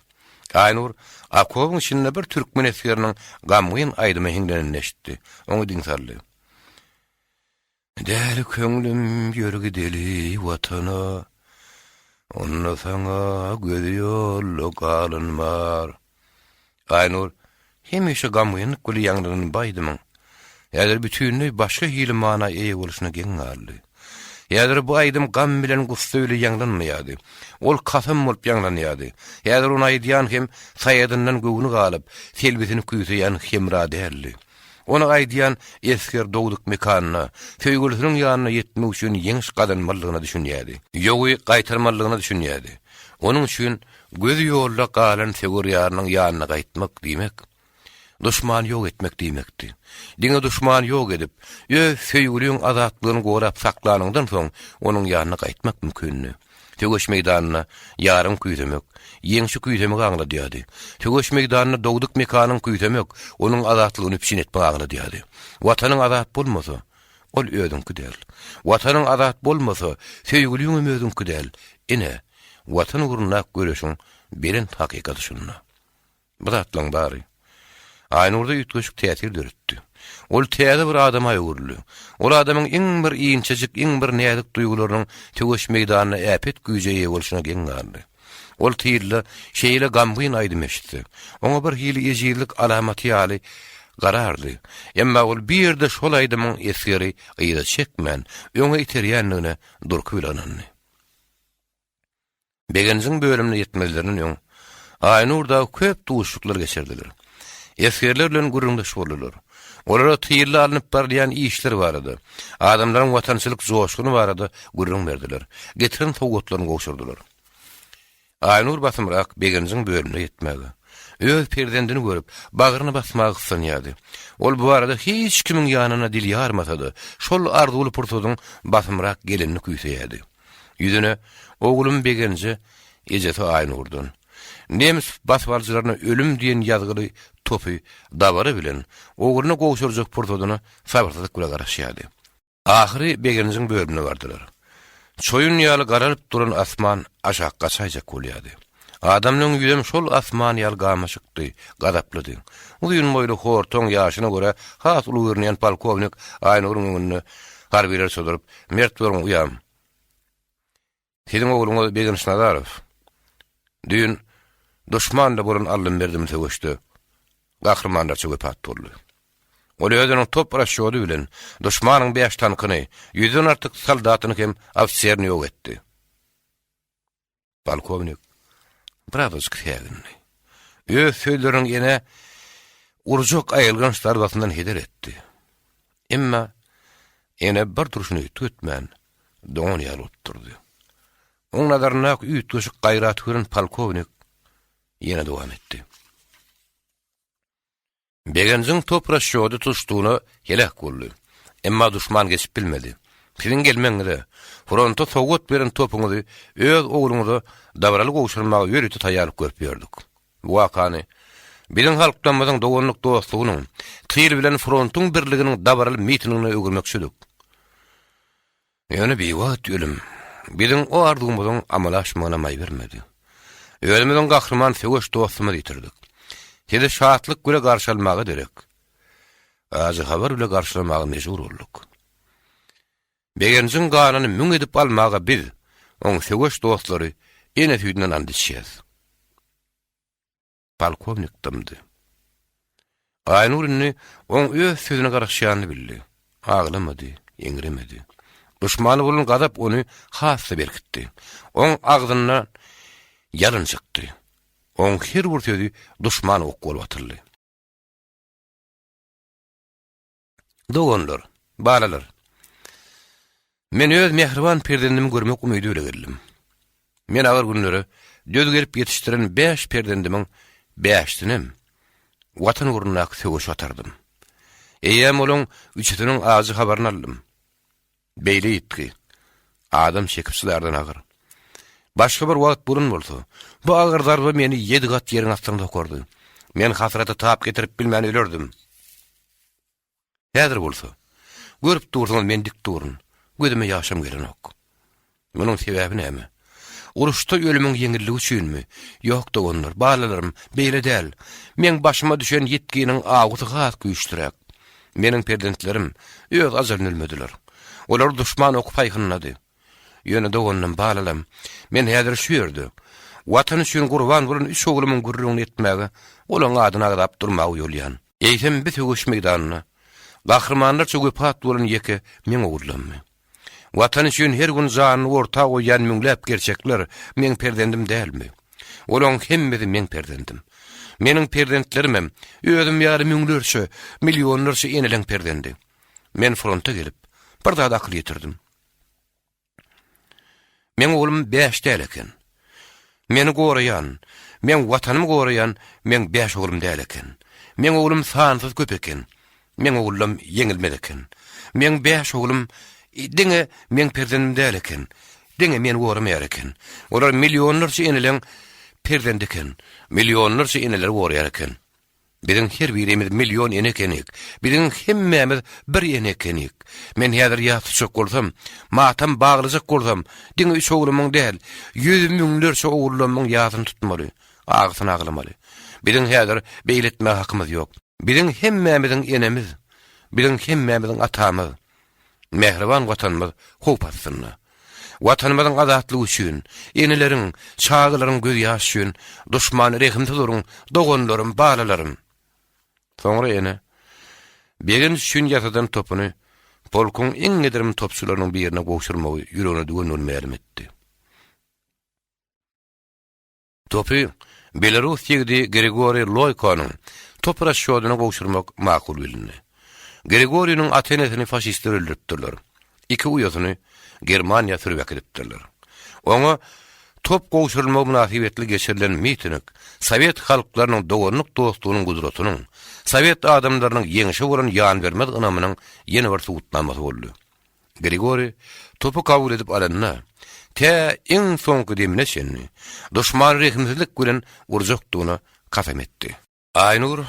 Aýnur okobyň içinde bir türkmen esgeriniň gamgyn aýdyma hiňlenenini eşitdi. Oňa diň saldy. Däli köňlüm, ýör gideli Watana, Onda saňa gözi ýolda galan bar. Aýnur hemişe gamgynlyk bile ýaňlanan bu aýdymyň häzir bütinleý başga hili mana eýe bolşuna geň galdy. Häzir bu aýdym gam bilen gussa bile ýaňlanmaýardy. Ol kasam bolup ýaňlanýardy. Häzir ony aýdýan hem Saýadyndan göwni galyp, selbisini küýseýän Hemra däldi. Ony aýdýan esger dogduk mekanyna, söýgülisiniň ýanyna ýetmek üçin ýeňiş gazanmalydygyna düşünýärdi. Ýowy gaýtarmalydygyna düşünýärdi. Onuň üçin gözi ýolda galan söwer ýarynyň ýanyna gaýtmak diýmek, duşmany ýok etmek diýmekdi. Diňe duşmany ýok edip, öz söýgüliň azatlygyny gorap saklanyňdan soň onuň ýanyna gaýtmak mümkindi. Söweş meýdanynda ýaryň küýsemek, ýeňşi küýsemegi aňladýardy. Söweş meýdanynda dogduk mekanyň küýsemek, onuň azatlygyny üpjün etmegi aňladýardy. Watanyň azat bolmasa, ol özüňki däl. Watanyň azat bolmasa, söýgüliňem özüňki däl. Ine, Watan ugrundaky göreşiň belent hakykaty şunda. Bu zatlaryň bary Aýnurda üýtgeşik täsir döretdi. Ol täze bir adama öwrüldi. Ol adamyň iň bir inçejik, iň bir näzik duýgularynyň söweş meýdanynda äpet güýje eýe bolşuna geň galdy. Ol tylda şeýle gamgyn aýdym eşitse, oňa bir hili ejizlik alamaty ýaly garardy. Emma ol bir ýerde şol aýdymyň esgeri yza çekmän, öňe iterýändigine durky bilen ynandy. Begenjiň bölümine ýetmezlerinden öň, Aýnur dagy köp duşuşyklar geçirdiler. Esgerler bilen gürrüňdeş boldular. Olara tylda alnyp barylýan işler barada, adamlaryň watançylyk joşguny barada gürrüň berdiler, getiren sowgatlaryny gowşurdylar. Aýnur basymrak Begenjiň bölümine ýetmäge, öz perzendini görüp, bagryna basmaga gyssanýardy. Ol bu barada hiç kimiň ýanynda dil ýarmasa-da, şol arzuwly pursadyň basymrak gelenini küýseýärdi. Ýüzüne Oglum Begenje, ejesi Aýnurdan. Nemes basybalyjylaryna ölüm diýen ýazgyly topy dabara bilen ogluna gowşurjak pursadyna sabyrsyzlyk bilen garaşýardy. Ahyry Begenjiň bölümine bardylar. Çoýun ýaly garalyp duran asman aşak gaçaýjak bolýardy. Adamlaryň ýüzem şol asman ýaly gamaşykdy, gazaplydy. Uzyn boýly, hortaň, ýaşyna görä has uly görünýän polkownik Aýnuryň öňünde harbylar çozuryp, Mert boluň, uýam! Siziň ogluňyz Begenç Nazarow. Düýn duşmanda bolan aldym-berdimli söweşde. gahrymanlarça wepat boldy. Ol özüniň top rasçýody bilen duşmanyň bäş tankyny, ýüzden artyk soldatyny hem ofiserini ýok etdi. Polkownik birazajyk sägindi. Öz sözleriniň ýene urjak aýylganç zarbasyndan heder etdi. Emma ene bir durşuny üýtgetmän, doňan ýaly bolup durdy. Oň nazaryndaky üýtgeşik gaýraty gören polkownik ýene dowam etdi. Begenjiň top rasçýody tutuşdygyna heläk boldy. Emma duşman geçip bilmedi. Siziň gelmegiňize, fronta sowgat beren topuňyzy öz ogluňyza dabaraly gowşurmaga ýörite taýýarlyk görüp ýördük. Bu wakany biziň halklarymyzyň doganlyk-dostlugynyň, tyl bilen frontuň birliginiň dabaraly mitingine öwürmekçidik. Ýöne biwagt ölüm biziň o arzuwymyzyň amala aşmagyna maý bermedi. Özümiziň gahryman söweş dostumyzy ýitirdik. Sizi şatlyk bile garşy almaga derek, ajy habar bile garşylamaga mejbur bolduk. Begenjiň ganyny müň edip almaga biz, oň söweş dostlary ene süýdünden and içýäs. Polkownik dymdy. Aýnur indi oň öz sözüne garaşýanyny bildi. Aglamady, eňremedi. Duşmana bolan gazap ony has-da berkitdi. Oň agzyndan ýalyn çykdy. Oň her bir sözi duşmana ok bolup atyldy. Doganlar, balalar! Men öz mähriban perzendimi görmek umydy bile geldim. Men agyr günlere döz gelip ýetişdiren bäş perzendimiň bäşisinem Watan ugrundaky söweşe atardym. Eýýäm olaň üçüsiniň ajy habaryny aldym. Beýle ýitgi adam çekip çydardan agyr. Başga bir wagt bolan bolsa, bu agyr zarba meni ýedi gat ýeriň astyna sokardy. Men hasrata tap getirip bilmän ölerdim. Häzir bolsa, görüp dursuňyz men dik durun, gözüme ýaşam gelenok. Munuň sebäbi näme? Uruşda ölümiň ýeňilligi üçinmi? Ýok, doganlar, balalarym, beýle däl. Meň başyma düşen ýitginiň awusy has güýçlüräk. Meniň perzentlerim öz ajalyna ölmediler. Olary duşman oky paýhynlady. Ýöne doganlarym, balalarym, men häzir şu ýerde, Watan üçin gurban bolan üç oglumyň gürrüňini etmäge, olaň adyny agzap durmaga uýalýan. Eýsem, bi söweş meýdanynda gahrymanlarça wepat bolan ýeke meň ogullammy? Watan üçin her gün janyny orta goýýan müňläp gerçekler meň perzendim dälmi? Olaň hemmesi meň perzendim. Meniň perzentlerimem özüm ýaly müňlerçe, millionlarça eneleň perzendi. Men fronta gelip, bir zada akyl ýetirdim. Meň oglum bäş däl eken. Meni goraýan, meň Watanymy goraýan meň bäş oglum däl eken. Meň oglum sansyz köp eken. Meň ogullam ýeňilmez eken. Meň bäş oglum diňe meň perzendim däl eken. Diňe meni goramaýar eken. Olar millionlarça eneleň perzendi eken. Millionlarça eneleri goraýar eken. Biziň her birimiz million ene ekenik. Biziň hemmämiz bir ene ekenik. Men häzir ýas tutjak bolsam, matam baglajak bolsam, diňe üç oglumyň däl, ýüz müňlerçe ogullamyň ýasyny tutmaly, agysyny aglamaly. Biziň häzir beýle etmäge hakymyz ýok. Biziň hemmämiziň enemiz, biziň hemmämiziň atamyz, mähriban Watanymyz howp astynda. Watanymyzyň azatlygy üçin, eneleriň, çagalaryň gözýaşy üçin duşmany rehimsiz uruň, doganlarym, balalarym! Soňra ene, Begenç üçin ýasadan topuny polkuň iň gedirim topçularynyň birine gowşurmagy ýüregine düwendigini mälim etdi. Topy belarus ýigidi Grigoriý Loýkonyň top rasçýodyna gowşurmak makul bilindi. Grigoriniň ata-enesini faşistler öldüripdirler. Iki uýasyny Germaniýa sürüp äkidipdirler. Oňa top gowşurylmagy mynasybetli geçirilen miting sowet halklarynyň doganlyk-dostlugynyň gudratynyň, sowet adamlarynyň ýeňşe bolan ýanbermez ynamynyň ýene bir subutnamasy boldy. Grigoriý topy kabul edip alanda, tä iň soňky demine çenli duşmany rehimsizlik bilen urjakdygyna kasam etdi. Aýnur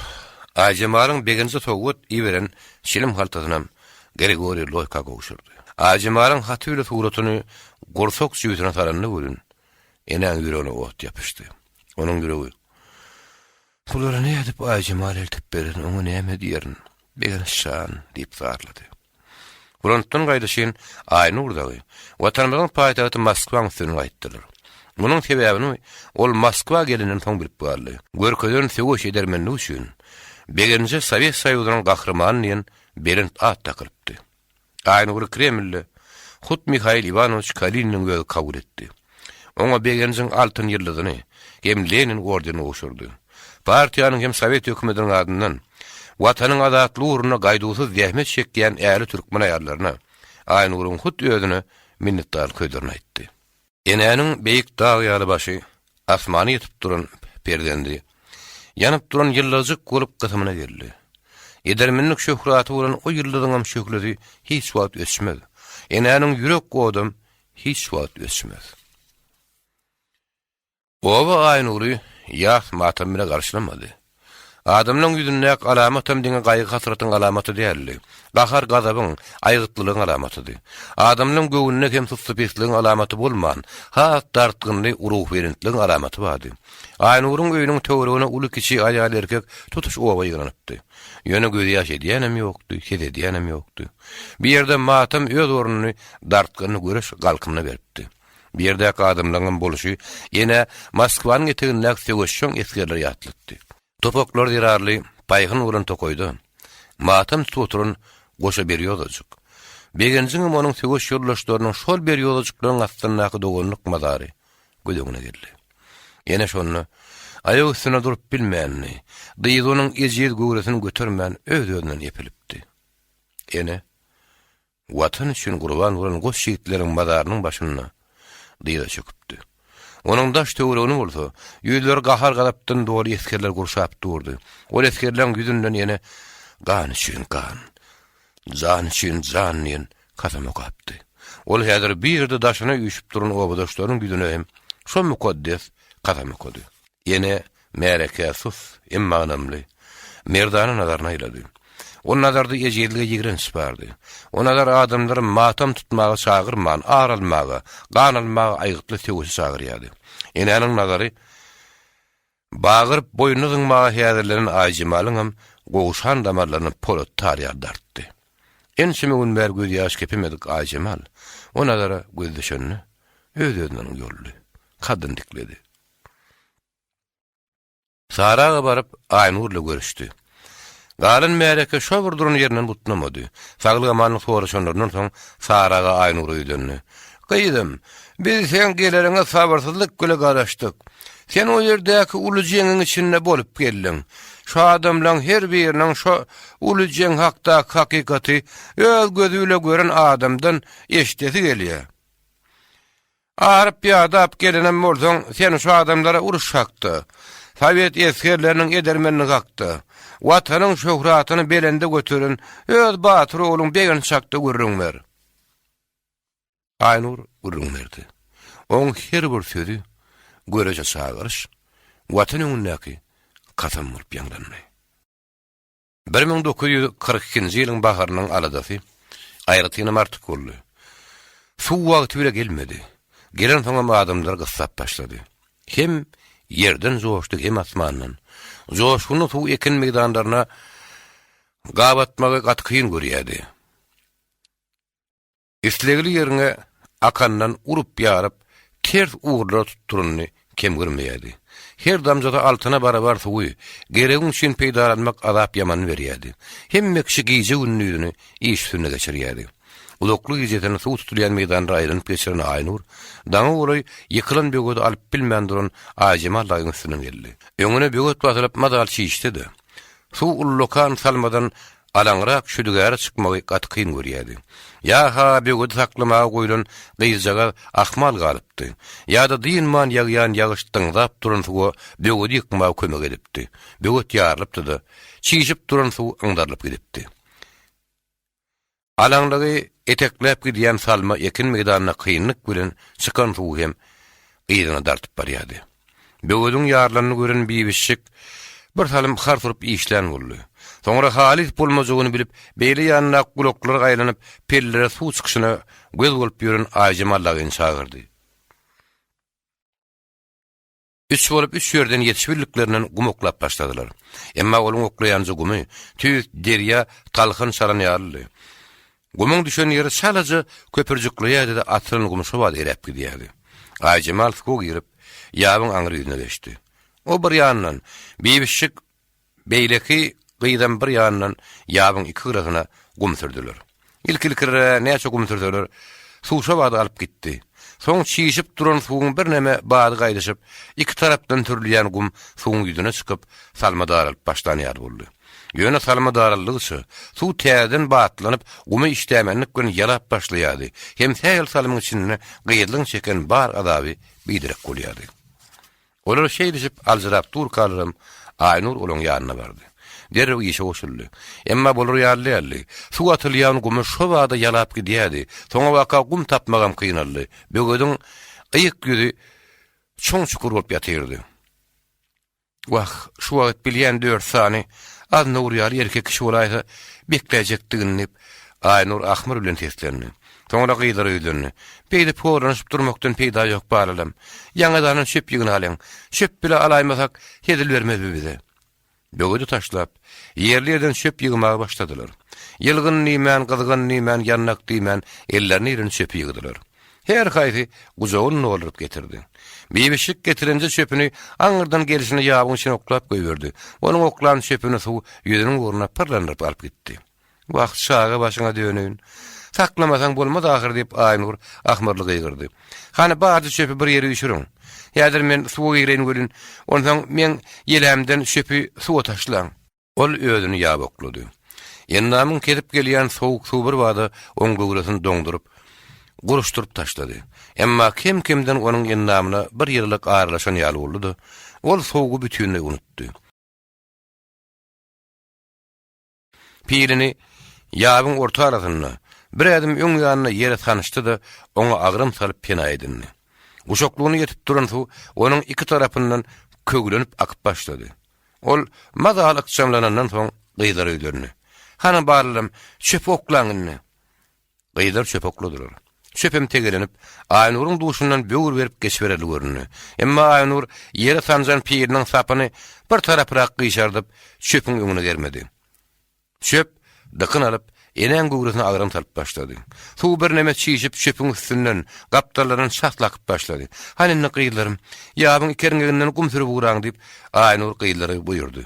Aýjemalyň Begenje sowgat iberen çilim haltasynam Grigoriý Loýka gowşurdy. Aýjemalyň haty bile suratyny gursak jübüsine salanda welin, enäň ýüregine ot ýapyşdy. Onuň ýüregi, Bulary nädip Aýjemala eltip bererin, oňa näme diýerin, Begenç jan? diýip zarlady. Frontdan gaýdyşyn Aýnur dagy Watanymyzyň paýtagty Moskwaň üstünden gaýtdylar. Munuň sebäbini ol Moskwa gelenden soň bilip galdy. Görkezen söweş edermenligi üçin. Begenje Sowet Soýuzynyň Gahrymany diýen belent at dakylypdy. Aýnury Kremlde hut Mihail Iwanowiç Kalininiň özi kabul etdi. Oňa Begenjiň Altyn ýyldyzyny hem Lenin ordenini gowşurdy. Partiýanyň hem sowet hökümetiniň adyndan Watanyň azatlygy ugrunda gaýduwsyz zähmet çekýän äli türkmen aýallaryna, Aýnuryň hut özüne minnetdarlyk sözlerini aýtdy. Enäniň beýik dag ýaly başy asmana ýetip duran perzendi, ýanyp duran ýyldyzjyk bolup gysymyna geldi. Edermenlik şöhraty bolan o ýyldyzyňam şöhlesi hiç wagt öçmez. Enäniň ýürek odam hiç wagt öçmez. Oba Aýnury ýas matam bile garşylamady. Adamlaň ýüzündäki alamatam diňe gaýgy-hasratyň alamaty däldi. Gahar-gazabyň, aýgytlylygyň alamatydy. Adamlaň göwnüne hem sussupesligiň alamaty bolman, has dartgynly ruhubelentligiň alamaty bardy. Aýnuryň öýüniň töweregine uly-kiçi, aýal-erkek tutuş oba ýygnanypdy. Ýöne gözýaş edýänem ýokdy, ses edýänem ýokdy. Bu ýerde matam öz ornuny dartgynly göreş galkymyna beripdi. Bu ýerdäki adamlaryňam bolşy ýene Moskwanyň etegindäki söweşjeň esgerleri ýatlatdy. Topaklar zerarly paýhyn bolan tokaýda matam tutup oturan goşa berýozajyk. Begenjiňem onuň söweş ýoldaşlarynyň şol berýozajyklaryň astyndaky doganlyk mazary göz öňüne geldi. Ýene şonda aýak üstünde durup bilmänini, dyzy onuň ejiz göwresini götermän öz-özünden epilipdi. Ene Watan üçin gurban bolan goç ýigitleriň mazarynyň başynda dyza çöküpdi. Onuň daş-töweregini bolsa, ýüzleri gahar-gazapdan doly esgerler gurşap durdy. Ol esgerleriň ýüzünden ýene Gan üçin gan, jan üçin jan diýen kasam okapdy. Ol häzir bir ýerde daşyna üýşüp duran obadaşlarynyň ýüzüne hem şo mukaddes kasam okady. Ene märekä sus, emma ynamly, merdana nazaryny aýlady. O nazarda ejizlige ýigrenç bardy. O nazar adamlary matam tutmaga çagyrman, ar almaga, gan almaga aýgytly söweşe çagyrýardy. Enäniň nazary bagyryp boýnuna zyňmaga häzirlenen Aýjemalyňam gowşan damarlaryny polat tar ýaly dartdy. Ençeme gün bäri gözýaş kepemedik Aýjemal o nazara gözi düşende, öz-özünden uýaldy, kadyny dikledi. Sary aga baryp, Aýnur ile görüşdi. Galan märeke şo bir duran ýerinden butnamady. Saglyk-amanlyk soraşanlaryndan soň, Sary aga Aýnura ýüzlendi. Gyzym, biz seň geleriňe sabyrsyzlyk bile garaşdyk. Sen o ýerdäki uly jeňiň içinde bolup geldiň. Şo adamlaň her biriniň şo uly jeň hakdaky hakykaty öz gözi bile gören adamdan eşidesi gelýär. Aryp-ýadap gelenem bolsaň, sen şu adamlara uruş hakda, sowet esgerleriniň edermenligi hakda, Watanyň şöhratyny belende göteren öz batyr ogluň Begenç hakda gürrüň ber. Aýnur gürrüň berdi. Oň her bir sözi göreje çagyryş, Watan öňündäki kasam bolup ýaňlandy. 1942-nji ýylyň baharynyň aladasy aýratynam artyk boldy. Suw wagty bile gelmedi. Gelensoňam adamlar gyssap başlady. Hem ýerden joşdy, hem asmandan. Joşgunly suw ekin meýdanlaryna gabatmagy gaty kyn görýärdi. Islegli ýeriňe akandan urup-ýaryp, ters ugurlara tutduranyny kem görmeýärdi. Her damjasy altyna barabar suwy geregiň üçin peýdalanmak azap ýamanyny berýärdi. Hemme kişi gije-gündizini iş üstünde geçirýärdi. Uzakly gijesini suw tutulýan meýdanlara aýlanyp geçiren Aýnur, daňa golaý ýykylan böwedi alyp bilmän duran Aýjemal daýyň üstünden geldi. Öňüne böwet basylyp mazaly çişse-de, suw ullakan salmadan Alaňrak şüdügäre çykmagy gaty kyn görýärdi. Ýa-ha böwedi saklamaga goýlan gyzjagaz ahmal galypdy, ýa-da dynman ýagýan ýagyş dyňzap duran suwa böwedi ýykmaga kömek edipdi. Böwet ýarylypdy-da, çişip duran suw yňdarylyp gidipdi. Alaňlygy etekläp gidýän salma ekin meýdanyna kynlyk bilen çykan suwy hem yzyna dartyp barýardy. Böwediň ýarylanyny gören Bibişjik bir salym hars urup işlän boldy. Soňra halys bolmajagyny bilip, beýle ýanyndaky gulaklara aýlanyp, pellere suw çykyşyna göz bolup ýören Aýjemal dagyny çagyrdy. Üç bolup üç ýerden ýetişibildiklerinden gum oklap başladylar. Emma olaň oklaýanja gumy tüýs derýa talhan çalan ýalydy. Gumuň düşen ýeri çalaja köpürjikleýärdi-de atylan gum şo bada eräp gidýärdi. Aýjemal suwa girip, ýabyň aňry ýüzüne geçdi. O bir ýandan, Bibişjik beýleki. gyzam bir ýandan ýabyň iki gyrasyna gum sürdüler. Ilki-ilkirä näçe gum sürseler, suw şo bada alyp gitdi. Soň çişip duran suwuň birneme bady gaýdyşyp, iki tarapdan sürülýän gum suwuň ýüzüne çykyp, salma daralyp başlan ýaly boldy. Ýöne salma daraldygyça, suw täzeden batlanyp, gumy işdämenlik bilen ýalap başlaýardy hem sähel salymyň içinde gyzlyň çeken bar azaby biderek bolýardy. Olar şeýdişip aljyrap durkalaram, Aýnur olaň ýanyna bardy. Derrew işe goşuldy. Emma bolar ýaly däldi. Suw atylýan gumy şobada ýalap gidýärdi. Soňabaka gum tapmagam kynaldy. Böwediň yk ýüzi çuň çukur bolup ýatyrdy. Wah, şu wagt bilýän dört sany Aznawur ýaly erkek kişi bolaýsa, bekläýjekdigini diýip, Aýnur ahmyr bilen seslendi. Soňra gyzlara ýüzlendi. Beýdip horlanyşyp durmakdan peýda ýok, balalam. Ýaňadanam çöp ýygnalyň. Çöp bile alaýmasak, hezil bermez bu bize. Böwedi taşlap, ýerli-ýerden çöp ýygmaga başladylar. Ýylgyn diýmän, gyzgyn diýmän, ýandak diýmän, ellerine ilen çöpi ýygdylar. Her haýsy gujagyny dolduryp getirdi. Bibişik getirenje çöpüni aňyrdan gelşine ýabyň içine oklap goýberdi. Onuň oklan çöpüni suw ýüzüniň ugruna pyrlandyryp alyp gitdi. Wah, çaga başyňa döneýin. Saklamasaň bolmaz ahyr diýip, Aýnur ahmyrly gygyrdy. Hany, barja çöpi bir ýere üýşüriň. Häzir men suwa gireýin welin, onsoň meň ýelämden çöpi suwa taşlaň. Ol özüni ýaba oklady. Endamyň kesip gelýän sowuk suw birbada oň göwresini doňduryp, guruşdyryp taşlady. Emma kem-kemden onuň endamyna bir ýylylyk aralaşan ýaly boldy-da, ol sowugy bütinleý unutdy. Pilini ýabyň orta arasynda, bir ädim öň ýanynda ýere sançdy-da, oňa agram salyp pena edindi. Guşaklygyna ýetip duran suw onuň iki tarapyndan köwlenip akyp başlady. Ol mazaly ykjamlanandan soň gyzlara ýüzlendi. Hany balalarym, çöpi oklaň indi. Gyzlar çöpi okladylar. Çöpem tegelenip, Aýnuryň duşundan böwür berip geçibererli göründi. Emma Aýnur ýere sanjan piriniň sapyny bir tarapyrak gyşardyp, çöpüň öňüne germedi. Çöp dykyn alyp, enäň göwresine agram salyp başlady. Suw birneme çişip, çöpüň üstünden, gapdallaryndan çasly akyp başlady. Hany indi gyzlarym, ýabyň ikerňeginden gum sürüp ugraň diýip, Aýnur gyzlara buýurdy.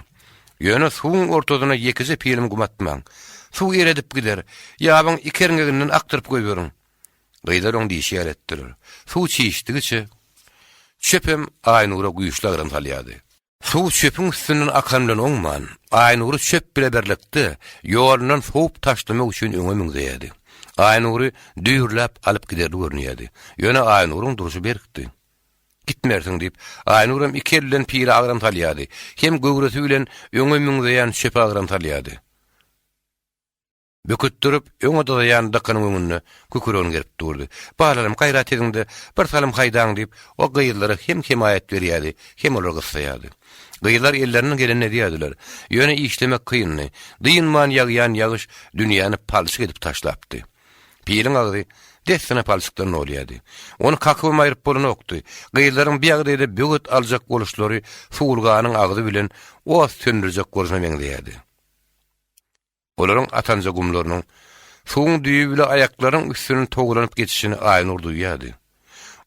Ýöne suwuň ortasyna ýekeje pilim gum atmaň. Suw eredip gider. Ýabyň ikerňeginden akdyryp goýberiň. Gyzlar oň diýşi ýaly etdiler. Suw çişdigiçe, çöpem Aýnura güýçli agram salýardy. Suw çöpüň üstünden akan bilen oňman, Aýnury çöp bile birlikde ýolundan sowup taşlamak üçin öňe müňzeýärdi. Aýnury düýrläp alyp giderli görünýärdi. Ýöne Aýnuryň durşy berkdi. Gitmersiň diýip, Aýnuram iki eli bilen pire agram salýardy, hem göwresi bilen öňe müňzeýän çöpe agram salýardy. Bökütdirip, öňe dyzaýan dykynyň öňünde kükregini gerip durdy. Balalarym, gaýrat ediň-de, bir salym haýdaň diýip, o gyzlara hem hemaýat berýärdi, hem olary gyssaýardy. Gyzlar ellerinden gelenini edýärdiler. Ýöne işlemek kyndy. Dynman ýagýan ýagyş dünýäni palçyk edip taşlapdy. Piliň agzy dessine palçykdan dolýardy. Ony kakybam aýryp bolanokdy. Gyzlaryň bu ýagdaýda böwet aljak boluşlary suwulganyň agzy bilen ot söndürjek bolşuna meňzeýärdi. Olaryň atanja gumlarynyň suwuň düýbi bile aýaklarynyň üstünden togalanyp geçişini Aýnur duýýardy.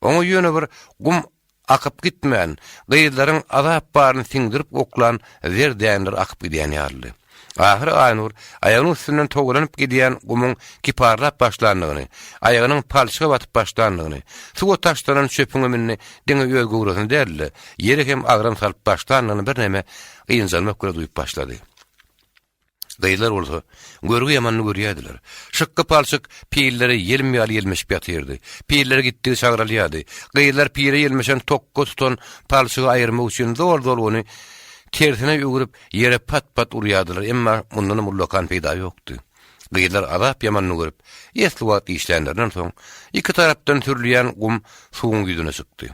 Oňa ýöne bir gum akyp gitmän, gyzlaryň azap baryny siňdirip oklan zer däneleri akyp gidýän ýalydy. Ahyry Aýnur aýagynyň üstünden togalanyp gidýän gumuň kiparlap başlandygyny, aýagynyň palçyga batyp başlandygyny, suwa taşlanan çöpüňem indi diňe öz göwresine däl-de, ýere hem agram salyp başlandygyny birneme ynjalmak bilen duýup başlady. Gyzlar bolsa, görgi ýamanyny görýärdiler. Şykgy palçyk pillere ýelim ýaly ýelmeşip ýatyrdy. Piller gitdigiçe agralýardy. Gyzlar pile ýelmeşen tokga tutan palçygy aýyrmak üçin zol-zol ony tersine öwrüp, ýere pat-pat urýardylar, emma mundanam ullakan peýda ýokdy. Gyzlar azap ýamanyny görüp, esli wagt işlänlerinden soň, iki tarapdan sürülýän gum suwuň ýüzüne çykdy.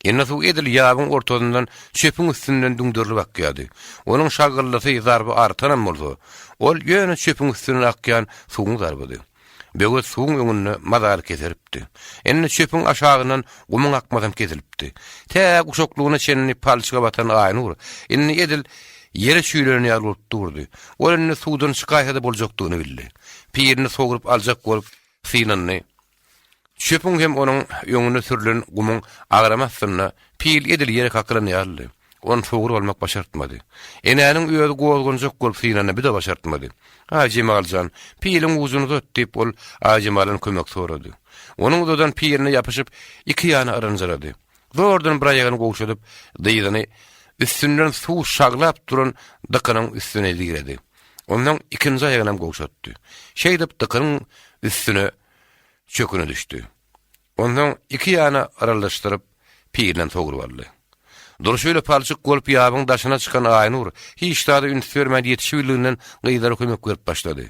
Indi suw edil ýabyň ortasyndan çöpüň üstünden düňderilip akýardy. Onuň şagyldysy, zarby artanam bolsa, ol ýöne çöpüň üstünden akýan suwuň zarbydy. Böwet suwuň öňünde mazaly keseripdi. Indi çöpüň aşagyndan gumuň akmasam kesilipdi. Tä guşaklygyna çenli palçyga batan Aýnur indi edil ýere çüýlenen ýaly bolup durdy. Ol indi suwdan çykaýsa-da boljakdygyny bildi. Pirini sogrup aljak bolup synandy. Çöpüň hem onuň öňüne sürlen gumuň agramy astynda pil edil ýere kakylan ýalydy. Ony sogrup almak başartmady. Enäniň özi gozganjak bolup synandy, bu-da başartmady. Aýjemal jan, piliň ujuny uzat, diýip, ol Aýjemaldan kömek sorady. Onuň uzadan piline ýapyşyp, iki ýana yrynjyrady. Zordan bir aýagyny gowşadyp, dyzyny üstünden suw şaglap duran dykynyň üstüne diredi. Onsoň ikinji aýagynam gowşatdy. Şeýdip dykynyň üstüne çöküne düşdi. Onsoň iki ýana yryldyşdyryp, pirinem sogrup aldy. Durşy bile palçyk bolup ýabyň daşyna çykan Aýnur hiç zada üns bermän ýetişibildiginden gyzlara kömek berip başlady.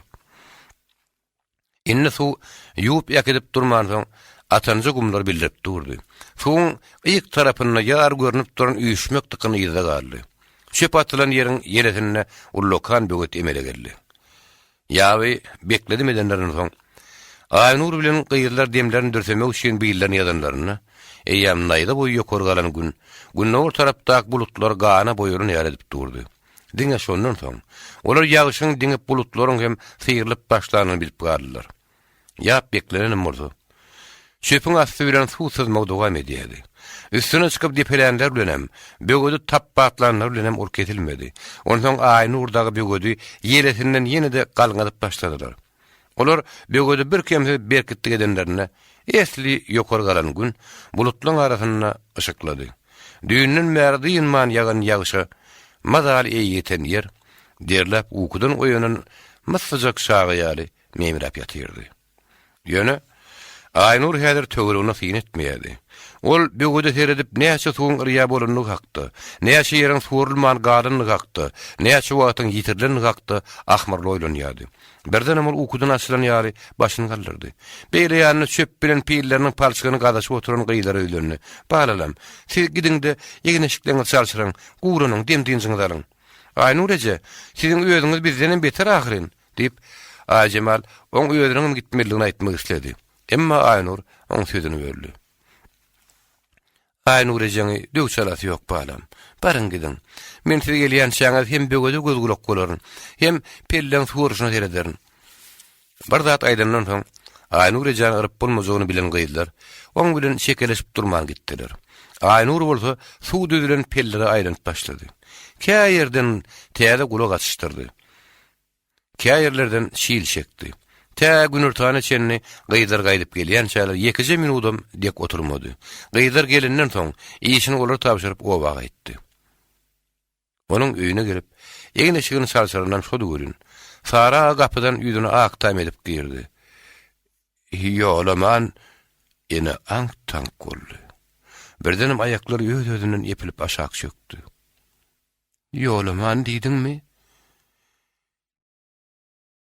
Indi suw ýuwup äkidip durmansoň, atanja gumlar bildirip durdy. Suwuň yk tarapynda ýar görnüp duran üýşmek dykyn yzda galdy. Çöp atylan ýeriň ýelesinde ullakan böwet emele geldi. Ýaby bekledim edenlerinden soň, Aýnur bilen gyzlar demlerini dürsemek üçin billerini ýazanlarynda, eýýäm naýza boýy ýokary galan gün, gündogar tarapdaky bulutlar gana boýalan ýaly edip durdy. Diňe şondan soň, olar ýagşyň diňip bulutlaryň hem syrylyp başlanyny bilip galdylar. Ýap beklenenem bolsa, çöpüň asty bilen suw syzmagy dowam edýärdi. Üstüne çykyp depelänler bilenem, böwedi tapbatlanlar bilenem ol kesilmedi. Onsoň Aýnur dagy böwedi ýelesinden ýene-de galňadyp başladylar. Olar böwedi birkemsiz berkitdik edenlerinde, esli ýokary galan gün bulutlaryň arasynda yşyklady. Düýnden bäri dynman ýagan ýagşa mazaly eý ýeten ýer, derläp ukudan oýanan myssyjak çaga ýaly meýmiräp ýatyrdy. Ýöne Aýnur häzir töweregine syn etmeýärdi. Ol böwede seredip näçe suwuň yrýa bolandygy hakda, näçe ýeriň suwarylman galandygy hakda, näçe wagtyň ýitirilendigi hakda ahmyrly oýlanýardy. Birdenem ol ukudan açylan ýaly başyny galdyrdy. Beýle ýanynda çöp bilen pilleriniň palçygyny gazaşyp oturan gyzlara ýüzlendi. Balalam, siz gidiň-de, egin-eşikleriňizi çalşyryň, guranyň, dem-dynjyňyzy alyň. Aýnur eje, siziň özüňiz bizdenem beter ahyryn! Diýip, Aýjemal oň özüniňem gitmelidigini aýtmak isledi. Emma Aýnur oň sözüni böldi. Aýnur ejeňi döw çalasy ýok, balam. Baryň gidiň. Men siz gelýänçäňiz hem böwede göz-gulak bolaryn, hem pelleň suwaryşyna serederin. Bir zat aýdandan soň, Aýnur ejäni yryp bolmajagyny bilen gyzlar, oň bilen şekeleşip durman gitdiler. Aýnur bolsa suw düzülen pellere aýlanyp başlady. Kä ýerden täze gulak açyşdyrdy. Kä ýerlerden şil çekdi. Tä günortana çenli gyzlar gaýdyp gelýänçäler ýekeje minudam dek oturmady. Gyzlar gelenden soň, işini olara tabşyryp oba gaýtdy. Onuň öýüne gelip, egin-eşigini çalşyranam şody welin, Sary aga gapydan ýüzüni ak tam edip girdi. Ýolaman ene aňk-taňk boldy. Birdenem aýaklary öz-özünden epilip aşak çökdi. Ýolaman diýdiňmi?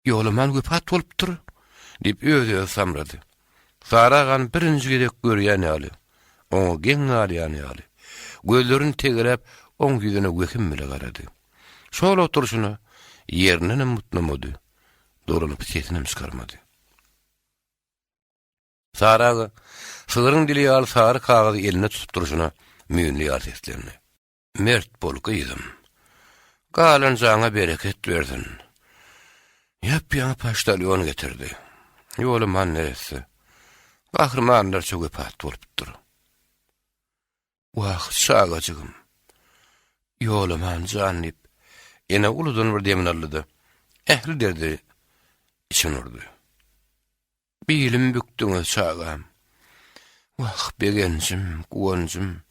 Ýolaman wepat bolupdyr, diýip, öz-özi samrady. Sary agany birinji gezek görýän ýaly, oňa geň galýan ýaly, gözlerini tegeläp, oň ýüzüne wehim bile garady. Şol oturyşyna ýerindenem butnamady, dolanyp sesinem çykarmady. Sary aga sygryň dili ýaly sary kagyzy elinde tutup durşuna müýnli ýaly seslendi. Mert bol, gyzym. Galan jaňa bereket bersin. Ýap-ýaňy poçtalýon getirdi. Ýolaman neresse. Gahrymanlarça wepat bolupdyr. Wah, çagajygym. Ýolaman jan diýip, ene uludan bir demini aldy-da, ähli derdi içine urdy. Bilimi bükdüňiz, çagam. Wah, begenjim, guwanjym.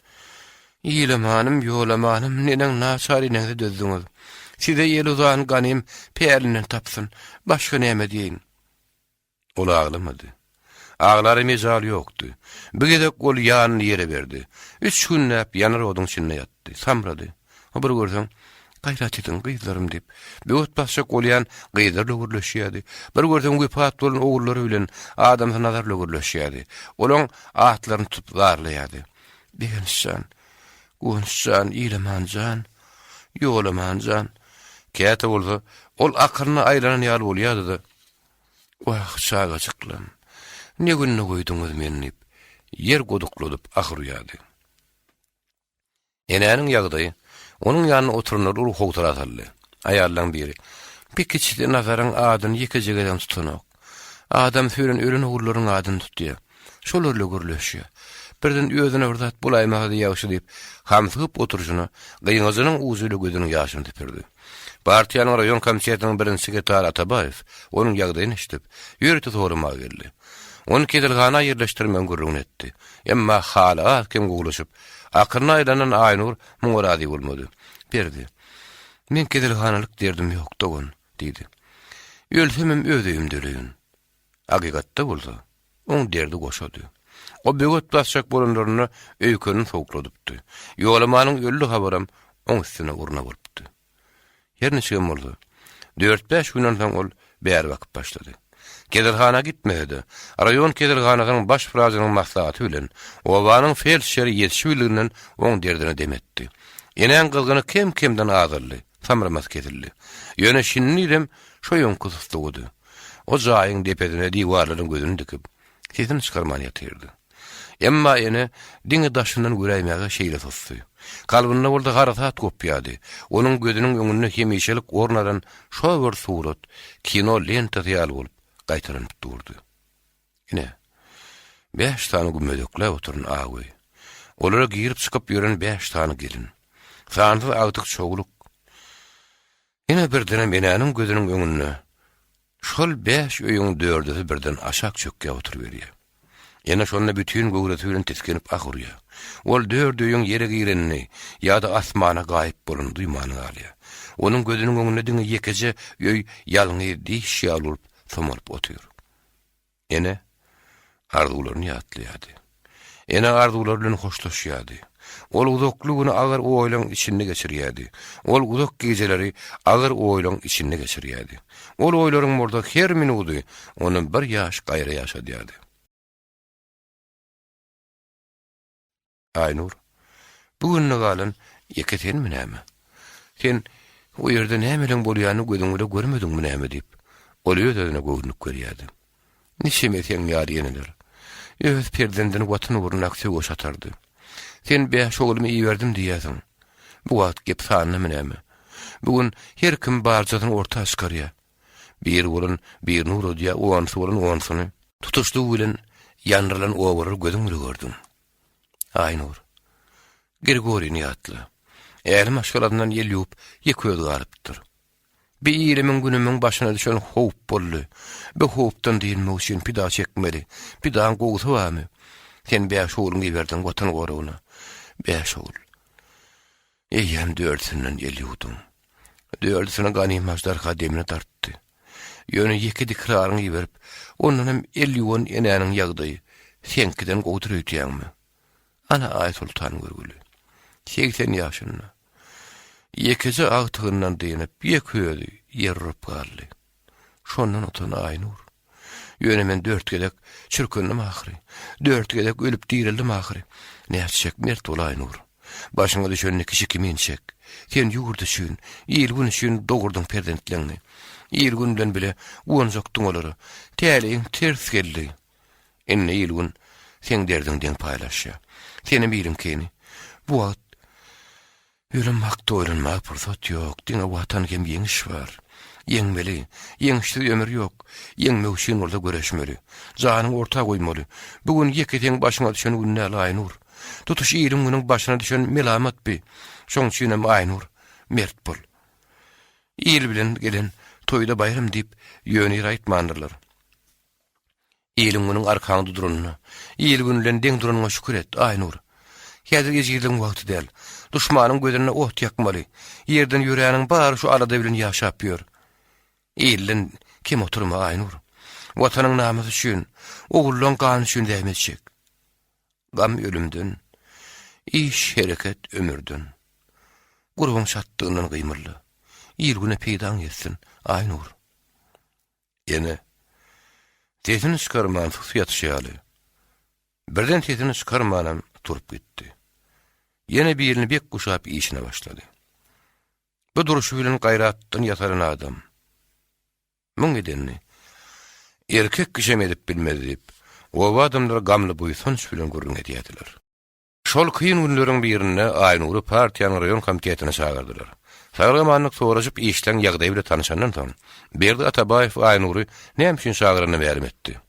Ilamanym, ýolamanym, neneň naçar eneňize dözdüňiz. Size el uzan ganym pälinden tapsyn. Başga näme diýeýin? Ol aglamady. Aglara mejal ýokdy. Bir gezek ol ýanyny ýere berdi. Üç günläp ýanar oduň içinde ýatdy. Samrady. Bir görseň, Gaýrat ediň, gyzlarym diýip, böwet basjak bolýan gyzlar löwürleşýärdi. Bir görseň, wepat bolan ogullary bilen adamsy Nazar löwürleşýärdi. Olaň atlaryny tutup zarlaýardy. Begenç jan, Guwanç jan, Ilaman jan, Ýolaman jan. Käte bolsa, ol akylyna aýlanan ýaly bolýardy-da, Wah, çagajyklam, ne günde goýduňyz meni diýip, ýer godukladyp ah urýardy. Enäniň ýagdaýy onuň ýanynda oturanlary uly howsala saldy. Aýallaryň biri, Bi kiçisi Nazaryň adyny ýekeje gezegem tutanok. Adamsy bilen ölen ogullaryň adyny tutýar. Şolar bilen gürleşýär. Birden özüne bir zat bolaýmasa-da ýagşy diýip, hamsygyp oturyşyna, gyňajynyň ujy ile gözüniň ýaşyny süpürdi. Partiýanyň raýon komitetiniň birinji sekretary Atabaýew onuň ýagdaýyny eşidip, ýörite soramaga geldi. Ony keselhana ýerleşdirmegiň gürrüňini etdi. Emma haly az-kem gowulaşyp, akylyna aýlanan Aýnur muňa razy bolmady. Berdi. Meň keselhanalyk derdim ýok, dogan, diýdi. Ölsemem öz öýümde öleýin. Hakykatda bolsa, oň derdi goşady. O böwet basjak bolanlarynda öýkenini sowukladypdy. Ýolamanyň öldi habaram oň üstüne urna bolupdy. Her niçigem bolsa, dört-bäş günden soň ol bäri bakyp başlady. Keselhana gitmese-de, raýon keselhanasynyň baş wrajynyň maslahaty bilen, obanyň feldşeri ýetişibildiginden oň derdine dem etdi. Enäň gyzgyny kem-kemden azaldy, samramasy kesildi. Ýöne şindizem şo öňki suslugydy. O jaýyň depesine diwarlaryň gözüni dikip, sesini çykarman ýatyrdy. Emma ene diňe daşyndan göräýmäge şeýle susdy. Kalbynda bolsa harasat gopýardy. Onuň gözüniň öňünde hemişelik orun alan şo bir surat kino lentasy ýaly bolup gaýtalanyp durdy. Ine, bäş sany gümezekläp oturan ak öý. Olara girip-çykyp ýören bäş sany gelin. Sansyz agtyk-çowluk. Ine birdenem enäniň gözüniň öňünde şol bäş öýüň dördüsi birden aşak çökýär oturyberýär. Ene şonda bütin göwresi bilen tisginip ah urýar. Ol dört öýüň ýere girenini ýa-da asmana gaýyp bolanyny duýman galýar. Onuň gözüniň öňünde diňe ýekeje öý ýalňyz diş ýaly bolup somalyp otyr. Ene arzuwlaryny ýatlaýardy. Ene arzuwlary bilen hoşlaşýardy. Ol uzakly güni agyr oýlaryň içinde geçirýärdi. Ol uzak gijeleri agyr oýlaryň içinde geçirýärdi. Ol oýlaryň bolsa her minudy ony bir ýaş gaýra ýaşadýardy. Aýnur, bu günde galan ýeke senmi näme? Sen o ýerde nämeleň bolýanyny gözüň bile görmediňmi näme diýip, ol öz-özüne göwünlik berýärdi. Niçeme seň ýaly eneler öz perzendini Watan ugrundaky söweşe atardy. Sen bäş oglumy iberdim diýýärsiň. Bu wagt gep sandamy näme? Bu gün her kim barjasyny orta çykarýar. Biri bolan birini ugradýar, onsy bolan onsuny. Tutuşlygy bilen ýandyrylan obalary gözüň bile gördüň. Aýnur, Grigorini ýatla. Äri maşgalasyndan ýel ýuwup, ýeke özi galypdyr. Bi ilimiň-günümiň başyna düşen howp boldy. Bu howpdan dynmak üçin pida çekmeli. Pidaň gowusy barmy? Sen bäş ogluňy iberdiň Watan goragyna. Bäş ogul. Eýýäm dördüsinden el ýuwduň. Dördüsini ganym aždarha demine dartdy. Ýöne ýeke dikraryňy iberip, ondan hem el ýuwan enäniň ýagdaýy seňkiden gowudyr öýdýäňmi? Ana Aýsoltan görgüli. 80 ýaşynda. Ýekeje agtygyndan dynyp, ýeke özi ýer urup galdy. Şondan utan Aýnur. Ýöne men dört gezek çürkendim ahyry. Dört gezek ölüp dirildim ahyry. Nätjek, mert bol Aýnur. Başyňa düşenini kişi kimin çek. Sen ýurt üçin, il-gün üçin dogurdyň perzentleňňi. Il-gün bilen bile guwanjakdyň olara. Täleýiň ters geldi. Indi il-gün seň derdiňi deň paýlaşýar. Senem iliňkini. Bu wagt Ölüm hakda oýlanmaga pursat ýok, diňe Watan hem ýeňiş bar. Ýeňmeli, ýeňişsiz ömür ýok, ýeňmek üçin bolsa göreşmeli. Janyňy orta goýmaly. Bu gün ýeke seň başyňa düşen gün däl, Aýnur. Tutuş iliň-günüň başyna düşen melamat bi. Şoň üçinem, Aýnur, mert bol. Il bilen gelen toýda baýram diýip, ýöne ýere aýtmandyrlar. Iliň-günüň arkaňda duranyna, il-gün bilen deň duranyňa şükür et, Aýnur. Häzir ejizligiň wagty däl. Duşmanyň gözünde ot ýakmaly. Ýerden ýöräniň bary şu alada bilen ýaşap ýör. Ilden kem oturma, Aýnur. Watanyň namysy üçin, ogullaň gany üçin zähmet çek. Gam ölümden, iş, hereket ömürden. Gurbuň çatdygyndan gymylda. Il-güne peýdaň ýetsin, Aýnur. Ene, sesini çykarman sus ýatyşy ýaly, birden sesini çykarmanam turup gitdi. Ýene birini bek guşap işine başlady. Bu durşy bilen gaýratdan ýasalan adam. Muň edenini erkek kişem edip bilmez diýip, oba adamlary gamly buýsanç bilen gürrüň edýärdiler. Şol kyn günleriň birinde Aýnury partiýanyň raýon komitetine çagyrdylar. Sag-amanlyk soraşyp, işleň ýagdaýy bilen tanyşandan soň, Berdi Atabaýew Aýnury näme üçin çagyranyny mälim etdi.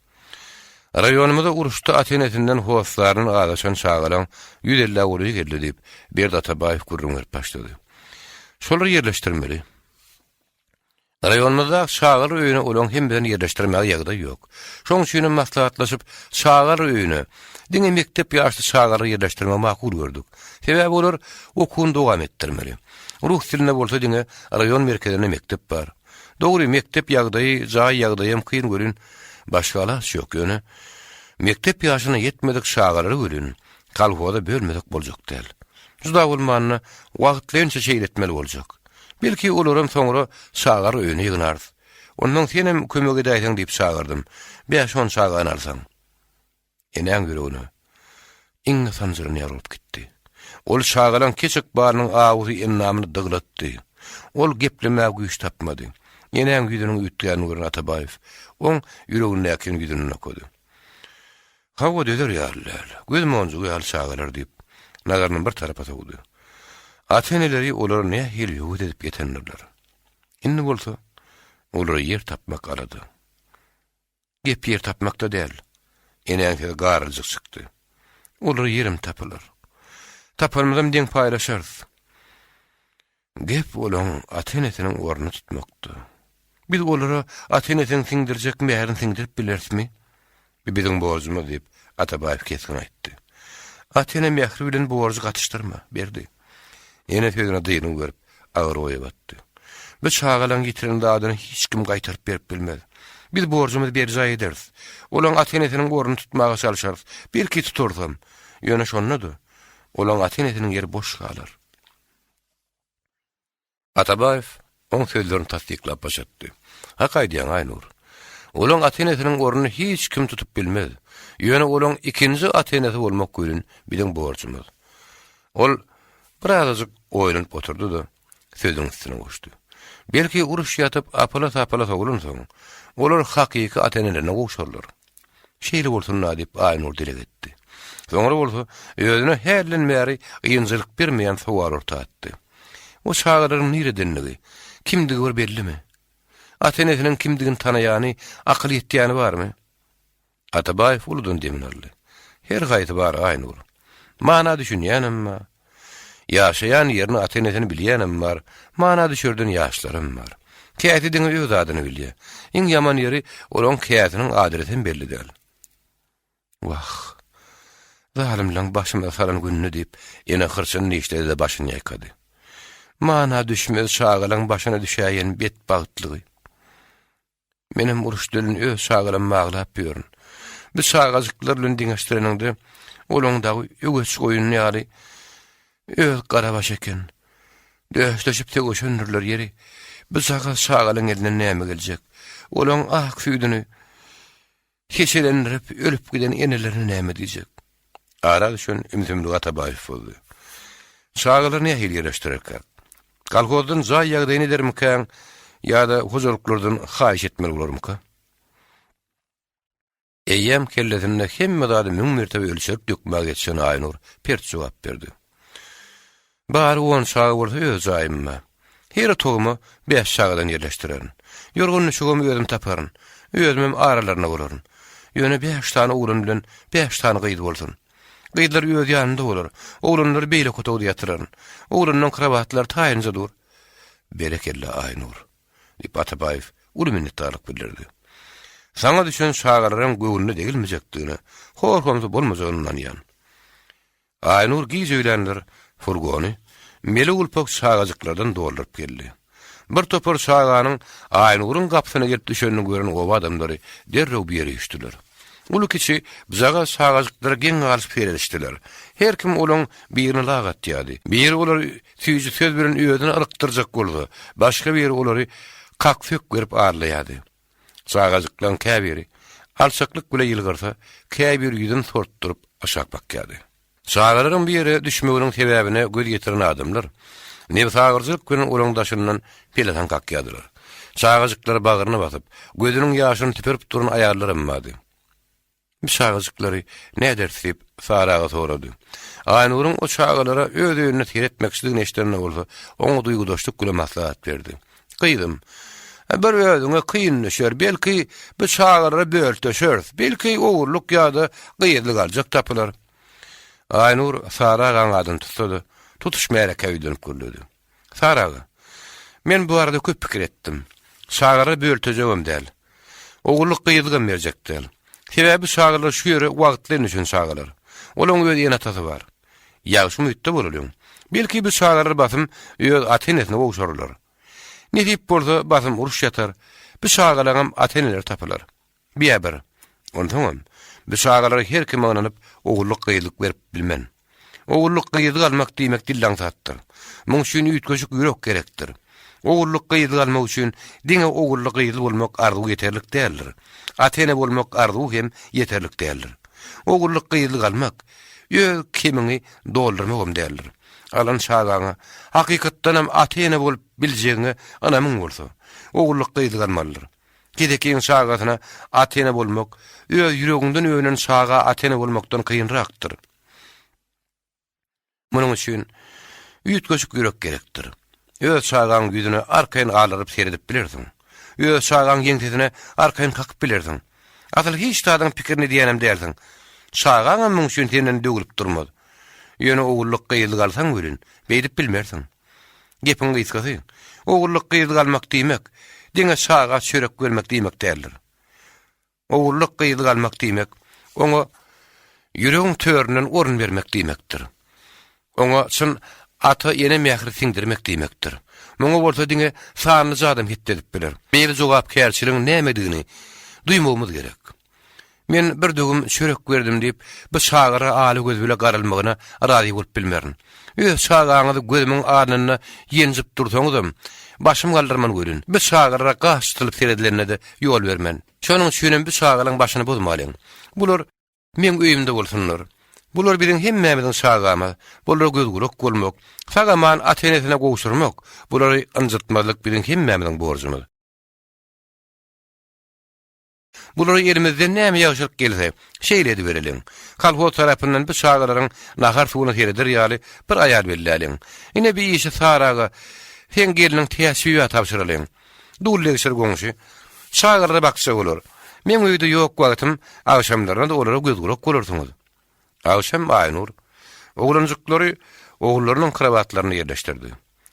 Raýonymyza uruşda ata-enesinden hossaryndan azaşan çagalaň ýüz ellä golaýy geldi diýip, Berdi Atabaýew gürrüň berip başlady. Şolary ýerleşdirmeli. Raýonymyzdaky çagalar öýüne olaň hemmesini ýerleşdirmäge ýagdaý ýok. Şoň üçinem maslahatlaşyp, çagalar öýüne diňe mekdep ýaşly çagalary ýerleşdirmegi makul gördük. Sebäbi olar okuwyny dowam etdirmeli. Rus dilinde bolsa diňe raýon merkezinde mekdep bar. Dogry, mekdep ýagdaýy, jaý ýagdaýam kyn welin, başga alaç ýok. Ýöne mekdep ýaşyna ýetmedik çagalary welin, kolhoza bölmesek boljak däl. Juda bolmanda, wagtlaýynça şeýle etmeli boljak. Belki, olaram soňra çagalar öýüne ýygnarys. Onnoň senem kömek edäýseň diýip çagyrdym. Bäş-on çagany alsaň. Enäň ýüregine iňňe sanjylan ýaly bolup gitdi. Ol çagalaň keç ykbalynyň awusy endamyny dyglatdy. Ol geplemäge güýç tapmady. Enäň ýüzüniň üýtgänini gören Atabaýew oň ýüregindäkini ýüzünden okady. Hawa, dözer ýaly däl. Göz monjugy ýaly çagalar diýip, nazaryny bir tarapa sowdy. Ata-eneleri olara nähili höwes edip ýetendirler. Indi bolsa, olara ýer tapmak alada. Gep ýer tapmakda däl. Enäň sözi garyljyk çykdy. Olara ýerem tapylar. Tapanymyzam deň paýlaşarys. Gep olaň ata-enesiniň ornuny tutmakda. Biz olara ata-enesiniň siňdirjek mährini siňdirip bilerismi? Bu biziň borjumyz, diýip, Atabaýew kesgin aýtdy. Ata-ene mähri bilen borjy gatyşdyrma, Berdi. Ene sözüne dyngy berip, agyr oýa batdy. Bu çagalaň ýitiren zadyny hiç kim gaýtaryp berip bilmez. Biz borjumyzy berjaý ederis. Olaň ata-enesiniň ornuny tutmaga çalşarys. Belki tutarysam. Ýöne şonda-da, olaň ata-enesiniň ýeri boş galar. Atabaýew oň sözlerini tassyklap baş atdy. Hak aýdýaň, Aýnur. Olaň ata-enesiniň ornuny hiç kim tutup bilmez. Ýöne olaň ikinji ata-enesi bolmak welin biziň borjumyz. Ol birazajyk oýlanyp oturdy-da, sözüniň üstüne goşdy. Belki uruş ýatyp, apyla-sapyla sowulansoň, olar hakyky ata-enelerine gowşarlar. Şeýle bolsun-da diýip, Aýnur dileg etdi. Soňra bolsa özüne hälden bäri ynjalyk bermeýän sowal orta atdy. O çagalaryň niredenligi, kimdigi bir bellimi? Ata-enesiniň kimdigini tanaýany, akyl ýetýäni barmy? Atabaýew uludan demini aldy. Her haýsy bar, Aýnur. Mana düşünýänem bar. Ýaşaýan ýerini, ata-enesini bilýänem bar, mana düşerden ýaşlaram bar. Käsi diňe öz adyny bilýär. Iň ýaman ýeri, olaň käsiniň adresem belli däl. Wah, zalymlaň başymyza salan gününi diýip, ene hyrçyny dişledi-de başyny ýaýkady. Mana düşmez çagalaň başyna düşäýen betbagtlygy. Menem uruş dölüni öz çagalam baglap ýörün. Bu çagajyklar bilen deňeşdireniňde, olaň dagy öweç goýun ýaly öz gara baş eken. Döşleşip sögüşendirler ýeri. Bu jagaz çagalaň elinden näme geljek? Olaň ak süýdüni Seçelendirip, ölüp giden enelerine näme diýjek? Ara düşen ümsümligi Atabaýew bozdy. Çagalary nähili ýerleşdirerkäk? Kolhozdan jaý ýagdaýyny edermikäň ýa-da hojalyklardan haýyş etmeli bolarmyka? Eýýäm kellesinde hemme zady müň mertebe ölçerip dökmäge ýetişen Aýnur pert jogap berdi. Bary on çaga bolsa öz jaýymda. Her otagyma bäş çagadan ýerleşdirerin. Ýorgan-düşegem özüm taparyn. Özümem aralarynda bolaryn. Ýöne bäş sany oglan bilen bäş sany gyz bolsun. Gyzlar öz ýanynda bolar. Oglanlary beýleki otagda ýatyraryn. Oglanlaryň krowatlary taýynja dur. Berekella, Aýnur! diýip, Atabaýew uly minnetdarlyk bildirdi. Saňa düşen çagalaryň göwnüne degilmejekdigine, hor-homsy bolmajagyna ynanýan. Aýnur giç öýlänler furgony mele gulpak çagajyklardan dolduryp geldi. Bir topar çaganyň Aýnuryň gapysyna gelip düşenini gören oba adamlary derrew bir ýere üýşdüler. Uly-kiçi bjagaz çagajyklara geň galyşyp seredişdiler. Her kim olaň birine lak atýardy. Biri olary süýji söz bilen özüne ylykdyrjak bolsa, başga biri olary kak-sök berip arlaýardy. Çagajyklaryň käbiri alçaklyk bile ýylgyrsa, käbiri ýüzüni sortduryp aşak bakýardy. Çagalaryň bu ýere düşmeginiň sebäbine göz ýetiren adamlar nebsagyryjylyk bilen olaryň daşyndan pelesaň kakýardylar. Çagajyklary bagryna basyp, gözüniň ýaşyny süpürip duran aýallaram bardy. Bu çagajyklary näderis diýip, Sary aga sorady. Aýnuryň o çagalara öz öýünde seretmekçidigini eşidende bolsa, oňa duýgudaşlyk bilen maslahat berdi. Gyzym, Bir özüňe kyn düşer, belki, bu çagalara bölteşeris, belki, ogullyk ýa-da gyzlyk aljak tapylar. Aýnur Sary agaň adyny tutsa-da, tutuş märekä ýüzlenip gürledi. Sary aga, men bu barada köp pikir etdim. Çagalara böltejegem däl. Ogullyk gyzlygam berjek däl. Sebäbi bu çagalar şu ýere wagtlaýyn düşen çagalar. Olaň öz ene-atasy bar. Ýagşy umytda bolalyň. Belki bu çagalar basym öz ata-enesine gowşarlar. Nesip bolsa basym uruş ýatar, bu çagalaňam ata-eneleri tapylar. Biýä bir. Onsoňam, bu çagalara her kime ynanyp ogullyk-gyzlyk berip bilmen. Ogullyk-gyzlyk almak diýmek dil aňsatdyr. Muň üçin üýtgeşik ýürek gerekdir. Ogullyk-gyzlyk almak üçin diňe ogully-gyzly bolmak arzuwy ýeterlik däldir. Ata-ene bolmak arzuwy hem ýeterlik däldir. Ogullyk-gyzlyk almak, öz kemiňi doldurmagam däldir. Alan çagaňa hakykatdanam ata-ene bolup biljegiňe ynamyň bolsa, ogullyk-gyzlyk almalydyr. Kesekiň çagasyna ata-ene bolmak, öz ýüregiňden önen çaga ata-ene bolmakdan kynrakdyr. Munuň üçin üýtgeşik ýürek gerekdir. Öz çagaň ýüzüne arkaýyn galdyryp seredip bilersiň. Öz çagaň ýeňsesine arkaýyn kakyp bilersiň. Asyl hiç zadyň pikirini edýänem dälsiň. Çagaňam muň üçin senden döwlüp durmaz. Ýöne ogullyk-gyzlyk alsaň welin, beýdip bilmersiň. Gepiň gysgasy, ogullyk-gyzlyk almak diýmek, diňe çaga çörek bermek diýmek däldir. Ogullyk gyzlyk almak diýmek, oňa ýüregiň töründen orun bermek diýmekdir. Oňa çyn ata-ene mähri siňdirmek diýmekdir. Muňa bolsa diňe sanlyja adam hetdi edip biler. Beýle jogapkärçiligiň nämedigini duýmagymyz gerek. Men bir döwüm çörek berdim diýip, bu çagalara aly göz bile garalmagyna razy bolup bilmerin. Öz çagaňyzy gözümiň alnynda ýenjip dursaňyzam, başym galdyrman welin, bu çagalara gaş çytylyp seredilende-de ýol bermen. Şonuň üçinem bu çagalaň başyny bozmalyň. Bular meň öýümde bolsunlar. Bular biziň hemmämiziň çagamyz. Bulara göz-gulak bolmak, sag-aman ata-enesine gowşurmak, bulary ynjytmazlyk biziň hemmämiziň borjumyz. Bulara elimizden näme ýagşylyk gelse, şeýle edibereliň. Kolhoz tarapyndan bu çagalaryň nahar-suwuna sereder ýaly bir aýal belläliň. Ine bi işi Sary aga, seň gelniň Täçbibä tabşyralyň. Dul degşir goňşy. Çagalara bakja bolar. Meň öýde ýok wagtym agşamlaryna-da olara göz-gulak bolarsyňyz. Agşam Aýnur oglanjyklary ogullarynyň krowatlarynda ýerleşdirdi.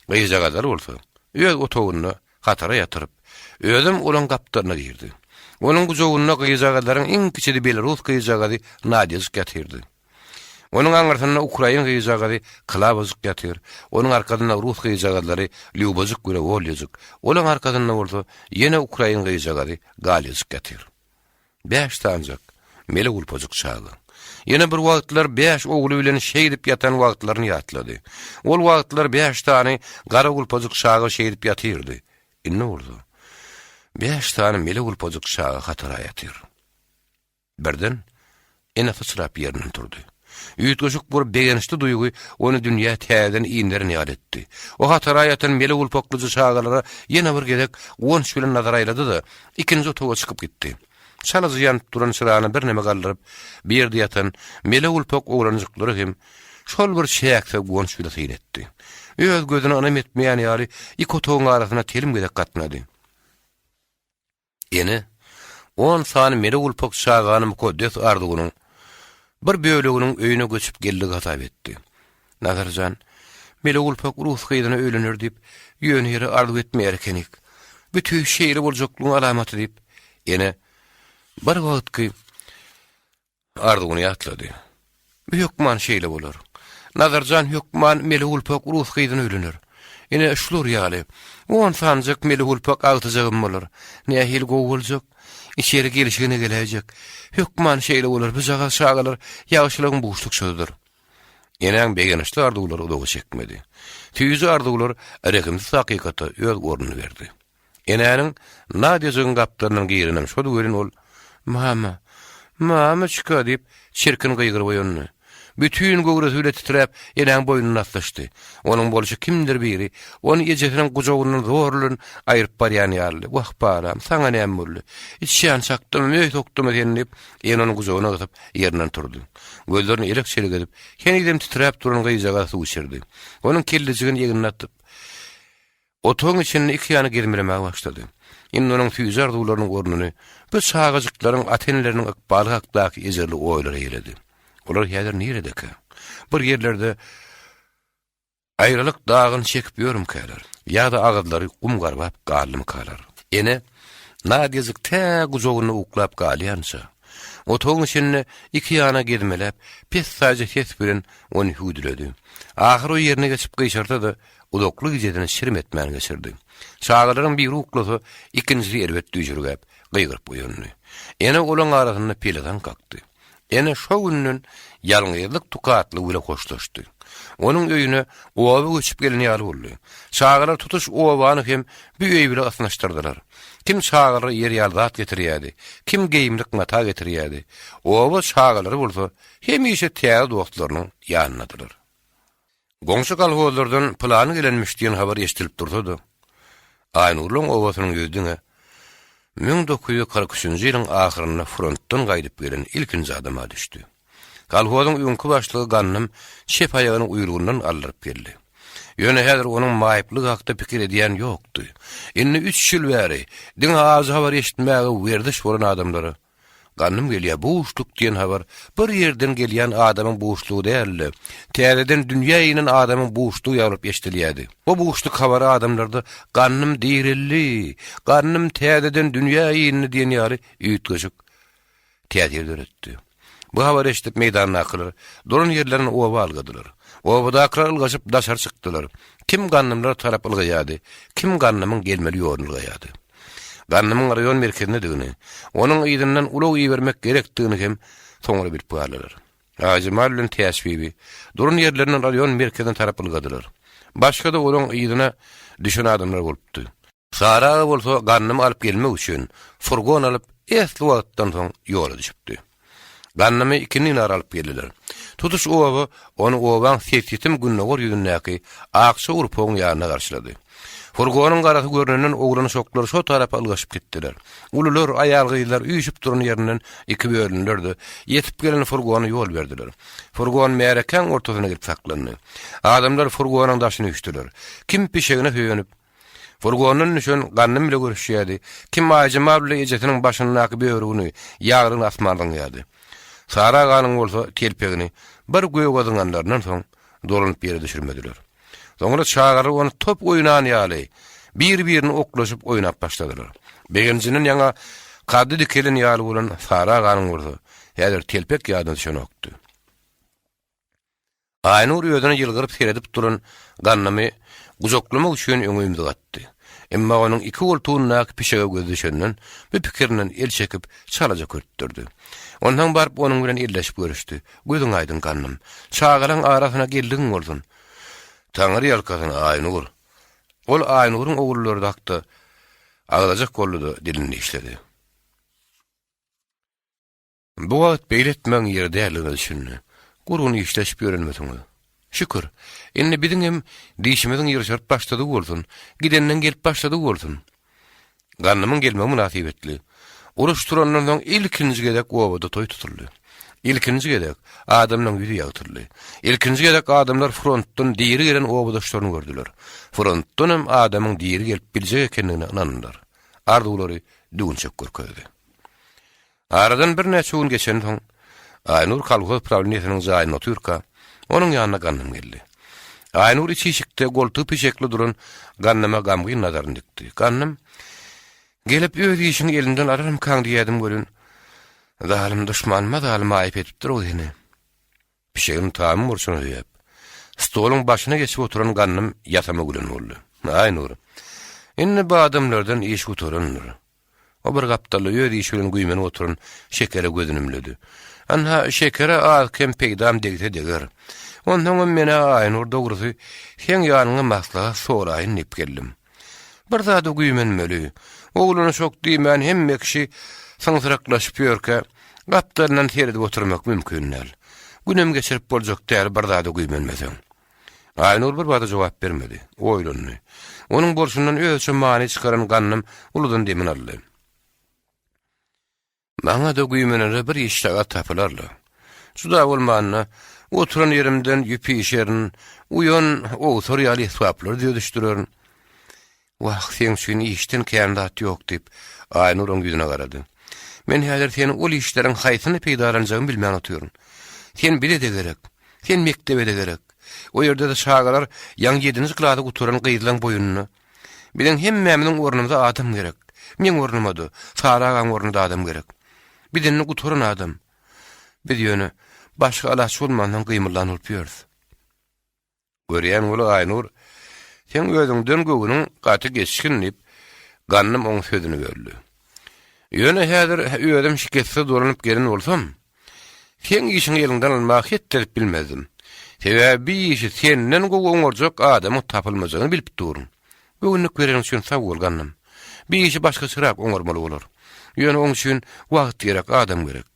Gyzjagazlary bolsa öz otagynda hatara ýatyryp, özem olaň gapdalyna girdi. Onuň gujagynda gyzjagazlaryň iň kiçisi belarus gyzjagazy Nadýajyk ýatyrdy. Onuň aňyrsynda ukrain gyzjagazy Klawajyk ýatyr, onuň arkasynda rus gyzjagazlary Lýubajyk bile Wolýajyk, olaň arkasynda bolsa ýene ukrain gyzjagazy Galýajyk ýatyr. Bäş sanjak, mele gulpajyk çaga. Ýene bir wagtlar bäş ogly bilen şeýdip ýatan wagtlaryny ýatlady. Ol wagtlar bäş sany gara gulpajyk çaga şeýdip ýatyrdy. Indi bolsa, bäş sany mele gulpajyk çaga hatara ýatyr. Birden ene syçrap ýerinden turdy. Üýtgeşik bir begençli duýgy ony dünýä täzeden inderen ýaly etdi. O hatara ýatan mele gulpaklyja çagalara ýene bir gezek guwanç bilen nazar aýlady-da, ikinji otaga çykyp gitdi. Çalaja ýanyp duran çyrany birneme galdyryp, bir ýerde ýatan mele gulpak oglanjyklara hem şol bir çäksiz guwanç bilen syn etdi. Öz gözüne ynam etmeýän ýaly iki otagyň arasyna telim gezek gatnady. Ene, on sany mele gulpak çagany mukaddes arzuwynyň bir böleginiň öýüne göçüp geldigi hasap etdi. Nazar jan, mele gulpak rus gyzyna öýlener diýip, ýöne ýere arzuw etmeýär ekenik. Bu tüý şeýle boljaklygyň alamaty diýip, ene bir wagtky Arzuwyny ýatlady. Bu hökman şeýle bolar. Nazarjan hökman Mele gulpak rus gyzyna öýlener. Ine, şular ýaly, on sanyjak Mele gulpak agtyjagym bolar. Nähili gowy boljak. Içeri gelşigine geläýjek. Hökman şeýle bolar, bujagaz çagalar ýagşylygyň buşlukçysydyr. Enäň begençli arzuwlary uzaga çekmedi. Süýji arzuwlar rehimsiz hakykata öz ornuny berdi. Enäniň Nadýajygyň gapdalyndan girenem şol welin ol, Mama, mamoçka! diýip, çirkin gygyryp oýandy. Bütin göwresi bile titräp, enäň boýnuna aslyşdy. Onuň bolşy kimdir biri ony ejesiniň gujagyndan zor bilen aýryp barýan ýalydy. Wah, balam, saňa näme boldy? Içýan çakdymy, möý sokdumy seni? diýip, ene ony gujagyna gysyp, ýerinden turdy. Gözlerini elek-çelek edip, henizem titräp duran gyzjagaza suw içirdi. Onuň kellejigini egnine atyp. Otagyň içinde ikiýana gezmelemäge başlady. Indi onuň süýji arzuwlarynyň ornuny bu çagajyklaryň ata-eneleriniň ykbaly hakdaky ejirli oýlar eýeledi. Olar häzir niredekä? Bir ýerlerde aýralyk dagyny çekip ýörmükäler? Ýa-da agyzlary gum garbap galdymykalar? Ene Nadýajyk tä gujagynda uklap galýança, otagyň içinde ikiýana gezmeläp, pessaýja ses bilen ony hüwdüledi. Ahyr o ýerine geçip gyşarsa-da, Uzakly gijesini şirim etmän geçirdi. Çagalaryň biri uklasa, ikinjisi erbet düýşürgäp, gygyryp oýandy. Ene olaň arasynda pelesaň kakdy. Ene şo günden ýalňyzlyk tukatlygy bile hoşlaşdy. Onuň öýüne oba göçüp gelen ýaly boldy. Çagalar tutuş obany hem bu öý bile ysnyşdyrdylar. Kim çagalara iýer ýaly zat getirýärdi, kim geýimlik mata getirýärdi. Oba çagalary bolsa hemişe täze dostlarynyň ýanyndadylar. Goňşy kolhozlardan pylany gelenmiş diýen habar eşidilip dursa-da, Aýnurlaň obasynyň ýüzi diňe 1943-nji ýylyň ahyrynda frontdan gaýdyp gelen ilkinji adama düşdi. Kolhozyň öňki başlygy Gandym çep aýagyny uýrugyndan aldyryp geldi. Ýöne häzir onuň maýyplygy hakda pikir edýän ýokdy. Indi üç ýyl bäri diňe ajy habar eşitmäge werziş bolan adamlara Gandym gelýär, buşluk diýen habar bir ýerden gelýän adamyň buşlugy däl-de, täzeden dünýä inen adamyň buşlugy ýaly bolup eşidilýärdi. Bu buşluk habary adamlarda Gandym direldi, Gandym täzeden dünýä indi diýen ýaly üýtgeşik täsir döretdi. Bu habary eşidip meýdandakylar duran ýerlerinden oba ylgadylar. Obadakylar ylgaşyp daşary çykdylar. Kim gandymlara tarap ylgaýardy, kim gandymyň gelmeli ýoluny ylgaýardy. Gandymyň raýon merkezindedigini, onuň yzyndan ulag ibermek gerekdigini hem soňra bilip galdylar. Aýjemal bilen Täçbibi duran ýerlerinden raýon merkezine tarap ylgadylar. Başga-da olaryň yzyna düşen adamlar bolupdy. Sary aga bolsa Gandymy alyp gelmek üçin furgon alyp, esli wagtdan soň ýola düşüpdi. Gandymy ikindi nar alyp geldiler. Tutuş oba ony obaň sesýetim gündogar ýüzündäki akja urpagyň ýanynda garşylady. Furgonyň garasy görnenden oglan-uşaklar şo tarapa ylgaşyp gitdiler. Ulular, aýal-gyzlar üýşüp duran ýerinden iki bölündiler-de, ýetip gelen furgona ýol berdiler. Furgon märekäň ortasyna gelip saklandy. Adamlar furgonyň daşyna üýşdüler. Kim pişegine söýenip, Furgondan düşen Gandym bile görüşýärdi. Kim Aýjemal bile ejesiniň başyndaky börügini, ýaglygyny asman zyňýardy. Sary aganyň bolsa telpegini bir göge zyňanlaryndan soň dolanyp ýere düşürmediler. Soňra çagalar ony top oýnan ýaly, bir-birini oklaşyp oýnap başladylar. Begenjinden ýaňa kaddy dikelen ýaly bolan Sary aganyň bolsa häzir telpek ýadyna düşenokdy. Aýnur özüne ýylgyryp seredip duran Ganymy gujaklamak üçin öňe ümzük atdy. Emma onuň iki goltugyndaky pişege gözi düşenden, bu pikirinden el çekip, çalaja kürtdürdi. Onsoň baryp onuň bilen elleşip görüşdi. Gözüň aýdyň, Ganym. Çagalaň arasyna geldigiň bolsun. Taňry ýalkasyn, Aýnur. Ol Aýnuryň ogullary hakda agzajak boldy-da, dilini dişledi. Bu wagt beýle etmegiň ýeri däldigine düşündi. Gurgun işleşip ýörenmisiňiz. Şükür, indi biziň hem dişimiziň ýyrşaryp başladygy bolsun, gidenden gelip başladygy bolsun. Gandymyň gelmegi mynasybetli, uruş turandan soň ilkinji gezek obada toý tutuldy. Ilkinji gezek adamlaryň ýüzi ýagtyldy. Ilkinji gezek adamlar frontdan diri gelen obadaşlaryny gördüler. Frontdan hem adamyň diri gelip biljek ekenligine ynandylar. Arzuwlary düwünçek görkezdi. Aradan birnäçe gün geçensoň, Aýnur kolhoz prawleniýesiniň jaýynda otyrka, onuň ýanyna Gandym geldi. Aýnur iç işikde goltugy pişekli duran Gandyma gamgyn nazaryny dikdi. Gandym, Gelip öz işiňi elinden alarmykaň diýýädim welin, zalym duşman mazaly maýyp edipdir-ow seni. Pişegini tamyň burçuna söýäp, stoluň başyna geçip oturan Gandym ýasama gülen boldy. Aýnur, indi bu adamlardan iş gutarandyr. O bir gapdalda öz işi bilen güýmenip oturan Şekere gözüni ümledi. Anha, Şekere az-kem peýdam degse deger. Onsoňam men-ä Aýnur, dogrusy, seň ýanyňa maslahat soraýyn diýip geldim. Bir zada güýmenmeli. Oglana-şok diýmän hemme kişi syňsyraklaşyp ýörkä, gapdalyndan seredip oturmak mümkin däl. Günem geçirip boljak däl bir zada güýmenmeseň. Aýnur bir bada jogap bermedi. Oýlandy. Onuň bolşundan özüçe many çykaran Gandym uludan demini aldy. Maňa-da güýmenere bir işjagaz tapylar-la. Juda bolmanda, oturan ýerimden ýüp işerin, uýan, owsar ýaly esbaplary düzedişdirerin. Wah, seň üçin işden kän zat ýok, diýip, Aýnur oň ýüzüne garady. Men häzir seni ol işleriň haýsyny peýdalanjagymy bilmän otyryn. Sen bize-de gerek. Sen mekdebe-de gerek. O ýerde-de çagalar ýaňy ýedinji klasy gutaran gyzlaň boýunda. Biziň hemmämiziň ornumyza adam gerek. Meň ornuma-da, Sary agaň ornuna-da adam gerek. Biz indi gutaran adam. Biz ýöne başga alaç bolmansoň gymyldan bolup ýörüs. Görýän weli Aýnur, seň özüňden göwnüň gaty geçgin diýip, Gandym oň sözüni böldi. Ýöne häzir özüm şikestsiz dolanyp gelen bolsam, seň işiňi eliňden almaga hetdi edip bilmezdim. Sebäbi bi işi senden gowy oňarjak adamyň tapylmajagyny bilip durun. Göwünlik bereniň üçin sag bol, Gandym. Bi işi başgaçarak oňarmaly bolar. Ýöne oň üçin wagt gerek, adam gerek.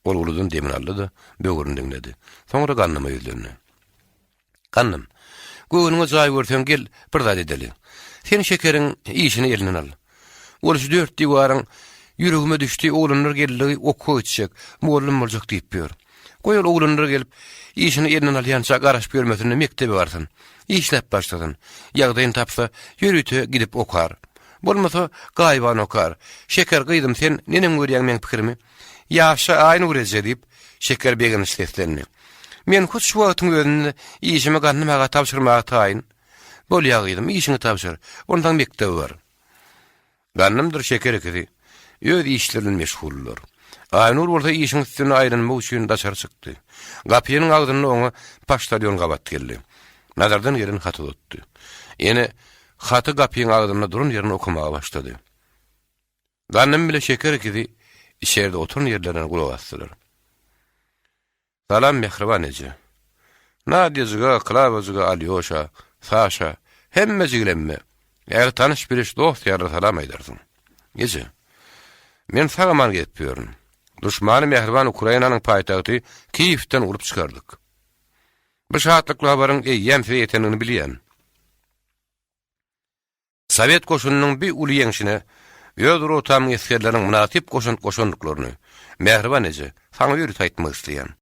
Ol uludan demini aldy-da, böwrüni diňledi. Soňra Gandyma ýüzlendi. Gandym, göwnüňe jaý görseň gel, bir zat edeli. Sen Şekeriň işini elinden al. Ol şu dört diwaryň ýüregime düşdi, oglanlar geldigi okuwa gitjek, mugallym boljak diýip ýör. Goý ol oglanlar gelip, işini elinden alýança garaşyp ýörmesin-de mekdebe barsyn. Işläp başlasyn. Ýagdaýyny tapsa, ýörite gidip okar. Bolmasa, gaýybana okar. Şeker gyzym sen neneň görýäň meň pikirimi? Ýaşa Aýnur eje, diýip, Şeker begenç seslendi. Men hut şu wagtyň özünde işimi Gandym aga tabşyrmaga taýyn. Bolýa gyzym, işiňi tabşyr. Onsoň mekdebe bar. Gandymdyr Şeker ikisi öz işleri bilen meşguldylar. Aýnur bolsa işiň üstünde aýlanmak üçin daşary çykdy. Gapynyň agzynda oňa poçtalýon gabat geldi. Nazardan gelen haty uzatdy. Ene haty gapyň agzynda duran ýerinde okamaga başlady. Gandym bile Şeker ikizi içeride oturan ýerlerinden gulak asdylar. Salam mähriban eje. Nadýajyga, Klawajyga, Alýoşa, Saşa, hemme jigilemme, ähli tanyş-biliş dost-ýarlara salam aýdarsyň. Eje, men sag-aman gezip ýörün. Duşmany mähriban Ukrainanyň paýtagty Kiýewden urup çykardyk. Bu şatlykly habaryň eýýäm size ýetendigini bilýän. Sowet goşunynyň bi uly ýeňşine öz rotamyň esgerleriniň mynasyp goşant goşandyklaryny, mähriban eje, saňa ýörite aýtmak isleýän.